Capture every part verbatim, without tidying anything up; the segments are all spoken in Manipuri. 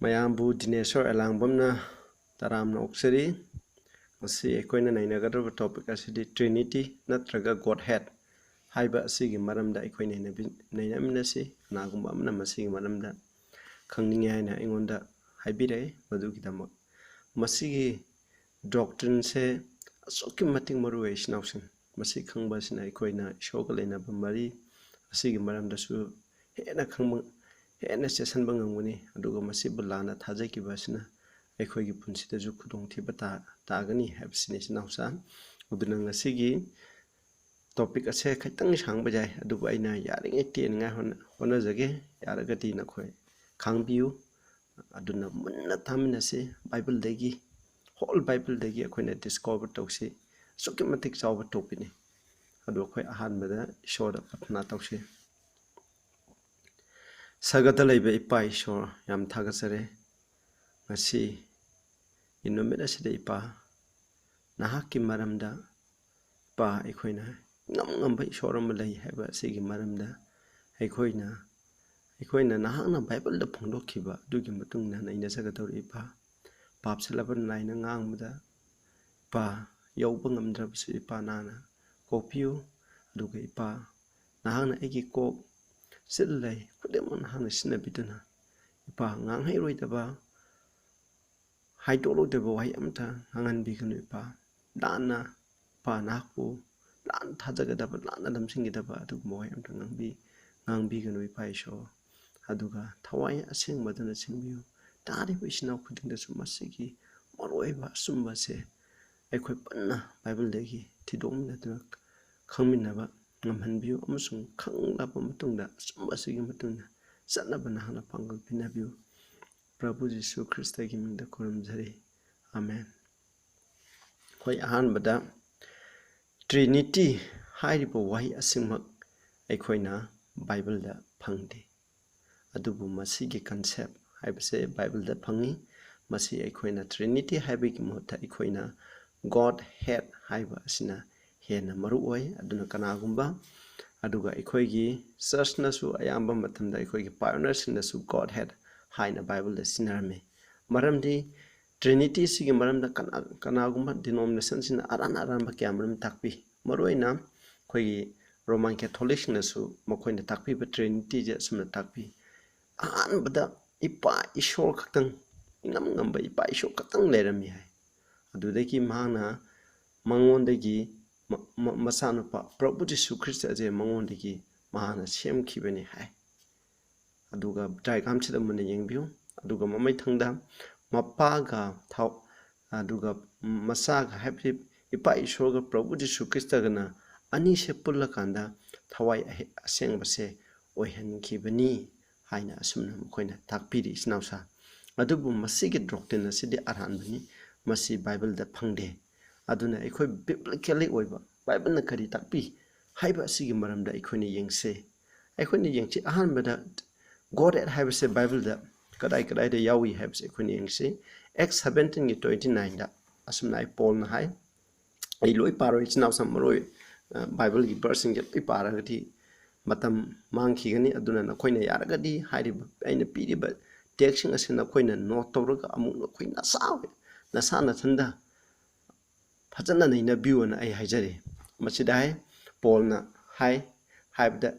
ꯃꯌꯥꯝꯕꯨ ꯗꯤꯅꯦꯁꯣꯔ ꯑꯦꯂꯥꯡꯕꯝꯅ ꯇꯔꯥꯝꯅ ꯑꯣꯛꯆꯔꯤ꯫ ꯉꯁꯤ ꯑꯩꯈꯣꯏꯅ ꯅꯩꯅꯒꯗꯧꯔꯤꯕ topic ꯑꯁꯤꯗꯤ Trinity ꯅꯠꯇ꯭ꯔꯒ Godhead ꯍꯥꯏꯕ ꯑꯁꯤꯒꯤ ꯃꯔꯝꯗ ꯑꯩꯈꯣꯏ ꯅꯩꯅꯕꯤ-, ꯅꯩꯅꯃꯤꯟꯅꯁꯤ꯫ ꯀꯅꯥꯒꯨꯝꯕ ꯑꯃꯅ ꯃꯁꯤꯒꯤ ꯃꯔꯝꯗ ꯈꯪꯅꯤꯡꯉꯦ ꯍꯥꯏꯅ ꯑꯩꯉꯣꯟꯗ ꯍꯥꯏꯕꯤꯔꯛꯑꯦ꯫ ꯃꯗꯨꯒꯤꯗꯃꯛ ꯃꯁꯤꯒꯤ doctrineꯁꯦ ꯑꯁꯨꯛꯀꯤ ꯃꯇꯤꯛ ꯃꯔꯨ ꯑꯣꯏ, ꯏꯆꯤꯟ ꯏꯅꯥꯎꯁꯤꯡ꯫ ꯃꯁꯤ ꯈꯪꯕ ꯑꯁꯤꯅ ꯑꯩꯈꯣꯏꯅ ꯏꯁꯣꯔꯒ ꯂꯩꯅꯕ ꯃꯔꯤ ꯑꯁꯤꯒꯤ ꯃꯔꯝꯗꯁꯨ ꯍꯦꯟꯅ ꯈꯪꯕ, ꯍꯦꯟꯅ ꯆꯦꯠꯁꯤꯟꯕ ꯉꯝꯒꯅꯤ꯫ ꯑꯗꯨꯒ ꯃꯁꯤꯕꯨ ꯂꯥꯟꯅ ꯊꯥꯖꯈꯤꯕ ꯑꯁꯤꯅ ꯑꯩꯈꯣꯏꯒꯤ ꯄꯨꯟꯁꯤꯗꯁꯨ ꯈꯨꯗꯣꯡꯊꯤꯕ ꯇꯥ-, ꯇꯥꯒꯅꯤ ꯍꯥꯏꯕꯁꯤꯅꯤ, ꯏꯆꯤꯟ ꯏꯅꯥꯎꯁꯥ꯫ ꯑꯗꯨꯅ ꯉꯁꯤꯒꯤ topic ꯑꯁꯦ ꯈꯤꯇꯪ ꯁꯥꯡꯕ ꯌꯥꯏ, ꯑꯗꯨꯕꯨ ꯑꯩꯅ ꯌꯥꯔꯤꯉꯩ ꯇꯦꯟꯅꯤꯡꯉꯥꯏ ꯍꯣꯠꯅ-, ꯍꯣꯠꯅꯖꯒꯦ꯫ ꯌꯥꯔꯒꯗꯤ ꯅꯈꯣꯏ ꯈꯥꯡꯕꯤꯌꯨ꯫ ꯑꯗꯨꯅ ꯃꯨꯟꯅ ꯇꯥꯃꯤꯟꯅꯁꯤ꯫ Bibleꯗꯒꯤ, whole Bibleꯗꯒꯤ ꯑꯩꯈꯣꯏꯅ discover ꯇꯧꯁꯤ꯫ ꯑꯁꯨꯛꯀꯤ ꯃꯇꯤꯛ ꯆꯥꯎꯕ topicꯅꯤ꯫ ꯑꯗꯨ ꯑꯩꯈꯣꯏ ꯑꯍꯥꯟꯕꯗ ꯏꯁꯣꯔꯗ ꯄ꯭ꯔꯊꯅꯥ ꯇꯧꯁꯤ꯫ ꯁꯔꯒꯗ ꯂꯩꯕ ꯏꯄꯥ ꯏꯁꯣꯔ, ꯌꯥꯝ ꯊꯥꯒꯠꯆꯔꯤ꯫ ꯉꯁꯤ ꯅꯨꯃꯤꯠ ꯑꯁꯤꯗ ꯏꯄꯥ, ꯅꯍꯥꯛꯀꯤ ꯃꯔꯝꯗ, ꯏꯄꯥ, ꯑꯩꯈꯣꯏꯅ ꯉꯝ ꯉꯝꯕ ꯏꯁꯣꯔ ꯑꯃ ꯂꯩ ꯍꯥꯏꯕ ꯑꯁꯤꯒꯤ ꯃꯔꯝꯗ ꯑꯩꯈꯣꯏꯅ, ꯑꯩꯈꯣꯏꯅ ꯅꯍꯥꯛꯅ Bibleꯗ ꯐꯣꯡꯗꯣꯛꯈꯤꯕ ꯑꯗꯨꯒꯤ ꯃꯇꯨꯡ ꯏꯟꯅ ꯅꯩꯅꯖꯒꯗꯧꯔꯤ ꯏꯄꯥ꯫ ꯄꯥꯞꯁꯤꯜꯂꯕ ꯅꯥꯏꯅ ꯉꯥꯡꯕꯗ, ꯏꯄꯥ, ꯌꯧꯕ ꯉꯝꯗ꯭ꯔꯕꯁꯨ ꯏꯄꯥ ꯅꯍꯥꯛꯅ ꯀꯣꯛꯄꯤꯌꯨ꯫ ꯑꯗꯨꯒ ꯏꯄꯥ, ꯅꯍꯥꯛꯅ ꯑꯩꯒꯤ ꯀꯣꯛ ꯆꯤꯜ ꯂꯩ ꯈꯨꯗꯤꯡꯃꯛ ꯅꯍꯥꯛꯅ ꯁꯤꯖꯤꯟꯅꯕꯤꯗꯨꯅ, ꯏꯄꯥ, ꯉꯥꯡꯍꯩꯔꯣꯏꯗꯕ, ꯍꯥꯏꯗꯣꯛꯂꯣꯏꯗꯕ ꯋꯥꯍꯩ ꯑꯃꯇ ꯉꯥꯡꯍꯟꯕꯤꯒꯅꯨ ꯏꯄꯥ꯫ ꯂꯥꯟꯅ, ꯏꯄꯥ, ꯅꯍꯥꯛꯄꯨ ꯂꯥꯟꯅ ꯊꯥꯖꯒꯗꯕ, ꯂꯥꯟꯅ ꯂꯝꯖꯤꯡꯒꯗꯕ ꯑꯗꯨꯒꯨꯝꯕ ꯋꯥꯍꯩ ꯑꯃꯇ ꯉꯥꯡꯕꯤ-, ꯉꯥꯡꯕꯤꯒꯅꯨ ꯏꯄꯥ ꯏꯁꯣꯔ꯫ ꯑꯗꯨꯒ ꯊꯋꯥꯏ ꯑꯁꯦꯡꯕꯗꯨꯅ ꯁꯦꯡꯕꯤꯌꯨ꯫ ꯇꯥꯔꯤꯕ ꯏꯆꯤꯟ ꯏꯅꯥꯎ ꯈꯨꯗꯤꯡꯗꯁꯨ ꯃꯁꯤꯒꯤ ꯃꯔꯨꯑꯣꯏꯕ ꯑꯆꯨꯝꯕꯁꯦ ꯑꯩꯈꯣꯏ ꯄꯨꯟꯅ Bibleꯗꯒꯤ ꯊꯤꯗꯣꯛꯃꯤꯟꯅꯗꯨꯅ ꯈꯪꯃꯤꯟꯅꯕ ꯉꯝꯍꯟꯕꯤꯌꯨ, ꯑꯃꯁꯨꯡ ꯈꯪꯂꯕ ꯃꯇꯨꯡꯗ ꯑꯆꯨꯝꯕ ꯑꯁꯤꯒꯤ ꯃꯇꯨꯡ ꯏꯟꯅ ꯆꯠꯅꯕ ꯅꯍꯥꯛꯅ ꯄꯥꯡꯒꯜ ꯄꯤꯅꯕꯤꯌꯨ꯫ ꯄ꯭ꯔꯚꯨ ꯖꯤꯁꯨ ꯈ꯭ꯔꯤꯁꯇꯒꯤ ꯃꯤꯡꯗ ꯈꯨꯔꯨꯝꯖꯔꯤ꯫ ꯑꯥꯃꯦꯟ꯫ ꯑꯩꯈꯣꯏ ꯑꯍꯥꯟꯕꯗ Trinity ꯍꯥꯏꯔꯤꯕ ꯋꯥꯍꯩ ꯑꯁꯤꯃꯛ ꯑꯩꯈꯣꯏꯅ Bibleꯗ ꯐꯪꯗꯦ꯫ ꯑꯗꯨꯕꯨ ꯃꯁꯤꯒꯤ concept ꯍꯥꯏꯕꯁꯦ Bibleꯗ ꯐꯪꯉꯤ꯫ ꯃꯁꯤ ꯑꯩꯈꯣꯏꯅ Trinity ꯍꯥꯏꯕꯒꯤ ꯃꯍꯨꯠꯇ ꯑꯩꯈꯣꯏꯅ Godhead ꯍꯥꯏꯕ ꯑꯁꯤꯅ ꯍꯦꯟꯅ ꯃꯔꯨ ꯑꯣꯏ꯫ ꯑꯗꯨꯅ ꯀꯅꯥꯒꯨꯝꯕ, ꯑꯗꯨꯒ ꯑꯩꯈꯣꯏꯒꯤ churchꯅꯁꯨ ꯑꯌꯥꯝꯕ ꯃꯇꯝꯗ ꯑꯩꯈꯣꯏꯒꯤ pioneerꯁꯤꯡꯅꯁꯨ Godhead ꯍꯥꯏꯅ ꯕꯥꯏꯕꯜꯗ ꯁꯤꯖꯤꯟꯅꯔꯝꯃꯤ꯫ ꯃꯔꯝꯗꯤ ꯇ꯭ꯔꯤꯅꯤꯇꯤꯁꯤꯒꯤ ꯃꯔꯝꯗ ꯀꯅꯥ-, ꯀꯅꯥꯒꯨꯝꯕ ꯗꯤꯅꯣꯃꯤꯅꯦꯁꯟꯁꯤꯅ ꯑꯔꯥꯟ ꯑꯔꯥꯟꯕ ꯀꯌꯥ ꯃꯔꯨꯝ ꯇꯥꯛꯄꯤ꯫ ꯃꯔꯨꯑꯣꯏꯅ ꯑꯩꯈꯣꯏꯒꯤ ꯔꯣꯃꯥꯟ ꯀꯦꯊꯣꯂꯤꯛꯁꯤꯡꯅꯁꯨ ꯃꯈꯣꯏꯅ ꯇꯥꯛꯄꯤꯕ ꯇ꯭ꯔꯤꯅꯤꯇꯤꯁꯦ ꯑꯁꯨꯝꯅ ꯇꯥꯛꯄꯤ꯫ ꯑꯍꯥꯟꯕꯗ ꯏꯄꯥ ꯏꯁꯣꯔ ꯈꯛꯇꯪ, ꯏꯉꯝ ꯉꯝꯕ ꯏꯄꯥ ꯏꯁꯣꯔ ꯈꯛꯇꯪ ꯂꯩꯔꯝꯃꯤ ꯍꯥꯏ꯫ ꯑꯗꯨꯗꯒꯤ ꯃꯍꯥꯛꯅ ꯃꯉꯣꯟꯗꯒꯤ ꯃ-, ꯃ-, ꯃꯆꯥꯅꯨꯄꯥ ꯄ꯭ꯔꯚꯨ ꯖꯤꯁꯨ ꯈ꯭ꯔꯤꯁꯇ ꯑꯁꯦ ꯃꯉꯣꯟꯗꯒꯤ ꯃꯍꯥꯛꯅ ꯁꯦꯝꯈꯤꯕꯅꯤ ꯍꯥꯏ꯫ ꯑꯗꯨꯒ ꯗꯥꯏꯒ꯭ꯔꯥꯝꯁꯤꯗ ꯃꯨꯟꯅ ꯌꯦꯡꯕꯤꯌꯨ꯫ ꯑꯗꯨꯒ ꯃꯃꯩꯊꯪꯗ ꯃꯄꯥꯒ ꯊꯥꯎ-, ꯑꯗꯨꯒ ꯃꯆꯥꯒ, ꯍꯥꯏꯕꯗꯤ ꯏꯄꯥ ꯏꯁꯣꯔꯒ ꯄ꯭ꯔꯚꯨ ꯖꯤꯁꯨ ꯈ꯭ꯔꯤꯁꯇꯒꯅ ꯑꯅꯤꯁꯦ ꯄꯨꯜꯂꯀꯥꯟꯗ ꯊꯋꯥꯏ ꯑꯍꯦ-, ꯑꯁꯦꯡꯕꯁꯦ ꯑꯣꯏꯍꯟꯈꯤꯕꯅꯤ ꯍꯥꯏꯅ ꯑꯁꯨꯝꯅ ꯃꯈꯣꯏꯅ ꯇꯥꯛꯄꯤꯔꯤ, ꯏꯆꯤꯟ ꯏꯅꯥꯎꯁꯥ꯫ ꯑꯗꯨꯕꯨ ꯃꯁꯤꯒꯤ ꯗꯣꯛꯇ꯭ꯔꯤꯟ ꯑꯁꯤꯗꯤ ꯑꯔꯥꯟꯕꯅꯤ, ꯃꯁꯤ ꯕꯥꯏꯕꯜꯗ ꯐꯪꯗꯦ꯫ ꯑꯗꯨꯅ ꯑꯩꯈꯣꯏ ꯕꯤꯕ꯭ꯂꯤꯀꯦꯜꯂꯤ ꯑꯣꯏꯕ ꯕꯥꯏꯕꯜꯅ ꯀꯔꯤ ꯇꯥꯛꯄꯤ ꯍꯥꯏꯕ ꯑꯁꯤꯒꯤ ꯃꯔꯝꯗ ꯑꯩꯈꯣꯏꯅ ꯌꯦꯡꯁꯤ꯫ ꯑꯩꯈꯣꯏꯅ ꯌꯦꯡꯁꯤ, ꯑꯍꯥꯟꯕꯗ ꯒꯣꯗ ꯍꯦꯠ ꯍꯥꯏꯕꯁꯦ ꯕꯥꯏꯕꯜꯗ ꯀꯗꯥꯏ ꯀꯗꯥꯏꯗ ꯌꯥꯎꯏ ꯍꯥꯏꯕꯁꯦ ꯑꯩꯈꯣꯏꯅ ꯌꯦꯡꯁꯤ꯫ ꯑꯦꯛꯁ ꯁꯕꯦꯟꯇꯤꯟꯒꯤ ꯇ꯭ꯋꯦꯟꯇꯤ ꯅꯥꯏꯟꯗ ꯑꯁꯨꯝꯅ ꯍꯥꯏ, ꯄꯣꯜꯅ ꯍꯥꯏ, ꯑꯩ ꯂꯣꯏ ꯄꯥꯔꯣꯏ, ꯏꯆꯤꯟ ꯏꯅꯥꯎꯁꯥ, ꯃꯔꯣꯏ, ꯑ, ꯕꯥꯏꯕꯜꯒꯤ ꯚꯔꯁꯁꯤꯡꯁꯦ ꯂꯣꯏ ꯄꯥꯔꯒꯗꯤ ꯃꯇꯝ ꯃꯥꯡꯈꯤꯒꯅꯤ꯫ ꯑꯗꯨꯅ ꯅꯈꯣꯏꯅ ꯌꯥꯔꯒꯗꯤ ꯍꯥꯏꯔꯤꯕ, ꯑꯩꯅ ꯄꯤꯔꯤꯕ ꯇꯦꯛꯁꯁꯤꯡ ꯑꯁꯤ ꯅꯈꯣꯏꯅ ꯅꯣꯠ ꯇꯧꯔꯒ ꯑꯃꯨꯛ ꯅꯈꯣꯏ ꯅꯁꯥ, ꯅꯁꯥ ꯅꯊꯟꯗ ꯐꯖꯅ ꯅꯩꯅꯕꯤꯌꯨꯅ ꯑꯩ ꯍꯥꯏꯖꯔꯤ꯫ ꯃꯁꯤꯗ ꯍꯥꯏ, ꯄꯣꯜꯅ ꯍꯥꯏ, ꯍꯥꯏꯕꯗ,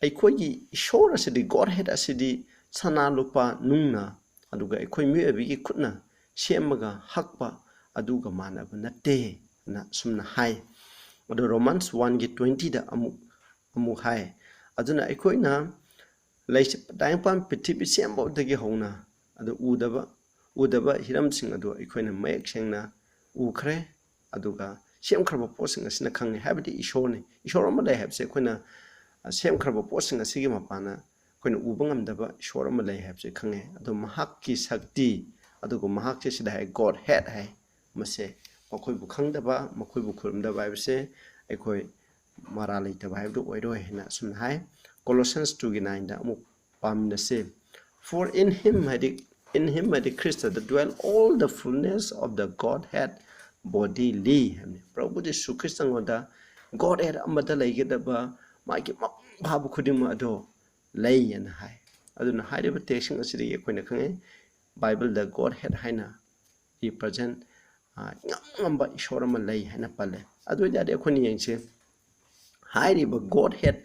ꯑꯩꯈꯣꯏꯒꯤ ꯏꯁꯣꯔ ꯑꯁꯤꯗꯤ, ꯒꯣꯗ ꯍꯦꯠ ꯑꯁꯤꯗꯤ ꯁꯅꯥ, ꯂꯨꯄꯥ, ꯅꯨꯡꯅ, ꯑꯗꯨꯒ ꯑꯩꯈꯣꯏ ꯃꯤꯑꯣꯏꯕꯒꯤ ꯈꯨꯠꯅ ꯁꯦꯝꯃꯒ ꯍꯛꯄ ꯑꯗꯨꯒ ꯃꯥꯟꯅꯕ ꯅꯠꯇꯦ ꯍꯥꯏꯅ ꯑꯁꯨꯝꯅ ꯍꯥꯏ꯫ ꯑꯗꯣ ꯔꯣꯃꯥꯟꯁ ꯋꯥꯟꯒꯤ ꯇ꯭ꯋꯦꯟꯇꯤꯗ ꯑꯃꯨꯛ, ꯑꯃꯨꯛ ꯍꯥꯏ꯫ ꯑꯗꯨꯅ ꯑꯩꯈꯣꯏꯅ ꯂꯩꯁ-, ꯇꯥꯏꯕꯪꯄꯥꯟ ꯄ꯭ꯔꯤꯊꯤꯕꯤ ꯁꯦꯝꯕꯗꯒꯤ ꯍꯧꯅ ꯑꯗꯨ ꯎꯗꯕ, ꯎꯗꯕ ꯍꯤꯔꯝꯁꯤꯡ ꯑꯗꯨ ꯑꯩꯈꯣꯏꯅ ꯃꯌꯦꯛ ꯁꯦꯡꯅ ꯎꯈ꯭ꯔꯦ꯫ ꯑꯗꯨꯒ ꯁꯦꯝꯈ꯭ꯔꯕ ꯄꯣꯠꯁꯤꯡ ꯑꯁꯤꯅ ꯈꯪꯉꯦ, ꯍꯥꯏꯕꯗꯤ ꯏꯁꯣꯔꯅꯤ꯫ ꯏꯁꯣꯔ ꯑꯃ ꯂꯩ ꯍꯥꯏꯕꯁꯦ ꯑꯩꯈꯣꯏꯅ, ꯑ, ꯁꯦꯝꯈ꯭ꯔꯕ ꯄꯣꯠꯁꯤꯡ ꯑꯁꯤꯒꯤ ꯃꯄꯥꯟꯅ ꯑꯩꯈꯣꯏꯅ ꯎꯕ ꯉꯝꯗꯕ ꯏꯁꯣꯔ ꯑꯃ ꯂꯩ ꯍꯥꯏꯕꯁꯦ ꯈꯪꯉꯦ꯫ ꯑꯗꯣ ꯃꯍꯥꯛꯀꯤ ꯁꯛꯇꯤ, ꯑꯗꯨꯒ ꯃꯍꯥꯛꯁꯦ ꯁꯤꯗ ꯍꯥꯏ, ꯒꯣꯗ ꯍꯦꯠ ꯍꯥꯏ꯫ ꯃꯁꯦ ꯃꯈꯣꯏꯕꯨ ꯈꯪꯗꯕ, ꯃꯈꯣꯏꯕꯨ ꯈꯨꯔꯨꯝꯗꯕ ꯍꯥꯏꯕꯁꯦ ꯑꯩꯈꯣꯏ ꯃꯔꯥ ꯂꯩꯇꯕ ꯍꯥꯏꯕꯗꯨ ꯑꯣꯏꯔꯣꯏ ꯍꯥꯏꯅ ꯑꯁꯨꯝꯅ ꯍꯥꯏ꯫ ꯀꯣꯂꯣꯁꯟꯁ ꯇꯨꯒꯤ ꯅꯥꯏꯟꯗ ꯑꯃꯨꯛ ꯄꯥꯃꯤꯟꯅꯁꯤ꯫ For in him ꯍꯥꯏꯗꯤ, in him ꯍꯥꯏꯗꯤ ꯈ꯭ꯔꯤꯁꯇꯗ dwell all the fullness of the Godhead bodily ꯍꯥꯏꯕꯅꯤ꯫ ꯄ꯭ꯔꯚꯨ ꯖꯤꯁꯨ ꯈ꯭ꯔꯤꯁꯇꯉꯣꯟꯗ ꯒꯣꯗ ꯍꯦꯠ ꯑꯃꯗ ꯂꯩꯒꯗꯕ ꯃꯥꯒꯤ ꯃꯄꯨꯡ ꯐꯥꯕ ꯈꯨꯗꯤꯡꯃꯛ ꯑꯗꯣ ꯂꯩ ꯍꯥꯏꯅ ꯍꯥꯏ꯫ ꯑꯗꯨꯅ ꯍꯥꯏꯔꯤꯕ ꯇꯦꯛꯁꯁꯤꯡ ꯑꯁꯤꯗꯒꯤ ꯑꯩꯈꯣꯏꯅ ꯈꯪꯉꯦ, ꯕꯥꯏꯕꯜꯗ God head ꯍꯥꯏꯅ represent, ꯑ, ꯏꯉꯝ ꯉꯝꯕ ꯏꯁꯣꯔ ꯑꯃ ꯂꯩ ꯍꯥꯏꯅ ꯄꯜꯂꯦ꯫ ꯑꯗꯨ ꯑꯣꯏꯇꯥꯔꯗꯤ ꯑꯩꯈꯣꯏꯅ ꯌꯦꯡꯁꯤ, ꯍꯥꯏꯔꯤꯕ God head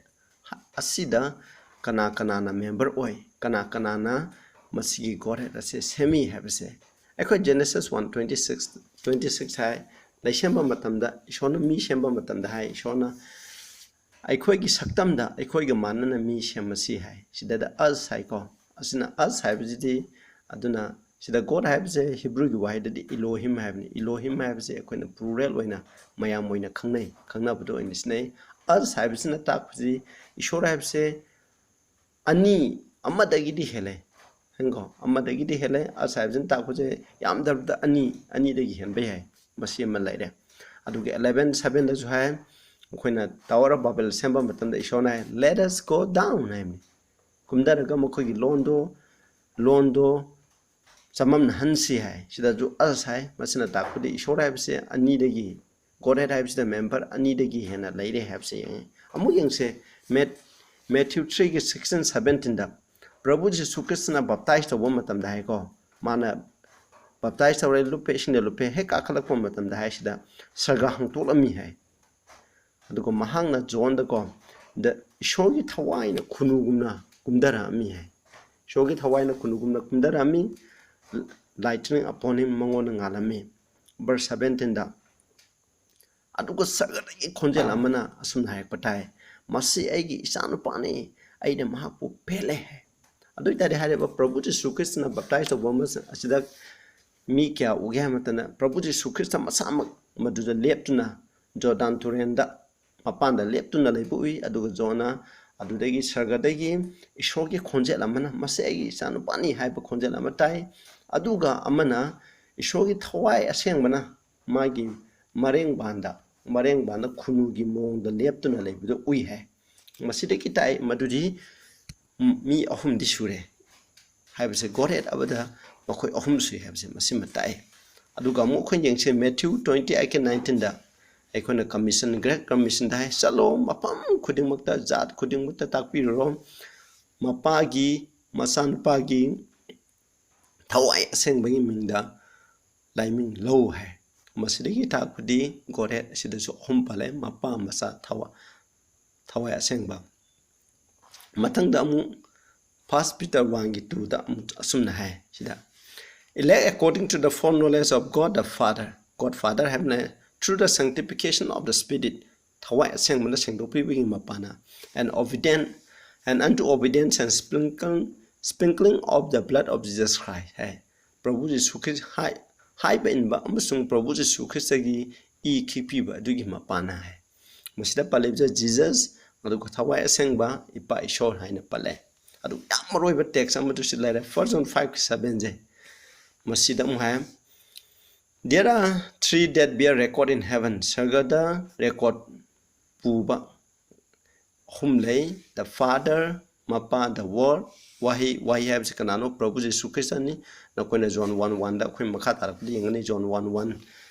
ꯑꯁꯤꯗ ꯀꯅꯥ ꯀꯅꯥꯅ member ꯑꯣꯏ, ꯀꯅꯥ ꯀꯅꯥꯅ ꯃꯁꯤꯒꯤ God head ꯑꯁꯤ ꯁꯦꯝꯃꯤ ꯍꯥꯏꯕꯁꯦ ꯑꯩꯈꯣꯏ Genesis one twenty six, twenty six ꯍꯥꯏ, ꯂꯩꯁꯦꯝꯕ ꯃꯇꯝꯗ ꯏꯁꯣꯔꯅ ꯃꯤ ꯁꯦꯝꯕ ꯃꯇꯝꯗ ꯍꯥꯏ, ꯏꯁꯣꯔꯅ ꯑꯩꯈꯣꯏꯒꯤ ꯁꯛꯇꯝꯗ ꯑꯩꯈꯣꯏꯒ ꯃꯥꯟꯅꯅ ꯃꯤ ꯁꯦꯝꯃꯁꯤ ꯍꯥꯏ꯫ ꯁꯤꯗꯗ us ꯍꯥꯏꯀꯣ꯫ ꯑꯁꯤꯅ us ꯍꯥꯏꯕꯁꯤꯗꯤ, ꯑꯗꯨꯅ ꯁꯤꯗ God ꯍꯥꯏꯕꯁꯦ ꯍꯤꯕ꯭ꯔꯨꯒꯤ ꯋꯥꯍꯩꯗꯗꯤ ꯏꯂꯣꯍꯤꯝ ꯍꯥꯏꯕꯅꯤ꯫ ꯏꯂꯣꯍꯤꯝ ꯍꯥꯏꯕꯁꯦ ꯑꯩꯈꯣꯏꯅ plural ꯑꯣꯏꯅ ꯃꯌꯥꯝ ꯑꯣꯏꯅ ꯈꯪꯅꯩ, ꯈꯪꯅꯕꯗ ꯑꯣꯏꯅ ꯁꯤꯖꯤꯟꯅꯩ꯫ us ꯍꯥꯏꯕꯁꯤꯅ ꯇꯥꯛꯄꯁꯤ ꯏꯁꯣꯔ ꯍꯥꯏꯕꯁꯦ ꯑꯅꯤ, ꯑꯃꯗꯒꯤꯗꯤ ꯍꯦꯜꯂꯦ꯫ ꯍꯦꯡꯀꯣ, ꯑꯃꯗꯒꯤꯗꯤ ꯍꯦꯜꯂꯦ꯫ us ꯍꯥꯏꯕꯁꯤꯅ ꯇꯥꯛꯄꯁꯦ ꯌꯥꯝꯗ꯭ꯔꯕꯗ ꯑꯅꯤ, ꯑꯅꯤꯗꯒꯤ ꯍꯦꯟꯕ ꯌꯥꯏ꯫ ꯃꯁꯤ ꯑꯃ ꯂꯩꯔꯦ꯫ ꯑꯗꯨꯒ eleven sevenꯗꯁꯨ ꯍꯥꯏ, ꯑꯩꯈꯣꯏꯅ Tower of Babel ꯁꯦꯝꯕ ꯃꯇꯝꯗ ꯏꯁꯣꯔꯅ ꯍꯥꯏ, "Let us go down" ꯍꯥꯏꯕꯅꯤ꯫ ꯀꯨꯝꯊꯔꯒ ꯃꯈꯣꯏꯒꯤ ꯂꯣꯟꯗꯣ, ꯂꯣꯟꯗꯣ ꯆꯃꯝꯅꯍꯟꯁꯤ ꯍꯥꯏ꯫ ꯁꯤꯗꯁꯨ us ꯍꯥꯏ꯫ ꯃꯁꯤꯅ ꯇꯥꯛꯄꯗꯤ ꯏꯁꯣꯔ ꯍꯥꯏꯕꯁꯦ ꯑꯅꯤꯗꯒꯤ, God head ꯍꯥꯏꯕꯁꯤꯗ member ꯑꯅꯤꯗꯒꯤ ꯍꯦꯟꯅ ꯂꯩꯔꯦ ꯍꯥꯏꯕꯁꯦ ꯌꯦꯡꯉꯤ꯫ ꯑꯃꯨꯛ ꯌꯦꯡꯁꯦ, Mat-, Matthew threeꯒꯤ sixteen seventeenꯗ ꯄ꯭ꯔꯚꯨ ꯖꯤꯁꯨ ꯈ꯭ꯔꯤꯁꯇꯅ baptize ꯇꯧꯕ ꯃꯇꯝꯗ ꯍꯥꯏꯀꯣ, ꯃꯥꯅ baptize ꯇꯧꯔꯦ, ꯂꯨꯞꯄꯦ, ꯏꯁꯤꯡꯗ ꯂꯨꯞꯄꯦ, ꯍꯦꯛ ꯀꯥꯈꯠꯂꯛꯄ ꯃꯇꯝꯗ ꯍꯥꯏꯁꯤꯗ ꯁꯔꯒ ꯍꯥꯡꯇꯣꯛꯂꯝꯃꯤ ꯍꯥꯏ꯫ ꯑꯗꯨꯒ ꯃꯍꯥꯛꯅ ꯖꯣꯟꯗꯀꯣ, "ꯗ ꯏꯁꯣꯔꯒꯤ ꯊꯋꯥꯏꯅ ꯈꯨꯅꯨꯒꯨꯝꯅ ꯀꯨꯝꯊꯔꯛꯑꯝꯃꯤ" ꯍꯥꯏ꯫ ꯏꯁꯣꯔꯒꯤ ꯊꯋꯥꯏꯅ ꯈꯨꯅꯨꯒꯨꯝꯅ ꯀꯨꯝꯊꯔꯛꯑꯝꯃꯤ, lightning upon him, ꯃꯉꯣꯟꯗ ꯉꯥꯜꯂꯝꯃꯤ꯫ Verse seventeenꯗ, ꯑꯗꯨꯒ ꯁꯔꯒꯗꯒꯤ ꯈꯣꯟꯖꯦꯜ ꯑꯃꯅ ꯑꯁꯨꯝꯅ ꯍꯥꯏꯔꯛꯄ ꯇꯥꯏ, "ꯃꯁꯤ ꯑꯩꯒꯤ ꯏꯆꯥꯅꯨꯄꯥꯅꯤ, ꯑꯩꯅ ꯃꯍꯥꯛꯄꯨ ꯄꯦꯜꯂꯦ" ꯍꯥꯏ꯫ ꯑꯗꯨ ꯑꯣꯏꯇꯥꯔꯗꯤ ꯍꯥꯏꯔꯤꯕ ꯄ꯭ꯔꯚꯨ ꯖꯤꯁꯨ ꯈ꯭ꯔꯤꯁꯇꯅ baptize ꯇꯧꯕ ꯑꯃ ꯑꯁꯤꯗ ꯃꯤ ꯀꯌꯥ ꯎꯒꯦ ꯍꯥꯏꯕ ꯃꯇꯝꯗ ꯄ꯭ꯔꯚꯨ ꯖꯤꯁꯨ ꯈ꯭ꯔꯤꯁꯇ ꯃꯁꯥꯃꯛ ꯃꯗꯨꯗ ꯂꯦꯞꯇꯨꯅ ꯖꯣꯔꯗꯥꯟ ꯇꯨꯔꯦꯜꯗ ꯃꯄꯥꯟꯗ ꯂꯦꯞꯇꯨꯅ ꯂꯩꯕ ꯎꯏ꯫ ꯑꯗꯨꯒ ꯖꯣꯟꯅ ꯑꯗꯨꯗꯒꯤ ꯁꯔꯒꯗꯒꯤ ꯏꯁꯣꯔꯒꯤ ꯈꯣꯟꯖꯦꯜ ꯑꯃꯅ, "ꯃꯁꯤ ꯑꯩꯒꯤ ꯏꯆꯥꯅꯨꯄꯥꯅꯤ" ꯍꯥꯏꯕ ꯈꯣꯟꯖꯦꯜ ꯑꯃ ꯇꯥꯏ꯫ ꯑꯗꯨꯒ ꯑꯃꯅ ꯏꯁꯣꯔꯒꯤ ꯊꯋꯥꯏ ꯑꯁꯦꯡꯕꯅ ꯃꯥꯒꯤ ꯃꯔꯦꯡꯕꯥꯟꯗ, ꯃꯔꯦꯡꯕꯥꯟꯗ ꯈꯨꯅꯨꯒꯤ ꯃꯑꯣꯡꯗ ꯂꯦꯞꯇꯨꯅ ꯂꯩꯕꯗꯨ ꯎꯏ ꯍꯥꯏ꯫ ꯃꯁꯤꯗꯒꯤ ꯇꯥꯛꯏ ꯃꯗꯨꯗꯤ ꯃꯤ ꯑꯍꯨꯝꯗꯤ ꯁꯨꯔꯦ ꯍꯥꯏꯕꯁꯦ, God head ꯑꯃꯗ ꯃꯈꯣꯏ ꯑꯍꯨꯝ ꯁꯨꯏ ꯍꯥꯏꯕꯁꯦ ꯃꯁꯤꯃ ꯇꯥꯛꯏ꯫ ꯑꯗꯨꯒ ꯑꯃꯨꯛ ꯑꯩꯈꯣꯏ ꯌꯦꯡꯁꯦ, Matthew twenty eight nineteenꯗ ꯑꯩꯈꯣꯏꯅ commission, Great Commissionꯗ ꯍꯥꯏ, "ꯆꯠꯂꯣ, ꯃꯐꯝ ꯈꯨꯗꯤꯡꯃꯛꯇ, ꯖꯥꯠ ꯈꯨꯗꯤꯡꯃꯛꯇ ꯇꯥꯛꯄꯤꯔꯨꯔꯣ, ꯃꯄꯥꯒꯤ ꯃꯆꯥꯅꯨꯄꯥꯒꯤ ꯊꯋꯥꯏ ꯑꯁꯦꯡꯕꯒꯤ ꯃꯤꯡꯗ ꯂꯥꯏꯃꯤꯡ ꯂꯧ ꯍꯥꯏ꯫ ꯃꯁꯤꯗꯒꯤ ꯇꯥꯛꯄꯗꯤ Godhead ꯑꯁꯤꯗꯁꯨ ꯑꯍꯨꯝ ꯄꯜꯂꯦ: ꯃꯄꯥ, ꯃꯆꯥ, ꯊꯋꯥꯏ, ꯊꯋꯥꯏ ꯑꯁꯦꯡꯕ꯫ ꯃꯊꯪꯗ ꯑꯃꯨꯛ First Peter one ꯒꯤ two ꯗ ꯑꯃꯨꯛ ꯑꯁꯨꯝꯅ ꯍꯥꯏ ꯁꯤꯗ: "Elect according to the foreknowledge of God the Father", God Father ꯍꯥꯏꯕꯅ, "through the sanctification of the Spirit", ꯊꯋꯥꯏ ꯑꯁꯦꯡꯕꯅ ꯁꯦꯡꯗꯣꯛꯄꯤꯕꯒꯤ ꯃꯄꯥꯟꯅ, "and obedient, and unto obedience and sprinkle, sprinkling of the blood of Jesus Christ" ꯍꯥꯏ꯫ ꯄ꯭ꯔꯚꯨ ꯖꯤꯁꯨ ꯈ꯭ꯔꯤꯁ ꯍꯥꯏ-, ꯍꯥꯏꯕ ꯏꯟꯕ ꯑꯃꯁꯨꯡ ꯄ꯭ꯔꯚꯨ ꯖꯤꯁꯨ ꯈ꯭ꯔꯤꯁꯇꯒꯤ ꯏ ꯈꯤꯛꯄꯤꯕ ꯑꯗꯨꯒꯤ ꯃꯄꯥꯟꯅ ꯍꯥꯏ꯫ ꯃꯁꯤꯗ ꯄꯜꯂꯤꯕꯁꯦ Jesus, ꯑꯗꯨꯒ ꯊꯋꯥꯏ ꯑꯁꯦꯡꯕ, ꯏꯄꯥ ꯏꯁꯣꯔ ꯍꯥꯏꯅ ꯄꯜꯂꯦ꯫ ꯑꯗꯨ ꯌꯥꯝ ꯃꯔꯨ ꯑꯣꯏꯕ text ꯑꯃꯗꯨꯁꯨ ꯂꯩꯔꯦ, First John five seven ꯁꯦ꯫ ꯃꯁꯤꯗ ꯑꯃꯨꯛ ꯍꯥꯏ, "There are three that bear record in heaven", ꯁꯔꯒꯗ record ꯄꯨꯕ ꯑꯍꯨꯝ ꯂꯩ: the Father, ꯃꯄꯥ, the Word, ꯋꯥꯍꯩ꯫ ꯋꯥꯍꯩ ꯍꯥꯏꯕꯁꯤ ꯀꯅꯥꯅꯣ? ꯄ꯭ꯔꯚꯨ ꯖꯤꯁꯨ ꯈ꯭ꯔꯤꯁꯇꯅꯤ꯫ ꯅꯈꯣꯏꯅ John one one ꯗ, ꯑꯩꯈꯣꯏ ꯃꯈꯥ ꯇꯥꯔꯛꯄꯗ ꯌꯦꯡꯒꯅꯤ, John one one,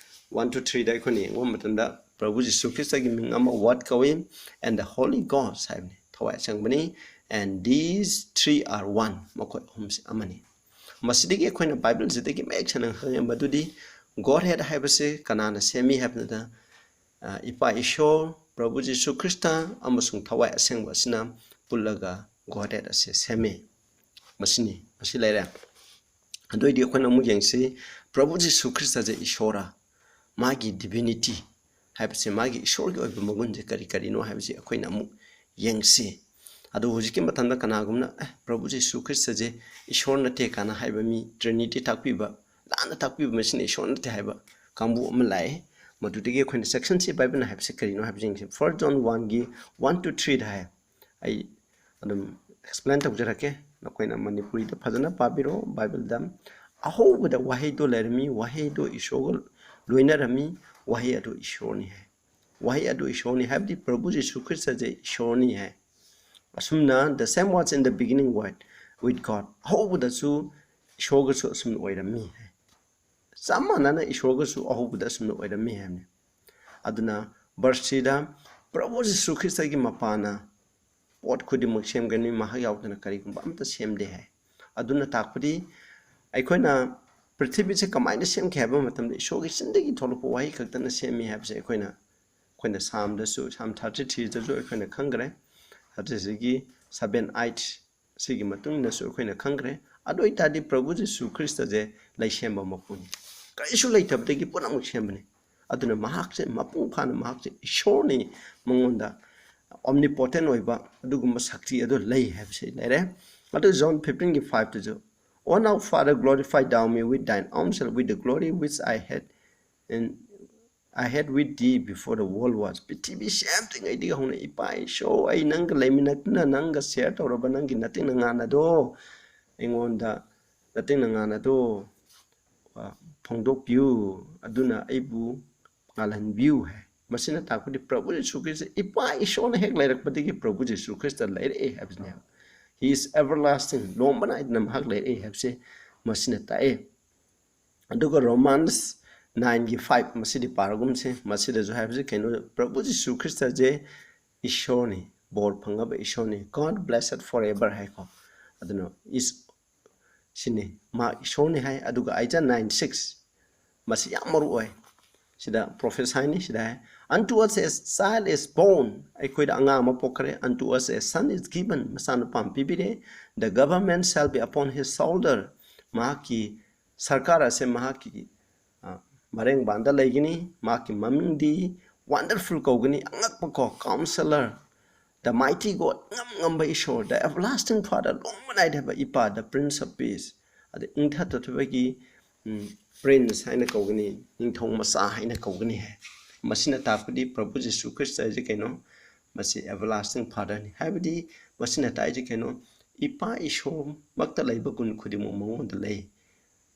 one to three ꯗ ꯑꯩꯈꯣꯏꯅ ꯌꯦꯡꯕ ꯃꯇꯝꯗ ꯄ꯭ꯔꯚꯨ ꯖꯤꯁꯨ ꯈ꯭ꯔꯤꯁꯇꯒꯤ ꯃꯤꯡ ꯑꯃ Word ꯀꯧꯏ, and the Holy Ghost ꯍꯥꯏꯕꯅꯤ, ꯊꯋꯥꯏ ꯑꯁꯦꯡꯕꯅꯤ, and these three are one, ꯃꯈꯣꯏ ꯑꯍꯨꯝꯁꯤ ꯑꯃꯅꯤ꯫ ꯃꯁꯤꯗꯒꯤ ꯑꯩꯈꯣꯏꯅ ꯕꯥꯏꯕꯜꯁꯤꯗꯒꯤ ꯃꯌꯦꯛ ꯁꯦꯡꯅ ꯈꯪꯉꯦ ꯃꯗꯨꯗꯤ Godhead ꯍꯥꯏꯕꯁꯤ ꯀꯅꯥꯅ ꯁꯦꯝꯃꯤ ꯍꯥꯏꯕꯗ, ꯑ, ꯏꯄꯥ ꯏꯁꯣꯔ, ꯄ꯭ꯔꯚꯨ ꯖꯤꯁꯨ ꯈ꯭ꯔꯤꯁꯇ ꯑꯃꯁꯨꯡ ꯊꯋꯥꯏ ꯑꯁꯦꯡꯕ ꯑꯁꯤꯅ ꯄꯨꯜꯂꯒ Godhead ꯑꯁꯤ ꯁꯦꯝꯃꯤ꯫ ꯃꯁꯤꯅꯤ, ꯃꯁꯤ ꯂꯩꯔꯦ꯫ ꯑꯗꯨ ꯑꯣꯏꯗꯤ ꯑꯩꯈꯣꯏꯅ ꯑꯃꯨꯛ ꯌꯦꯡꯁꯤ, ꯄ꯭ꯔꯚꯨ ꯖꯤꯁꯨ ꯈ꯭ꯔꯤꯁꯇꯁꯦ ꯏꯁꯣꯔ, ꯃꯥꯒꯤ divinity ꯍꯥꯏꯕꯁꯦ, ꯃꯥꯒꯤ ꯏꯁꯣꯔꯒꯤ ꯑꯣꯏꯕ ꯃꯒꯨꯟꯁꯦ ꯀꯔꯤ ꯀꯔꯤꯅꯣ ꯍꯥꯏꯕꯁꯤ ꯑꯩꯈꯣꯏꯅ ꯑꯃꯨꯛ ꯌꯦꯡꯁꯤ꯫ ꯑꯗꯨ ꯍꯧꯖꯤꯛꯀꯤ ꯃꯇꯝꯗ ꯀꯅꯥꯒꯨꯝꯕꯅ, "ꯑꯦ, ꯄ꯭ꯔꯚꯨ ꯖꯤꯁꯨ ꯈ꯭ꯔꯤꯁꯇꯁꯦ ꯏꯁꯣꯔ ꯅꯠꯇꯦ" ꯀꯥꯏꯅ ꯍꯥꯏꯕ ꯃꯤ, Trinity ꯇꯥꯛꯄꯤꯕ, ꯂꯥꯟꯅ ꯇꯥꯛꯄꯤꯕ, "ꯃꯁꯤꯅ ꯏꯁꯣꯔ ꯅꯠꯇꯦ" ꯍꯥꯏꯕ ꯀꯥꯡꯕꯨ ꯑꯃ ꯂꯥꯛꯑꯦ꯫ ꯃꯗꯨꯗꯒꯤ ꯑꯩꯈꯣꯏꯅ section ꯁꯤ ꯕꯥꯏꯕꯜꯅ ꯍꯥꯏꯕꯁꯤ ꯀꯔꯤꯅꯣ ꯍꯥꯏꯕꯁꯤ ꯌꯦꯡꯁꯤ꯫ First John one ꯒꯤ one to three ꯗ ꯍꯥꯏ꯫ ꯑꯩ ꯑꯗꯨꯝ explain ꯇꯧꯖꯔꯛꯀꯦ꯫ ꯅꯈꯣꯏꯅ ꯃꯅꯤꯄꯨꯔꯤꯗ ꯐꯖꯅ ꯄꯥꯕꯤꯔꯣ꯫ ꯕꯥꯏꯕꯜꯗ, "ꯑꯍꯧꯕꯗ ꯋꯥꯍꯩꯗꯣ ꯂꯩꯔꯝꯃꯤ, ꯋꯥꯍꯩꯗꯣ ꯏꯁꯣꯔꯒ ꯂꯣꯏꯅꯔꯝꯃꯤ, ꯋꯥꯍꯩ ꯑꯗꯨ ꯏꯁꯣꯔꯅꯤ" ꯍꯥꯏ꯫ ꯋꯥꯍꯩ ꯑꯗꯨ ꯏꯁꯣꯔꯅꯤ ꯍꯥꯏꯕꯗꯤ ꯄ꯭ꯔꯚꯨ ꯖꯤꯁꯨ ꯈ꯭ꯔꯤꯁꯇꯁꯦ ꯏꯁꯣꯔꯅꯤ ꯍꯥꯏ꯫ ꯑꯁꯨꯝꯅ, "The same was in the beginning with, with God", ꯑꯍꯧꯕꯗꯁꯨ ꯏꯁꯣꯔꯒꯁꯨ ꯑꯁꯨꯝꯅ ꯑꯣꯏꯔꯝꯃꯤ ꯍꯥꯏ꯫ ꯆꯞ ꯃꯥꯟꯅꯅ ꯏꯁꯣꯔꯒꯁꯨ ꯑꯍꯧꯕꯗ ꯑꯁꯨꯝꯅ ꯑꯣꯏꯔꯝꯃꯤ ꯍꯥꯏꯕꯅꯤ꯫ ꯑꯗꯨꯅ verse three ꯗ ꯄ꯭ꯔꯚꯨ ꯖꯤꯁꯨ ꯈ꯭ꯔꯤꯁꯇꯒꯤ ꯃꯄꯥꯅ ꯄꯣꯠ ꯈꯨꯗꯤꯡꯃꯛ ꯁꯦꯝꯒꯅꯤ, ꯃꯍꯥꯛ ꯌꯥꯎꯗꯅ ꯀꯔꯤꯒꯨꯝꯕ ꯑꯃꯠꯇ ꯁꯦꯝꯗꯦ ꯍꯥꯏ꯫ ꯑꯗꯨꯅ ꯇꯥꯛꯄꯗꯤ ꯑꯩꯈꯣꯏꯅ ꯄ꯭ꯔꯤꯊꯤꯕꯤꯁꯦ ꯀꯃꯥꯏꯅ ꯁꯦꯝꯈꯤ ꯍꯥꯏꯕ ꯃꯇꯝꯗ ꯏꯁꯣꯔꯒꯤ ꯆꯤꯟꯗꯒꯤ ꯊꯣꯛꯂꯛꯄ ꯋꯥꯍꯩ ꯈꯛꯇꯅ ꯁꯦꯝꯃꯤ ꯍꯥꯏꯕꯁꯦ ꯑꯩꯈꯣꯏꯅ, ꯑꯩꯈꯣꯏꯅ ꯁꯥꯝꯗꯁꯨ, ꯁꯥꯝ ꯊꯥꯔꯇꯤ ꯊ꯭ꯔꯤꯗꯁꯨ ꯑꯩꯈꯣꯏꯅ ꯈꯪꯈ꯭ꯔꯦ, ꯊꯥꯔꯇꯤ ꯊ꯭ꯔꯤꯒꯤ ꯁꯚꯦꯟ ꯑꯩꯠ ꯁꯤꯒꯤ ꯃꯇꯨꯡ ꯏꯟꯅꯁꯨ ꯑꯩꯈꯣꯏꯅ ꯈꯪꯈ꯭ꯔꯦ꯫ ꯑꯗꯨ ꯑꯣꯏꯇꯥꯔꯗꯤ ꯄ꯭ꯔꯚꯨ ꯖꯤꯁꯨ ꯈ꯭ꯔꯤꯁꯇꯁꯦ ꯂꯩꯁꯦꯝꯕ ꯃꯄꯨꯅꯤ, ꯀꯔꯤꯁꯨ ꯂꯩꯇꯕꯗꯒꯤ ꯄꯨꯝꯅꯃꯛ ꯁꯦꯝꯕꯅꯤ꯫ ꯑꯗꯨꯅ ꯃꯍꯥꯛꯁꯦ ꯃꯄꯨꯡ ꯐꯥꯅ, ꯃꯍꯥꯛꯁꯦ ꯏꯁꯣꯔꯅꯤ, ꯃꯉꯣꯟꯗ ꯑꯣꯝꯅꯤꯄꯣꯇꯦꯟ ꯑꯣꯏꯕ ꯑꯗꯨꯒꯨꯝꯕ ꯁꯛꯇꯤ ꯑꯗꯨ ꯂꯩ ꯍꯥꯏꯕꯁꯤ ꯂꯩꯔꯦ꯫ ꯑꯗꯨ zone ꯐꯤꯐꯇꯤꯟꯒꯤ ꯐꯥꯏꯚꯇꯁꯨ, "O now, Father, glorify thou me with thine own self, with the glory which I had in, I had with thee before the world was." ꯄ꯭ꯔꯤꯊꯤꯕꯤ ꯁꯦꯝꯗ꯭ꯔꯤꯉꯩꯗꯒꯤ ꯍꯧꯅ ꯏꯄꯥ ꯏꯁꯣꯔ, ꯑꯩ ꯅꯪꯒ ꯂꯩꯃꯤꯟꯅꯗꯨꯅ ꯅꯪꯒ ꯁꯤꯌꯔ ꯇꯧꯔꯕ ꯅꯪꯒꯤ ꯅꯇꯤꯡ ꯅꯉꯥꯟ ꯑꯗꯣ ꯑꯩꯉꯣꯟꯗ, ꯅꯇꯤꯡ ꯅꯉꯥꯟ ꯑꯗꯣ, ꯑ, ꯐꯣꯡꯗꯣꯛꯄꯤꯌꯨ, ꯑꯗꯨꯅ ꯑꯩꯕꯨ ꯉꯥꯜꯍꯟꯕꯤꯌꯨ ꯍꯥꯏ꯫ ꯃꯁꯤꯅ ꯇꯥꯛꯄꯗꯤ ꯄ꯭ꯔꯚꯨ ꯖꯤꯁꯨ ꯈ꯭ꯔꯤꯁꯇ, ꯏꯄꯥ ꯏꯁꯣꯔꯅ ꯍꯦꯛ ꯂꯩꯔꯛꯄꯗꯒꯤ ꯄ꯭ꯔꯚꯨ ꯖꯤꯁꯨ ꯈ꯭ꯔꯤꯁꯇ ꯂꯩꯔꯛꯑꯦ ꯍꯥꯏꯕꯁꯤꯅꯦꯕ꯫ He is everlasting, ꯂꯣꯝꯕ ꯅꯥꯏꯗꯅ ꯃꯍꯥꯛ ꯂꯩꯔꯛꯑꯦ ꯍꯥꯏꯕꯁꯦ ꯃꯁꯤꯅ ꯇꯥꯛꯑꯦ꯫ ꯑꯗꯨꯒ ꯔꯣꯃꯥꯟꯁ ꯅꯥꯏꯟꯒꯤ ꯐꯥꯏꯚ, ꯃꯁꯤꯗꯤ ꯄꯥꯔꯒꯨꯝꯁꯦ꯫ ꯃꯁꯤꯗꯁꯨ ꯍꯥꯏꯕꯁꯤ ꯀꯩꯅꯣ? ꯄ꯭ꯔꯚꯨ ꯖꯤꯁꯨ ꯈ꯭ꯔꯤꯁꯇꯁꯦ ꯏꯁꯣꯔꯅꯤ, ꯕꯣꯔ ꯐꯪꯉꯕ ꯏꯁꯣꯔꯅꯤ, "God blessed forever" ꯍꯥꯏꯀꯣ꯫ ꯑꯗꯨꯅ ꯏꯁ-, ꯁꯤꯅꯤ, ꯃꯍꯥꯛ ꯏꯁꯣꯔꯅꯤ ꯍꯥꯏ꯫ ꯑꯗꯨꯒ ꯑꯥꯏꯖꯥ ꯅꯥꯏꯟ ꯁꯤꯛꯁ, ꯃꯁꯤ ꯌꯥꯝ ꯃꯔꯨ ꯑꯣꯏ꯫ ꯁꯤꯗ ꯄ꯭ꯔꯣꯐꯦꯁꯥꯏꯅꯤ, ꯁꯤꯗ ꯍꯥꯏ, "Unto us a child is born", ꯑꯩꯈꯣꯏꯗ ꯑꯉꯥꯡ ꯑꯃ ꯄꯣꯛꯈ꯭ꯔꯦ, "unto us a son is given", ꯃꯆꯥꯅꯨꯄꯥ ꯑꯃ ꯄꯤꯕꯤꯔꯦ, "The government shall be upon his shoulder", ꯃꯍꯥꯛꯀꯤ ꯁꯔꯀꯥꯔ ꯑꯁꯦ ꯃꯍꯥꯛꯀꯤ, ꯑ, ꯃꯔꯦꯡꯕꯥꯟꯗ ꯂꯩꯒꯅꯤ, ꯃꯍꯥꯛꯀꯤ ꯃꯃꯤꯡꯗꯤ Wonderful ꯀꯧꯒꯅꯤ, ꯑꯉꯛꯄ ꯀꯣ, Counselor, The Mighty God, ꯉꯝ ꯉꯝꯕ ꯏꯁꯣꯔ, The Everlasting Father, ꯂꯣꯝꯕ ꯅꯥꯏꯗꯕ ꯏꯄꯥ, The Prince of Peace, ꯑꯗ ꯏꯪꯊ ꯇꯞꯊꯕꯒꯤ, ꯎꯝ, Prince ꯍꯥꯏꯅ ꯀꯧꯒꯅꯤ, ꯅꯤꯡꯊꯧ ꯃꯆꯥ ꯍꯥꯏꯅ ꯀꯧꯒꯅꯤ ꯍꯥꯏ꯫ ꯃꯁꯤꯅ ꯇꯥꯛꯄꯗꯤ ꯄ꯭ꯔꯚꯨ ꯖꯤꯁꯨ ꯈ꯭ꯔꯤꯁꯇ ꯍꯥꯏꯁꯦ ꯀꯩꯅꯣ? ꯃꯁꯤ Everlasting Fatherꯅꯤ꯫ ꯍꯥꯏꯕꯗꯤ ꯃꯁꯤꯅ ꯇꯥꯛꯏꯁꯦ ꯀꯩꯅꯣ? ꯏꯄꯥ ꯏꯁꯣꯔꯃꯛꯇ ꯂꯩꯕ ꯒꯨꯟ ꯈꯨꯗꯤꯡꯃꯛ ꯃꯉꯣꯟꯗ ꯂꯩ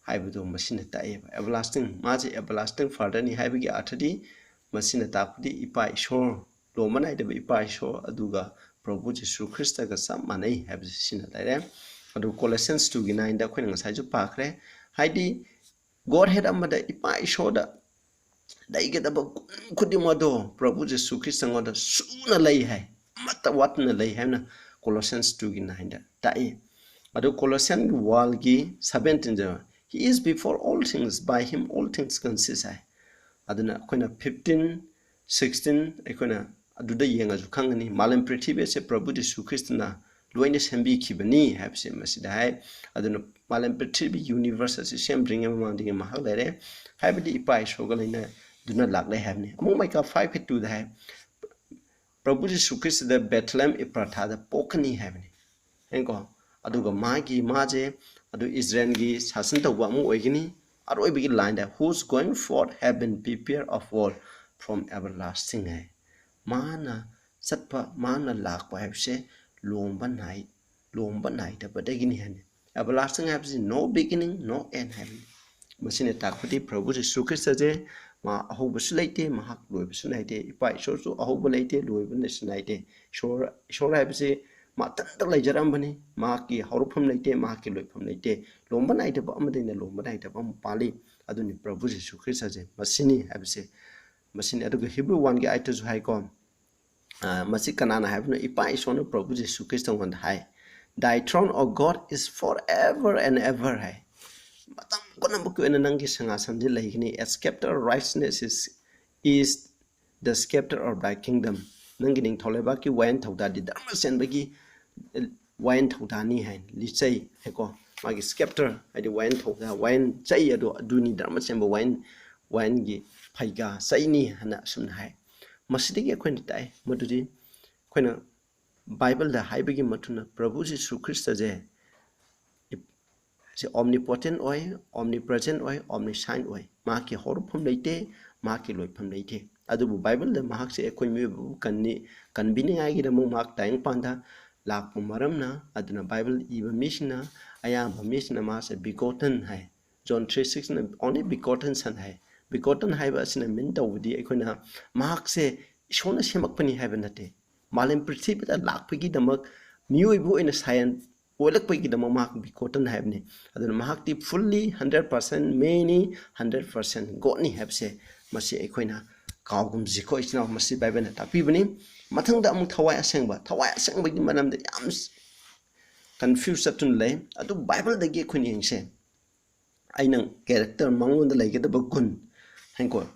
ꯍꯥꯏꯕꯗꯣ ꯃꯁꯤꯅ ꯇꯥꯛꯑꯦꯕ꯫ Everlasting, ꯃꯥꯁꯦ Everlasting Fatherꯅꯤ ꯍꯥꯏꯕꯒꯤ ꯑꯥꯔꯊꯗꯤ ꯃꯁꯤꯅ ꯇꯥꯛꯄꯗꯤ ꯏꯄꯥ ꯏꯁꯣꯔ, ꯂꯣꯝꯕ ꯅꯥꯏꯗꯕ ꯏꯄꯥ ꯏꯁꯣꯔ, ꯑꯗꯨꯒ ꯄ꯭ꯔꯚꯨ ꯖꯤꯁꯨ ꯈ꯭ꯔꯤꯁꯇꯒ ꯆꯞ ꯃꯥꯟꯅꯩ ꯍꯥꯏꯕꯁꯤ ꯁꯤꯅ ꯂꯩꯔꯦ꯫ ꯑꯗꯨ Colossians two ꯒꯤ nine ꯗ ꯑꯩꯈꯣꯏꯅ ꯉꯁꯥꯏꯁꯨ ꯄꯥꯈ꯭ꯔꯦ꯫ ꯍꯥꯏꯗꯤ Godhead ꯑꯃꯗ, ꯏꯄꯥ ꯏꯁꯣꯔꯗ ꯂꯩꯒꯗꯕ ꯒꯨꯟ ꯈꯨꯗꯤꯡꯃꯛ ꯑꯗꯣ ꯄ꯭ꯔꯚꯨ ꯖꯤꯁꯨ ꯈ꯭ꯔꯤꯁꯇꯉꯣꯟꯗ ꯁꯨꯅ ꯂꯩ ꯍꯥꯏ꯫ ꯑꯃꯠꯇ ꯋꯥꯠꯇꯅ ꯂꯩ ꯍꯥꯏꯅ Colossians two ꯒꯤ nine ꯗ ꯇꯥꯛꯏ꯫ ꯑꯗꯨ Colossians ꯒꯤ one ꯒꯤ seventeen the, "He is before all things, by him all things consist" ꯍꯥꯏ꯫ ꯑꯗꯨꯅ ꯑꯩꯈꯣꯏꯅ fifteen, sixteen ꯑꯩꯈꯣꯏꯅ ꯑꯗꯨꯗ ꯌꯦꯡꯉꯁꯨ ꯈꯪꯒꯅꯤ, ꯃꯥꯂꯦꯝ ꯄ꯭ꯔꯤꯊꯤꯕꯤ ꯑꯁꯦ ꯄ꯭ꯔꯚꯨ ꯖꯤꯁꯨ ꯈ꯭ꯔꯤꯁꯇꯅ ꯂꯣꯏꯅ ꯁꯦꯝꯕꯤꯈꯤꯕꯅꯤ ꯍꯥꯏꯕꯁꯦ ꯃꯁꯤꯗ ꯍꯥꯏ꯫ ꯑꯗꯨꯅ ꯃꯥꯂꯦꯝ ꯄ꯭ꯔꯤꯊꯤꯕꯤ, universe ꯑꯁꯤ ꯁꯦꯝꯗ꯭ꯔꯤꯉꯩ ꯃꯃꯥꯡꯗꯒꯤ ꯃꯍꯥꯛ ꯂꯩꯔꯦ, ꯍꯥꯏꯕꯗꯤ ꯏꯄꯥ ꯏꯁꯣꯔꯒ ꯂꯣꯏꯅꯗꯨꯅ ꯂꯥꯛꯂꯦ ꯍꯥꯏꯕꯅꯤ꯫ ꯑꯃꯨꯛ ꯃꯥꯏꯀꯥ five ꯒꯤ two ꯗ ꯍꯥꯏ, "ꯄ꯭ꯔꯚꯨ ꯖꯤꯁꯨ ꯈ꯭ꯔꯤꯁꯇꯗ ꯕꯦꯊꯂꯦꯝ ꯏꯄ꯭ꯔꯥꯊꯥꯗ ꯄꯣꯛꯀꯅꯤ" ꯍꯥꯏꯕꯅꯤ꯫ ꯍꯦꯡꯀꯣ? ꯑꯗꯨꯒ ꯃꯥꯒꯤ, ꯃꯥꯁꯦ ꯑꯗꯨ ꯏꯁꯔꯥꯌꯦꯜꯒꯤ ꯁꯥꯁꯟ ꯇꯧꯕ ꯑꯃ ꯑꯣꯏꯒꯅꯤ꯫ ꯑꯔꯣꯏꯕꯒꯤ line the, "Whose going forth have been prepared of old from everlasting" ꯍꯥꯏ꯫ ꯃꯥꯅ ꯆꯠꯄ, ꯃꯥꯅ ꯂꯥꯛꯄ ꯍꯥꯏꯕꯁꯦ ꯂꯣꯝꯕ ꯅꯥꯏ, ꯂꯣꯝꯕ ꯅꯥꯏꯗꯕꯗꯒꯤꯅꯤ ꯍꯥꯏꯅꯤ꯫ Everlasting ꯍꯥꯏꯕꯁꯤ no beginning, no end ꯍꯥꯏꯕꯅꯤ꯫ ꯃꯁꯤꯅ ꯇꯥꯛꯄꯗꯤ ꯄ꯭ꯔꯚꯨ ꯖꯤꯁꯨ ꯈ꯭ꯔꯤꯁꯇꯁꯦ ꯃꯥ ꯑꯍꯧꯕꯁꯨ ꯂꯩꯇꯦ, ꯃꯍꯥꯛ ꯂꯣꯏꯕꯁꯨ ꯅꯥꯏꯗꯦ꯫ ꯏꯄꯥ ꯏꯁꯣꯔꯁꯨ ꯑꯍꯧꯕ ꯂꯩꯇꯦ, ꯂꯣꯏꯕꯅꯁꯨ ꯅꯥꯏꯗꯦ꯫ ꯏꯁꯣꯔ, ꯏꯁꯣꯔ ꯍꯥꯏꯕꯁꯤ ꯃꯊꯟꯇ ꯂꯩꯖꯔꯝꯕꯅꯤ, ꯃꯍꯥꯛꯀꯤ ꯍꯧꯔꯛꯐꯝ ꯂꯩꯇꯦ, ꯃꯍꯥꯛꯀꯤ ꯂꯣꯏꯐꯝ ꯂꯩꯇꯦ꯫ ꯂꯣꯝꯕ ꯅꯥꯏꯗꯕ ꯑꯃꯗꯩꯅ ꯂꯣꯝꯕ ꯅꯥꯏꯗꯕ ꯑꯃ ꯄꯥꯜꯂꯤ꯫ ꯑꯗꯨꯅꯤ ꯄ꯭ꯔꯚꯨ ꯖꯤꯁꯨ ꯈ꯭ꯔꯤꯁꯇꯁꯦ ꯃꯁꯤꯅꯤ ꯍꯥꯏꯕꯁꯦ, ꯃꯁꯤꯅꯤ꯫ ꯑꯗꯨꯒ Hebrew one ꯒꯤ eight ꯇꯁꯨ ꯍꯥꯏꯀꯣ, ꯑ, ꯃꯁꯤ ꯀꯅꯥꯅ ꯍꯥꯏꯕꯅꯣ? ꯏꯄꯥ ꯏꯁꯣꯔꯅ ꯄ꯭ꯔꯚꯨ ꯖꯤꯁꯨ ꯈ꯭ꯔꯤꯁꯇꯉꯣꯟꯗ ꯍꯥꯏ, "Thy throne, O God, is forever and ever" ꯍꯥꯏ꯫ ꯃꯇꯝ ꯄꯨꯝꯅꯃꯛꯀꯤ ꯑꯣꯏꯅ ꯅꯪꯒꯤ ꯁꯤꯡꯍꯥꯁꯟꯗꯤ ꯂꯩꯒꯅꯤ꯫ "A scepter of righteousness is, is the scepter of thy kingdom" ꯅꯪꯒꯤ ꯅꯤꯡꯊꯧ ꯂꯩꯕꯥꯛꯀꯤ ꯋꯥꯌꯦꯟ ꯊꯧꯗꯥꯗꯤ ꯙꯔꯃ ꯆꯦꯟꯕꯒꯤ ꯋꯥꯌꯦꯟ ꯊꯧꯗꯥꯅꯤ ꯍꯥꯏꯅ ꯂꯤꯆꯩ ꯍꯥꯏꯀꯣ꯫ ꯃꯥꯒꯤ scepter ꯍꯥꯏꯗꯤ ꯋꯥꯌꯦꯟ ꯊꯧꯗꯥ, ꯋꯥꯌꯦꯟ ꯆꯩ ꯑꯗꯣ ꯑꯗꯨꯅꯤ ꯙꯔꯃ ꯆꯦꯟꯕ ꯋꯥꯌꯦꯟ, ꯋꯥꯌꯦꯟꯒꯤ ꯐꯩꯒꯥ ꯆꯩꯅꯤ ꯍꯥꯏꯅ ꯑꯁꯨꯝꯅ ꯍꯥꯏ꯫ ꯃꯁꯤꯗꯒꯤ ꯑꯩꯈꯣꯏꯅ ꯇꯥꯛꯑꯦ ꯃꯗꯨꯗꯤ ꯑꯩꯈꯣꯏꯅ ꯕꯥꯏꯕꯜꯗ ꯍꯥꯏꯕꯒꯤ ꯃꯇꯨꯡ ꯏꯟꯅ ꯄ꯭ꯔꯚꯨ ꯖꯤꯁꯨ ꯈ꯭ꯔꯤꯁꯇꯁꯦ ꯁꯤ omnipotent ꯑꯣꯏ, omnipresent ꯑꯣꯏ, omniscient ꯑꯣꯏ꯫ ꯃꯍꯥꯛꯀꯤ ꯍꯧꯔꯛꯐꯝ ꯂꯩꯇꯦ, ꯃꯍꯥꯛꯀꯤ ꯂꯣꯏꯐꯝ ꯂꯩꯇꯦ꯫ ꯑꯗꯨꯕꯨ ꯕꯥꯏꯕꯜꯗ ꯃꯍꯥꯛꯁꯦ ꯑꯩꯈꯣꯏ ꯃꯤꯑꯣꯏꯕꯕꯨ ꯀꯟꯅꯤ-, ꯀꯟꯕꯤꯅꯤꯡꯉꯥꯏꯒꯤꯗꯃꯛ ꯃꯍꯥꯛ ꯇꯥꯏꯕꯪꯄꯥꯟꯗ ꯂꯥꯛꯄ ꯃꯔꯝꯅ, ꯑꯗꯨꯅ ꯕꯥꯏꯕꯜ ꯏꯕ ꯃꯤꯁꯤꯡꯅ, ꯑꯌꯥꯝꯕ ꯃꯤꯁꯤꯡꯅ ꯃꯍꯥꯛꯁꯦ begotten ꯍꯥꯏ꯫ John three six ꯅ only begotten son ꯍꯥꯏ꯫ Begotten ꯍꯥꯏꯕ ꯑꯁꯤꯅ mean ꯇꯧꯕꯗꯤ ꯑꯩꯈꯣꯏꯅ ꯃꯍꯥꯛꯁꯦ ꯏꯁꯣꯔꯅ ꯁꯦꯝꯃꯛꯄꯅꯤ ꯍꯥꯏꯕ ꯅꯠꯇꯦ꯫ ꯃꯥꯂꯦꯝ ꯄ꯭ꯔꯤꯊꯤꯕꯤꯗ ꯂꯥꯛꯄꯒꯤꯗꯃꯛ, ꯃꯤꯑꯣꯏꯕ ꯑꯣꯏꯅ ꯁꯥꯏꯟ ꯑꯣꯏꯔꯛꯄꯒꯤꯗꯃꯛ ꯃꯍꯥꯛ begotten ꯍꯥꯏꯕꯅꯤ꯫ ꯑꯗꯨꯅ ꯃꯍꯥꯛꯇꯤ fully hundred percent manꯅꯤ, hundred percent Godꯅꯤ ꯍꯥꯏꯕꯁꯦ ꯃꯁꯤ ꯑꯩꯈꯣꯏꯅ ꯀꯥꯎꯒꯨꯝꯁꯤꯀꯣ, ꯏꯆꯤꯟ ꯏꯅꯥꯎ, ꯃꯁꯤ ꯕꯥꯏꯕꯜꯅ ꯇꯥꯛꯄꯤꯕꯅꯤ꯫ ꯃꯊꯪꯗ ꯑꯃꯨꯛ ꯊꯋꯥꯏ ꯑꯁꯦꯡꯕ, ꯊꯋꯥꯏ ꯑꯁꯦꯡꯕꯒꯤ ꯃꯔꯝꯗ ꯌꯥꯝ ꯀꯟꯐ꯭ꯌꯨꯁ ꯆꯠꯇꯨꯅ ꯂꯩ꯫ ꯑꯗꯨ ꯕꯥꯏꯕꯜꯗꯒꯤ ꯑꯩꯈꯣꯏꯅ ꯌꯦꯡꯁꯦ꯫ ꯑꯩꯅ ꯀꯦꯔꯦꯛꯇꯔ, ꯃꯉꯣꯟꯗ ꯂꯩꯒꯗꯕ ꯒꯨꯟ ꯍꯥꯏꯀꯣ,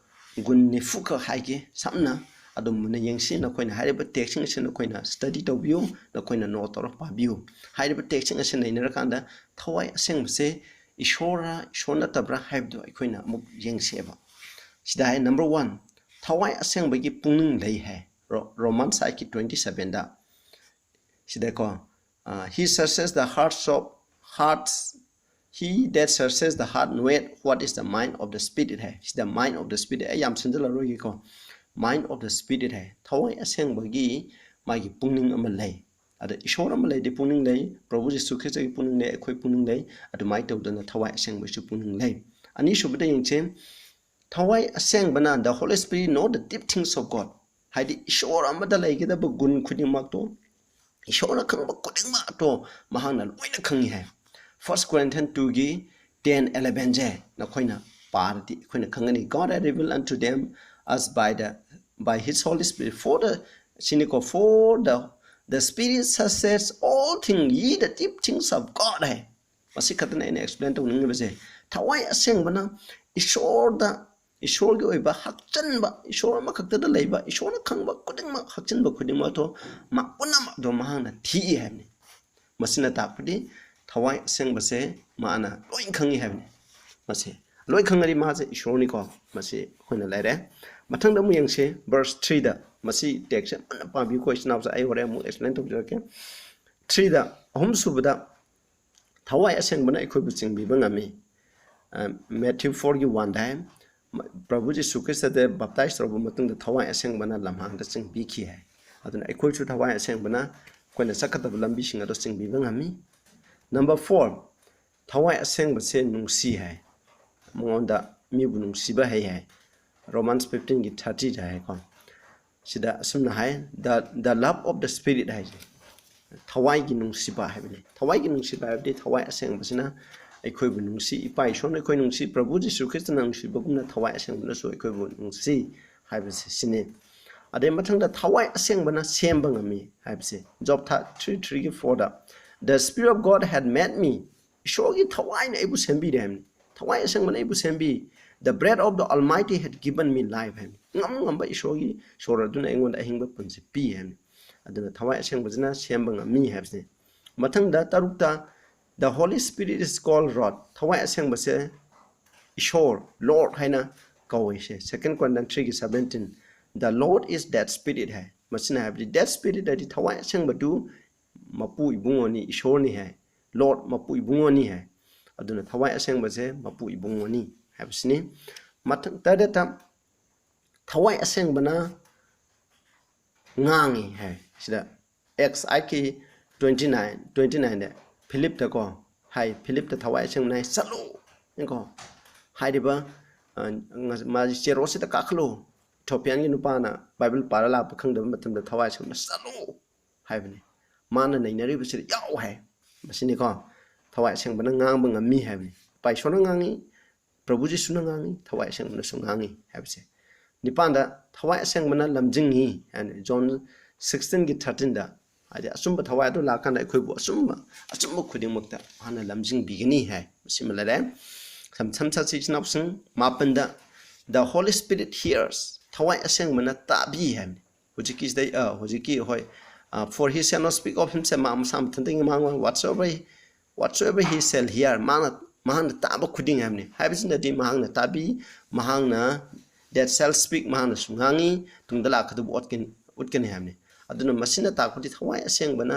ꯒꯨꯟ ꯅꯤꯐꯨꯈꯛ ꯍꯥꯏꯒꯦ ꯁꯝꯅ꯫ ꯑꯗꯨꯝ ꯃꯨꯟꯅ ꯌꯦꯡꯁꯤ꯫ ꯅꯈꯣꯏꯅ ꯍꯥꯏꯔꯤꯕ ꯇꯦꯛꯁꯁꯤꯡ ꯑꯁꯤ ꯅꯈꯣꯏꯅ ꯁ꯭ꯇꯗꯤ ꯇꯧꯕꯤꯌꯨ, ꯅꯈꯣꯏꯅ ꯅꯣꯠ ꯇꯧꯔꯒ ꯄꯥꯕꯤꯌꯨ꯫ ꯍꯥꯏꯔꯤꯕ ꯇꯦꯛꯁꯁꯤꯡ ꯑꯁꯤ ꯅꯩꯅꯔꯀꯥꯟꯗ ꯊꯋꯥꯏ ꯑꯁꯦꯡꯕꯁꯦ ꯏꯁꯣꯔꯔ ꯏꯁꯣꯔ ꯅꯠꯇꯕ꯭ꯔꯥ ꯍꯥꯏꯕꯗꯨ ꯑꯩꯈꯣꯏꯅ ꯑꯃꯨꯛ ꯌꯦꯡꯁꯦꯕ꯫ ꯁꯤꯗ ꯍꯥꯏ, ꯅꯝꯕꯔ ꯋꯥꯟ, ꯊꯋꯥꯏ ꯑꯁꯦꯡꯕꯒꯤ ꯄꯨꯛꯅꯤꯡ ꯂꯩ ꯍꯥꯏ꯫ ꯔꯣꯃꯟꯁ ꯑꯩꯠꯀꯤ ꯇ꯭ꯋꯦꯟꯇꯤ ꯁꯕꯦꯟꯗ ꯁꯤꯗꯀꯣ, "He searches the hearts of hearts, he that searches the heart knoweth what is the mind of the spirit" ꯍꯥꯏ꯫ ꯁꯤꯗ mind of the spirit ꯑꯩ ꯌꯥꯝ ꯁꯤꯟꯖꯜꯂꯔꯣꯏꯒꯦꯀꯣ꯫ Mind of the spirit ꯍꯥꯏ, ꯊꯋꯥꯏ ꯑꯁꯦꯡꯕꯒꯤ ꯃꯥꯒꯤ ꯄꯨꯛꯅꯤꯡ ꯑꯃ ꯂꯩ꯫ ꯑꯗ ꯏꯁꯣꯔ ꯑꯃ ꯂꯩꯗꯤ ꯄꯨꯛꯅꯤꯡ ꯂꯩ, ꯄ꯭ꯔꯚꯨ ꯖꯤꯁꯨ ꯈ꯭ꯔꯤꯁꯇꯒꯤ ꯄꯨꯛꯅꯤꯡ ꯂꯩ, ꯑꯩꯈꯣꯏ ꯄꯨꯛꯅꯤꯡ ꯂꯩ꯫ ꯑꯗꯨꯃꯥꯏꯅ ꯇꯧꯗꯅ ꯊꯋꯥꯏ ꯑꯁꯦꯡꯕꯒꯤꯁꯨ ꯄꯨꯛꯅꯤꯡ ꯂꯩ꯫ ꯑꯅꯤꯁꯨꯕꯗ ꯌꯦꯡꯁꯦ, ꯊꯋꯥꯏ ꯑꯁꯦꯡꯕꯅ, "The Holy Spirit know the deep things of God", ꯍꯥꯏꯗꯤ ꯏꯁꯣꯔ ꯑꯃꯗ ꯂꯩꯒꯗꯕ ꯒꯨꯟ ꯈꯨꯗꯤꯡꯃꯛꯇꯣ, ꯏꯁꯣꯔꯅ ꯈꯪꯕ ꯈꯨꯗꯤꯡꯃꯛꯇꯣ ꯃꯍꯥꯛꯅ ꯂꯣꯏꯅ ꯈꯪꯉꯤ ꯍꯥꯏ꯫ First Corinthians two ꯒꯤ ten eleven ꯁꯦ ꯅꯈꯣꯏꯅ ꯄꯥꯔꯗꯤ ꯑꯩꯈꯣꯏꯅ ꯈꯪꯒꯅꯤ꯫ "God had revealed unto them as by the, by his Holy Spirit, for the," ꯁꯤꯅꯤꯀꯣ, "for the, the Spirit searches all things, ye the deep things of God" ꯍꯥꯏ꯫ ꯃꯁꯤ ꯈꯛꯇꯅ ꯑꯩꯅ ꯑꯦꯛꯁꯄ꯭ꯂꯦꯟ ꯇꯧꯅꯤꯡꯉꯤꯕꯁꯦ꯫ ꯊꯋꯥꯏ ꯑꯁꯦꯡꯕꯅ ꯏꯁꯣꯔꯗ, ꯏꯁꯣꯔꯒꯤ ꯑꯣꯏꯕ ꯍꯥꯛꯆꯟꯕ, ꯏꯁꯣꯔ ꯑꯃꯈꯛꯇꯗ ꯂꯩꯕ, ꯏꯁꯣꯔꯅ ꯈꯪꯕ ꯈꯨꯗꯤꯡꯃꯛ, ꯍꯥꯛꯆꯤꯟꯕ ꯈꯨꯗꯤꯡꯃꯛꯇꯣ ꯃꯥ ꯄꯨꯝꯅꯃꯛꯇꯣ ꯃꯍꯥꯛꯅ ꯊꯤꯏ ꯍꯥꯏꯕꯅꯤ꯫ ꯃꯁꯤꯅ ꯇꯥꯛꯄꯗꯤ ꯊꯋꯥꯏ ꯑꯁꯦꯡꯕꯁꯦ ꯃꯥꯅ ꯂꯣꯏ ꯈꯪꯉꯤ ꯍꯥꯏꯕꯅꯤ꯫ ꯃꯁꯤ ꯂꯣꯏ ꯈꯪꯉꯗꯤ ꯃꯥꯁꯦ ꯏꯁꯣꯔꯅꯤꯀꯣ꯫ ꯃꯁꯤ ꯑꯩꯈꯣꯏꯅ ꯂꯩꯔꯦ꯫ ꯃꯊꯪꯗ ꯑꯃꯨꯛ ꯌꯦꯡꯁꯦ, ꯚꯔꯁ ꯊ꯭ꯔꯤꯗ꯫ ꯃꯁꯤ ꯇꯦꯛꯁꯁꯦ ꯃꯨꯟꯅ ꯄꯥꯕꯤꯌꯨꯀꯣ, ꯏꯆꯤꯟ ꯏꯅꯥꯎꯁꯦ꯫ ꯑꯩ ꯍꯣꯔꯦꯟ ꯑꯃꯨꯛ ꯑꯦꯛꯁꯄ꯭ꯂꯦꯟ ꯇꯧꯖꯔꯛꯀꯦ꯫ ꯊ꯭ꯔꯤꯗ, ꯑꯍꯨꯝꯁꯨꯕꯗ, ꯊꯋꯥꯏ ꯑꯁꯦꯡꯕꯅ ꯑꯩꯈꯣꯏꯕꯨ ꯆꯤꯡꯕꯤꯕ ꯉꯝꯃꯤ꯫ ꯑ, ꯃꯦꯊ꯭ꯌꯨ ꯐꯣꯔꯒꯤ ꯋꯥꯟꯗ ꯍꯥꯏ, ꯃ-, ꯄ꯭ꯔꯚꯨ ꯖꯤꯁꯨ ꯈ꯭ꯔꯤꯁꯇꯗ ꯕꯞꯇꯥꯏꯁ ꯇꯧꯔꯕ ꯃꯇꯨꯡꯗ ꯊꯋꯥꯏ ꯑꯁꯦꯡꯕꯅ ꯂꯝꯍꯥꯡꯗ ꯆꯤꯡꯕꯤꯈꯤ ꯍꯥꯏ꯫ ꯑꯗꯨꯅ ꯑꯩꯈꯣꯏꯁꯨ ꯊꯋꯥꯏ ꯑꯁꯦꯡꯕꯅ ꯑꯩꯈꯣꯏꯅ ꯆꯠꯀꯗꯕ ꯂꯝꯕꯤꯁꯤꯡ ꯑꯗꯣ ꯆꯤꯡꯕꯤꯕ ꯉꯝꯃꯤ꯫ ꯅꯝꯕꯔ ꯐꯣꯔ, ꯊꯋꯥꯏ ꯑꯁꯦꯡꯕꯁꯦ ꯅꯨꯡꯁꯤ ꯍꯥꯏ꯫ ꯃꯉꯣꯟꯗ ꯃꯤꯕꯨ ꯅꯨꯡꯁꯤꯕ ꯍꯩ ꯍꯥꯏ꯫ ꯔꯣꯃꯟꯁ ꯐꯤꯐꯇꯤꯟꯒꯤ ꯊꯥꯔꯇꯤꯗ ꯍꯥꯏꯀꯣ꯫ ꯁꯤꯗ ꯑꯁꯨꯝꯅ ꯍꯥꯏ, "The, the love of the Spirit" ꯍꯥꯏꯁꯦ ꯊꯋꯥꯏꯒꯤ ꯅꯨꯡꯁꯤꯕ ꯍꯥꯏꯕꯅꯤ꯫ ꯊꯋꯥꯏꯒꯤ ꯅꯨꯡꯁꯤꯕ ꯍꯥꯏꯕꯗꯤ ꯊꯋꯥꯏ ꯑꯁꯦꯡꯕꯁꯤꯅ ꯑꯩꯈꯣꯏꯕꯨ ꯅꯨꯡꯁꯤ, ꯏꯄꯥ ꯏꯁꯣꯔꯅ ꯑꯩꯈꯣꯏ ꯅꯨꯡꯁꯤ, ꯄ꯭ꯔꯚꯨ ꯖꯤꯁꯨ ꯈ꯭ꯔꯤꯁꯇꯅ ꯅꯨꯡꯁꯤꯕꯒꯨꯝꯅ ꯊꯋꯥꯏ ꯑꯁꯦꯡꯕꯅꯁꯨ ꯑꯩꯈꯣꯏꯕꯨ ꯅꯨꯡꯁꯤ ꯍꯥꯏꯕꯁꯤ ꯁꯤꯅꯤ꯫ ꯑꯗꯩ ꯃꯊꯪꯗ ꯊꯋꯥꯏ ꯑꯁꯦꯡꯕꯅ ꯁꯦꯝꯕ ꯉꯝꯃꯤ ꯍꯥꯏꯕꯁꯦ꯫ ꯖꯣꯕ ꯊ꯭ꯔꯤ ꯊ꯭ꯔꯤꯒꯤ ꯐꯣꯔꯗ, "The Spirit of God had made me." ꯏꯁꯣꯔꯒꯤ ꯊꯋꯥꯏꯅ ꯑꯩꯕꯨ ꯁꯦꯝꯕꯤꯔꯦ ꯍꯥꯏꯕꯅꯤ꯫ ꯊꯋꯥꯏ ꯑꯁꯦꯡꯕꯅ ꯑꯩꯕꯨ ꯁꯦꯝꯕꯤ꯫ "The breath of the Almighty had given me life" ꯍꯥꯏꯕꯅꯤ꯫ ꯉꯝ ꯉꯝꯕ ꯏꯁꯣꯔꯒꯤ ꯁꯣꯔ ꯑꯗꯨꯅ ꯑꯩꯉꯣꯟꯗ ꯑꯍꯤꯡꯕ ꯄꯨꯟꯁꯤ ꯄꯤ ꯍꯥꯏꯕꯅꯤ꯫ ꯑꯗꯨꯅ ꯊꯋꯥꯏ ꯑꯁꯦꯡꯕꯁꯤꯅ ꯁꯦꯝꯕ ꯉꯝꯃꯤ ꯍꯥꯏꯕꯁꯤꯅꯤ꯫ ꯃꯊꯪꯗ ꯇꯔꯨꯛꯇ, "The Holy Spirit is called Lord." ꯊꯋꯥꯏ ꯑꯁꯦꯡꯕꯁꯦ ꯏꯁꯣꯔ, ꯂꯣꯔꯗ ꯍꯥꯏꯅ ꯀꯧꯏ꯫ ꯁꯦ ꯁꯦꯀꯦꯟ ꯀꯣꯔꯤꯟꯊꯤꯌꯟꯁ ꯊ꯭ꯔꯤꯒꯤ seventeen, "The Lord is that Spirit" ꯍꯥꯏ꯫ ꯃꯁꯤꯅ ꯍꯥꯏꯕꯗꯤ that Spirit ꯍꯥꯏꯗꯤ ꯊꯋꯥꯏ ꯑꯁꯦꯡꯕꯗꯨ ꯃꯄꯨ ꯏꯕꯨꯡꯉꯣꯅꯤ, ꯏꯁꯣꯔꯅꯤ ꯍꯥꯏ꯫ ꯂꯣꯔꯗ ꯃꯄꯨ ꯏꯕꯨꯡꯉꯣꯅꯤ ꯍꯥꯏ꯫ ꯑꯗꯨꯅ ꯊꯋꯥꯏ ꯑꯁꯦꯡꯕꯁꯦ ꯃꯄꯨ ꯏꯕꯨꯡꯉꯣꯅꯤ ꯍꯥꯏꯕꯁꯤꯅꯤ꯫ ꯃꯊꯪ ꯇꯔꯦꯠꯇ, ꯊꯋꯥꯏ ꯑꯁꯦꯡꯕꯅ ꯉꯥꯡꯉꯤ ꯍꯥꯏ꯫ ꯁꯤꯗ ꯑꯦꯛꯁ ꯑꯥꯏꯠꯀꯤ ꯇ꯭ꯋꯦꯟꯇꯤ ꯅꯥꯏꯟ, ꯇ꯭ꯋꯦꯟꯇꯤ ꯅꯥꯏꯟꯗ ꯐꯤꯂꯤꯞꯇꯀꯣ ꯍꯥꯏ, ꯐꯤꯂꯤꯞꯇ ꯊꯋꯥꯏ ꯑꯁꯦꯡꯕꯅ ꯍꯥꯏ, "ꯆꯠꯂꯨ" ꯀꯣ ꯍꯥꯏꯔꯤꯕ, ꯑ, ꯉ-, ꯃꯥꯁꯤ ꯆꯦꯔꯣꯠꯁꯤꯗ ꯀꯥꯈꯠꯂꯨ꯫ ꯏꯊꯣꯄꯤꯌꯥꯟꯒꯤ ꯅꯨꯄꯥꯅ ꯕꯥꯏꯕꯜ ꯄꯥꯔ ꯂꯥꯛꯄ ꯈꯪꯗꯕ ꯃꯇꯝꯗ ꯊꯋꯥꯏ ꯑꯁꯦꯡꯕꯅ "ꯆꯠꯂꯨ" ꯍꯥꯏꯕꯅꯤ꯫ ꯃꯥꯅ ꯅꯩꯅꯔꯤꯕꯁꯤꯗ ꯌꯥꯎ ꯍꯥꯏ꯫ ꯃꯁꯤꯅꯤꯀꯣ, ꯊꯋꯥꯏ ꯑꯁꯦꯡꯕꯅ ꯉꯥꯡꯕ ꯉꯝꯃꯤ ꯍꯥꯏꯕꯅꯤ꯫ ꯏꯄꯥ ꯏꯁꯣꯔꯅ ꯉꯥꯡꯉꯤ, ꯄ꯭ꯔꯚꯨ ꯖꯤꯁꯨꯅ ꯉꯥꯡꯉꯤ, ꯊꯋꯥꯏ ꯑꯁꯦꯡꯕꯅꯁꯨ ꯉꯥꯡꯉꯤ ꯍꯥꯏꯕꯁꯦ꯫ ꯅꯤꯄꯥꯟꯗ, ꯊꯋꯥꯏ ꯑꯁꯦꯡꯕꯅ ꯂꯝꯖꯤꯡꯉꯤ ꯍꯥꯏꯅ ꯖꯣꯟ ꯁꯤꯛꯁꯇꯤꯟꯒꯤ ꯊꯥꯔꯇꯤꯟꯗ, ꯍꯥꯏꯗꯤ ꯑꯆꯨꯝꯕ ꯊꯋꯥꯏ ꯑꯗꯨ ꯂꯥꯛꯀꯥꯟꯗ ꯑꯩꯈꯣꯏꯕꯨ ꯑꯆꯨꯝꯕ, ꯑꯆꯨꯝꯕ ꯈꯨꯗꯤꯡꯃꯛꯇ ꯃꯍꯥꯛꯅ ꯂꯝꯖꯤꯡꯕꯤꯒꯅꯤ ꯍꯥꯏ꯫ ꯃꯁꯤꯃ ꯂꯩꯔꯦ꯫ ꯁꯝ-, ꯁꯝꯁꯥꯠꯁꯤ ꯏꯆꯤꯟ ꯏꯅꯥꯎꯁꯤꯡ, ꯃꯥꯄꯟꯗ, "The Holy Spirit hears", ꯊꯋꯥꯏ ꯑꯁꯦꯡꯕꯅ ꯇꯥꯕꯤ ꯍꯥꯏꯕꯅꯤ꯫ ꯍꯧꯖꯤꯛꯀꯤꯁꯤꯗ, ꯑ, ꯍꯧꯖꯤꯛꯀꯤ, ꯍꯣꯏ, ꯑ, "For he shall not speak of himself", ꯃꯥ ꯃꯁꯥ ꯃꯊꯟꯇꯒꯤ ꯃꯥꯡꯉꯣꯏ, "whatsoever he, whatsoever he shall hear", ꯃꯥꯅ, ꯃꯍꯥꯛꯅ ꯇꯥꯕ ꯈꯨꯗꯤꯡ ꯍꯥꯏꯕꯅꯤ꯫ ꯍꯥꯏꯕꯁꯤꯅꯗꯤ ꯃꯍꯥꯛꯅ ꯇꯥꯕꯤ, ꯃꯍꯥꯛꯅ "that shall speak", ꯃꯍꯥꯛꯅꯁꯨ ꯉꯥꯡꯉꯤ, ꯇꯨꯡꯗ ꯂꯥꯛꯀꯗꯕ ꯎꯠꯀꯅꯤ, ꯎꯠꯀꯅꯤ ꯍꯥꯏꯕꯅꯤ꯫ ꯑꯗꯨꯅ ꯃꯁꯤꯅ ꯇꯥꯛꯄꯗꯤ ꯊꯋꯥꯏ ꯑꯁꯦꯡꯕꯅ